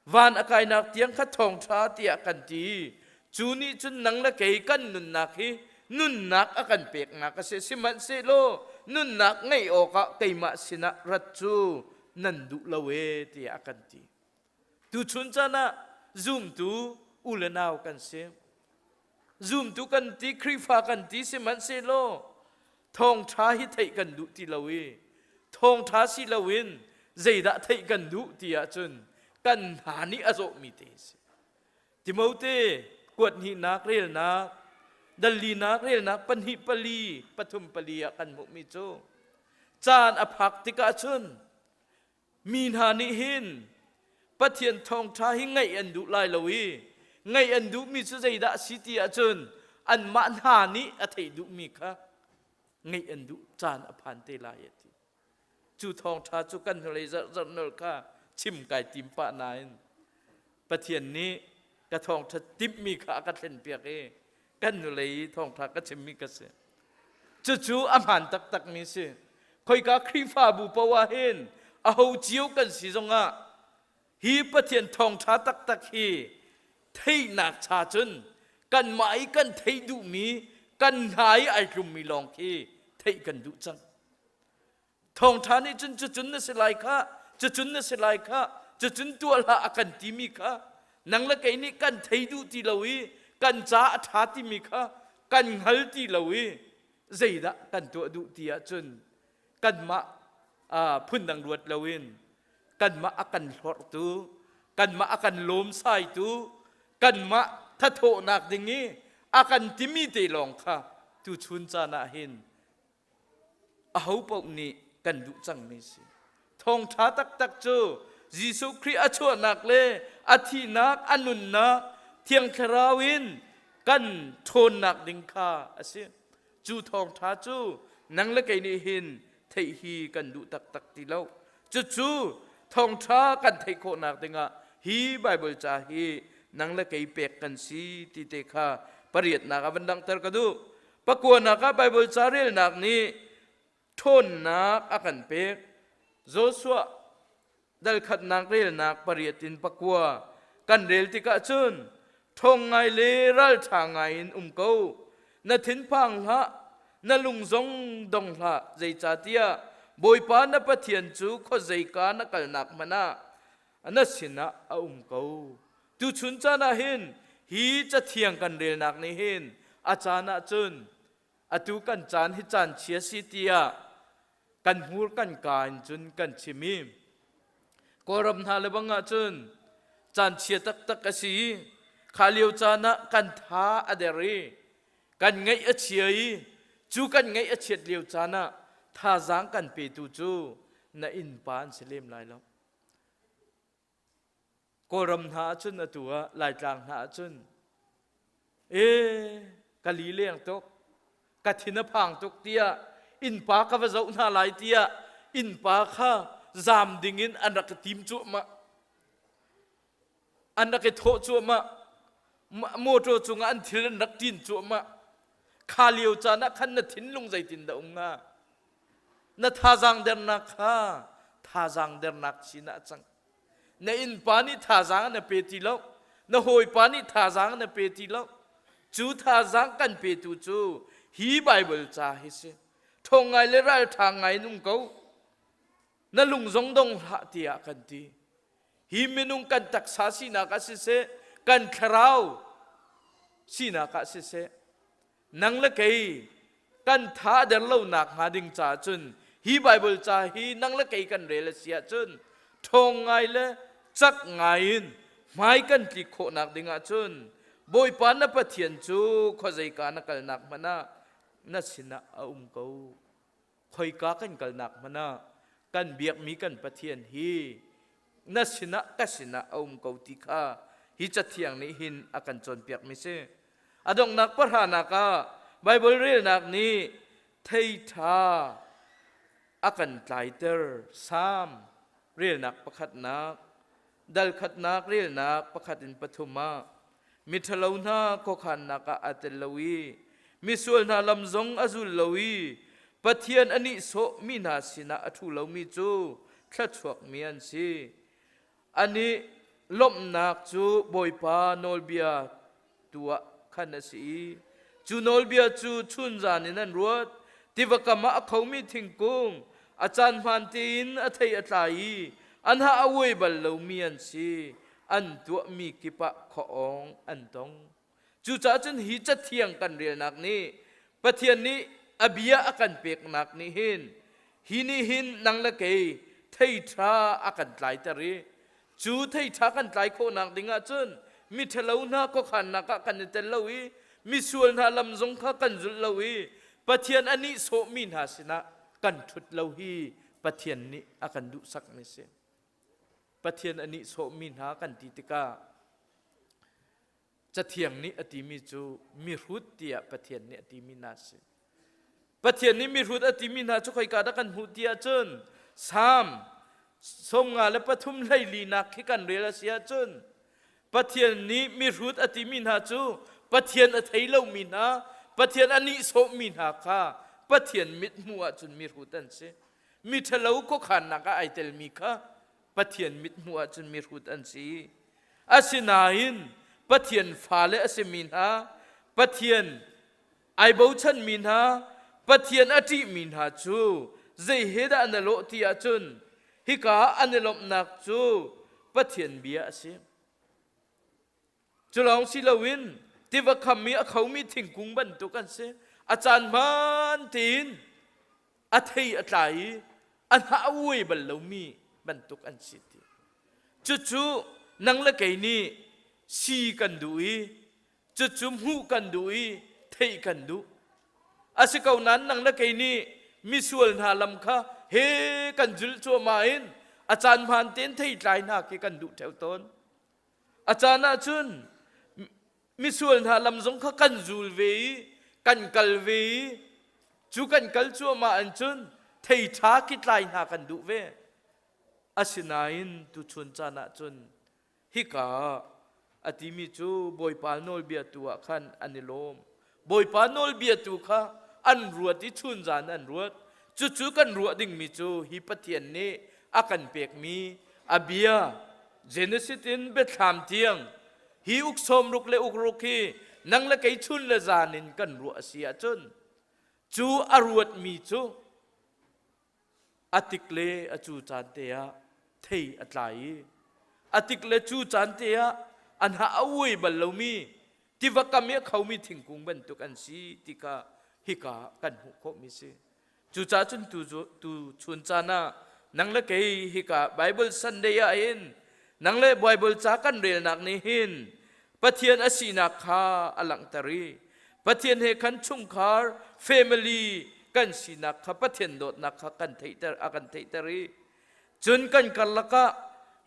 van a kainak tiang kha thawngṭha tiah kan ti. Cu nih cun nang le kei kan nunnak hi nunnak a kan peknak a si. Sihmanhsehlaw nunnak ngeih awkah keimah sinah rat cu nan duh lo ee tiah a kan ti. Tuchun caan ah zumtu u le nau kan si. Zumtu kan ti, Khrihfa kan ti sihmanhsehlaw thawngṭha hi theih kan duh ti lo i thawngṭha si loin zeidah theih kan duh ti ahcun kan hna nih a zawhmi te a si. Timote kuat hnihnak relnak dallinak relnak pahnih pali pathum pali ah kan hmuhmi cu caan a phak tikah cun Mi hna nih hin Pathian thawngṭha hi ngaih an duh lai lo i ngaih an duhmi cu zeidah a si ti ahcun anmah hna nih a theih duhmi kha ngaih an duh caan a phan te lai a ti. Cu thawngṭha cu kan hnulei zarh nolh kha chim kai tim pah nain Pathian nih ka thawngṭha timhmi kha a ka thlenpiak i kan nulei i thawngṭha ka chimmi ka si. Cucu a hmaan taktakmi si. Khoika Khrihfabu paoh ah hin aho cio kan si zongah hi Pathian thawngṭha taktak hi theihnak cha cun kanmah i kan theih duhmi kan hna i ai tlummi lawng khi theih kan duh cang. Thawngṭha nih cun cucun na si lai kha, cucun na si lai kha, cucun tuah hlah a kan timi kha nang le kei nih kan thei duh ti lo i kan ca a ṭha timi kha kan hngal ti lo i zeidah kan tuah duh ti ahcun kanmah phundang ruat loin kanmah a kan hlorhtu, kanmah a kan lawmsaitu, kanmah thathawhnak ding i a kan timi te lawng kha tuchun caan ah hin aho paoh nih kan duh cangmi si. Thawngṭha taktak cu Jesuh Khrih a chuahnak le a thihnak, a nunnak, Thiang Thlarau in kan ṭhawnnak ding kha a si. Cu thawngṭha cu nang le kei nih hin theih hi kan duh taktak ti lo. Cucu thawngṭha kan theih khawhnak dingah hi Baibal ca hi nang le kei pek kan si ti te kha pariatnak a van langhter ka duh. Pakuanak ah Baibal ca relnak nih ṭhawnnak a kan pek. Joshua dal khatnak relnak pariat in pakua kan rel tikah cun ṭhawng ngai le ralṭha ngai in um ko. Na thinphang hlah, na lung zong dong hlah, zeicahtiah Bawipa na Pathian cu khuazeika na kalnak hmanh ah na sinah a um ko. Tuchun caan ah hin hi cathiang kan relnak nih hin a caan ah cun atu kan caan hi caan chia si tiah kan hmur kan ka in cun kan chim i Kawlram hna le bang ah cun caan chia taktak a si i kha lio caan ah kan tha a der i kan ngaih a chia i cu kan ngaih a chiat lio caan ah thazaang kan petu cu na innpa an si lem lai lo. Kawlram hna ahcun atu ah Laitlang hna ahcun e ka li leng tuk ka thin a phang tuk tiah innpa ka va zoh hna lai tiah innpa kha zaam dingin an rak i tim cuahmah an rak i thawh cuahmah motor cungah an thil an rak ṭin cuahmah kha lio caan ah khan na thinlung zeitin dah um hnga na thazaang dernak kha thazaang dernak chin ah a cang Na innpa nih thazaang na pe ti lo. Na hawipa nih thazaang na pe ti lo. Cu thazaang kan petu cu hi Baibal ca hi si. Ṭhawng ngai le ralṭha ngai in um ko. Na lung zong dong hlah tiah kan ti. Hi minung kan taksa sinak ah siseh, kan thlarau sinak ah siseh, nang le kei kan tha a der lonak hnga ding caah cun hi Baibal ca hi nang le kei kan rel a si ahcun ṭhawng ngai le cak ngai in hmai kan tlik khawhnak ding ahcun Bawipa na Pathian cu khuazeika na kalnak hmanh ah na sinah a um ko. Khoika kan kalnak hmanh ah kan biakmi kan Pathian hi na sinah ka sinah a um ko ti kha hi cathiang nih hin a kan cawnpiakmi si. A donghnak pahranak ah Baibal relnak nih thei ṭha a kan tlaiter. Salm relnak pakhatnak, dal khatnak relnak pakhat in pathum ah miṭhalo hna khuakhannak ah aa tel lo i misual hna lam zong a zul lo i Pathian a nihsawh mi hna sinah a ṭhu lomi cu thluachuakmi an si. An i lawmhnak cu Bawipa nawlbia tu ah khan a si i cu nawlbia cu chunzan in an ruat. Tiva kam ah a khomi thingkung a caan hmaan tein a thei a tlai i an ha a uai bal lomi an si. An tuahmi kip ah khuaawng an tong. Cucaah cun hi cathiang kan relnak nih Pathian nih a bia a kan peknak nih hin hi nih hin nang le kei thei ṭha a kan tlaiter i cu thei ṭha kan tlai khawhnak ding ahcun miṭhalo hna khuakhannak ah kan i tel lo i misual hna lam zong kha kan zulh lo i Pathian a nihsawhmi hna sinah kan ṭhut lo hi Pathian nih a kan duhsakmi a si. Pathian a nihsawhmi hna kan ti tikah Cathiang nih a timi cu mihrut tiah Pathian nih a timi hna a si. Pathian nih mihrut a timi hna cu khoika dah kan hmuh ti ahcun Salm 53 hleilinak khi kan rel a si ahcun Pathian nih mihrut a timi hna cu Pathian a thei lomi hna, Pathian a nihsawhmi hna kha Pathian mithmuh ahcun mihrut an si. Miṭhalo khuakhannak ah ai telmi kha Pathian mithmuh ahcun mihrut an si. Asinain Pathian fale a simi hna, Pathian ai bochanmi hna, Pathian a ṭihmi hna cu zei he dah an i lawh ti ahcun hika an i lawmhnak cu Pathian bia a si. Cu lawng si loin tiva kham i a khomi thingkung bantuk an si. A caan hmaan tein a thei a tlai i a hnah a uai bal lomi bantuk an si ti. Cucu nang le kei nih si kan duh i cucu hmuh kan duh i theih kan duh. A si ko nain nang le kei nih misual hna lam kha he kan zulh cuahmah in a caan hmaan tein theitlai hna khi kan duh ṭheo tawn. A caan ahcun misual hna lam zong kha kan zul ve i kan kal ve i cu kan kal cuahmah an cun thei ṭha kitlai hna kan duh ve. Asinain tuchun caan ahcun hika a timi cu Bawipa nawlbia tu ah khan an i lawm. Bawipa nawlbia tu kha an ruat i chunzan an ruat. Cucu kan ruah dingmi cu hi Pathian nih a kan pekmi a bia Genesis in biathlam tiang hi uk sawmruk le uk ruk hi nang le kei chun le zan in kan ruah a si ahcun cu a ruatmi cu a tik le a cu caan te ah thei a tlai i a tik le cu caan te ah an ha a uai bal lomi tiva kam i a khomi thingkung bantuk an si ti kha hika kan hmuh khawhmi si. Cucaah cun tu chun caan ah nang le kei hika Bible Sunday ah hin nang le Bible ca kan relnak nih hin Pathian a sinak kha a langhter i Pathian he khan chungkhar family kan sinak kha Pathian dawtnak kha kan theihter a kan theihter i cun kan karlak ah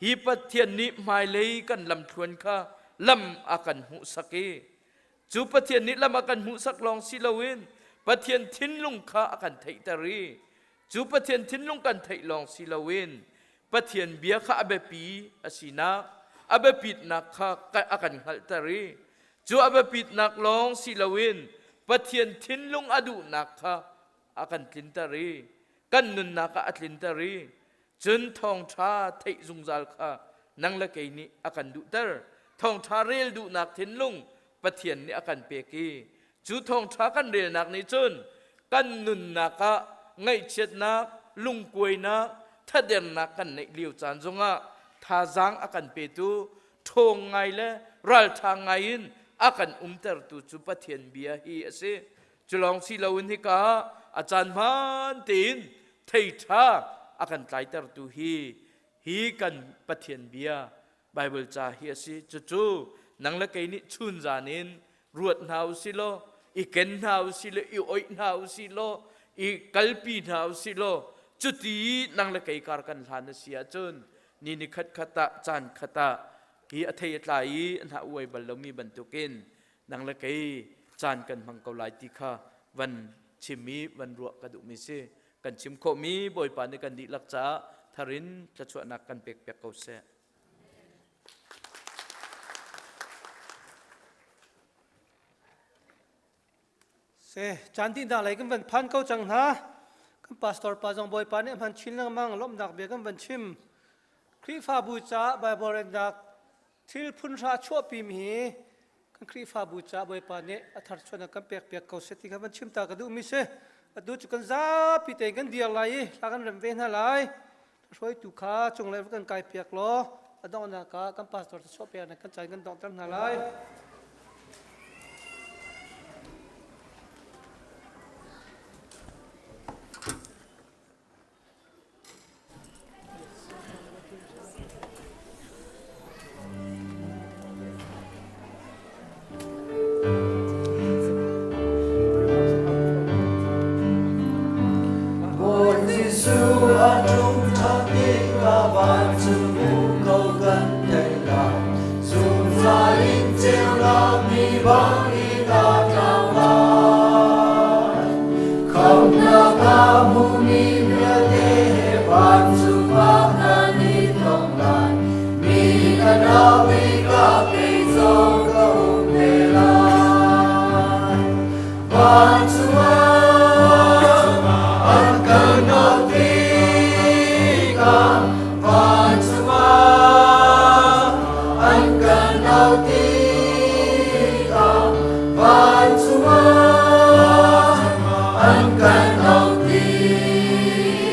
hi Pathian nih hmailei kan lamthluan kha lam a kan hmuhsak i cu Pathian nih lam a kan hmuhsak lawng si loin Pathian thinlung kha a kan theihter i cu Pathian thinlung kan theih lawng si loin Pathian bia kha a biapi a sinak a biapitnak kha a kan hngalhter i cu a biapitnak lawng si loin Pathian thinlung a duhnak kha a kan tlinter i kan nunnak ah a tlinter i cun thawngṭha theih zungzal kha nang le kei nih a kan duhter. Thawngṭha rel duhnak thinlung Pathian nih a kan pek i cu thawngṭha kan relnak nih cun kan nunnak ah ngaihchiatnak, lungkuainak, thadernak kan neih lio caan zongah thazaang a kan petu ṭhawng ngai le ralṭha ngai in a kan umtertu cu Pathian bia hi a si. Cu lawng si loin hika a caan hmaan tein thei ṭha a kan tlaitertu hi hi kan Pathian bia Baibal ca hi a si. Cucu nang le kei nih chunzan in ruat hna u si law, i ken hna u si law, i oih hna u si law, i kalpi hna u si law, cuti nang le kei kar kan hlan a si ahcun ni ni khat khat ah caan khat ah hi a thei a tlai i a hna uai bal lomi bantukin nang le kei caan kan hmang ko lai ti kha van chim i van ruah ka duhmi si. Kan chim khawhmi Bawipa nih kan dihlak caah tharin thluachuahnak kan pek piak ko seh. Se caan dih hna lei kan van phan ko cang hna. Kan pastor pa zong Bawipa nih a hman chin lengmang lawmhnak bia kan van chim. Khrihfabu caah Bible relnak thil phun hra chuahpi mi hi kan Khrihfabu caah Bawipa nih a tharchuahnak kan pek piak ko seh ti kha van chim ta ka duhmi si. Atu cu kan zapi tein kan dir lai i hla kan rem ve hna lai. Hruaitu kha cunglei va kan kai piak law a donghnak ah kan pastor te chuah piak kan caan kan donghter hna lai. Bawi Jesuh a ṭum ṭhan tikah vancung ko kan thei lai. Zungzal in ceunak ni bangin a tlau lai. Khamhnak a hmumi vialte he vancung ah kan i tong lai. Mi kan au i ka kei zong ka um te lai. Vancung ah an kan auh tikah vancung ah an kan auh tikah vancung ah an kan auh tikah.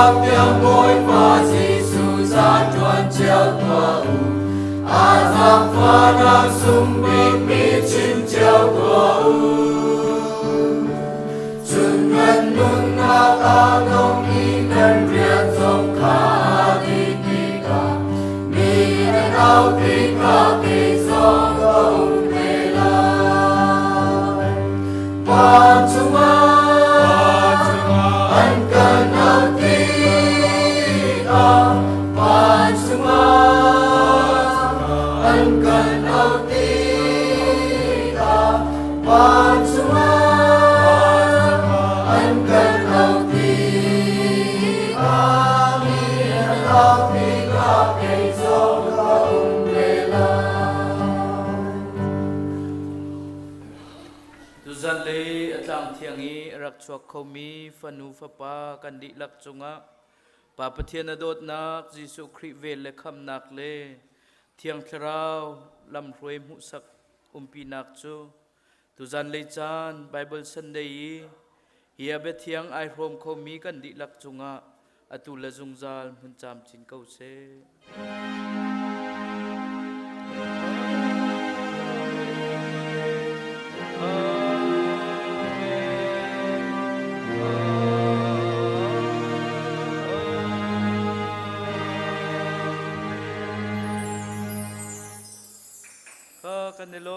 Donghnak tiang Bawipa Jesuh ca ṭuan cio tuah u. A zaangfahnak sung bikmi chim cio tuah u. Cun kan nunnak a dong i kan rian zong kha a dih tikah mi nan auh tikah kei zong ka um ve lai. Vancung ah an kan auh tikah, vancung ah an kan auh tikah, vancung ah an kan auh tikah, mi an auh tikah kei zong ka um ve lai. Tuzanlei a tlang thiang i a rak chuak khomi fanu fapa kan dihlak cungah Pa Pathian a dawtnak, Jesuh Khrih vel le khamnak le Thiang Thlarau lamhruai hmuhsak umpinak cu tuzanlei caan Bible Sunday i hi a biathiang ai hrawm khomi kan dihlak cungah atu le zungzal hmun camcin ko seh. Kha kan i lawm.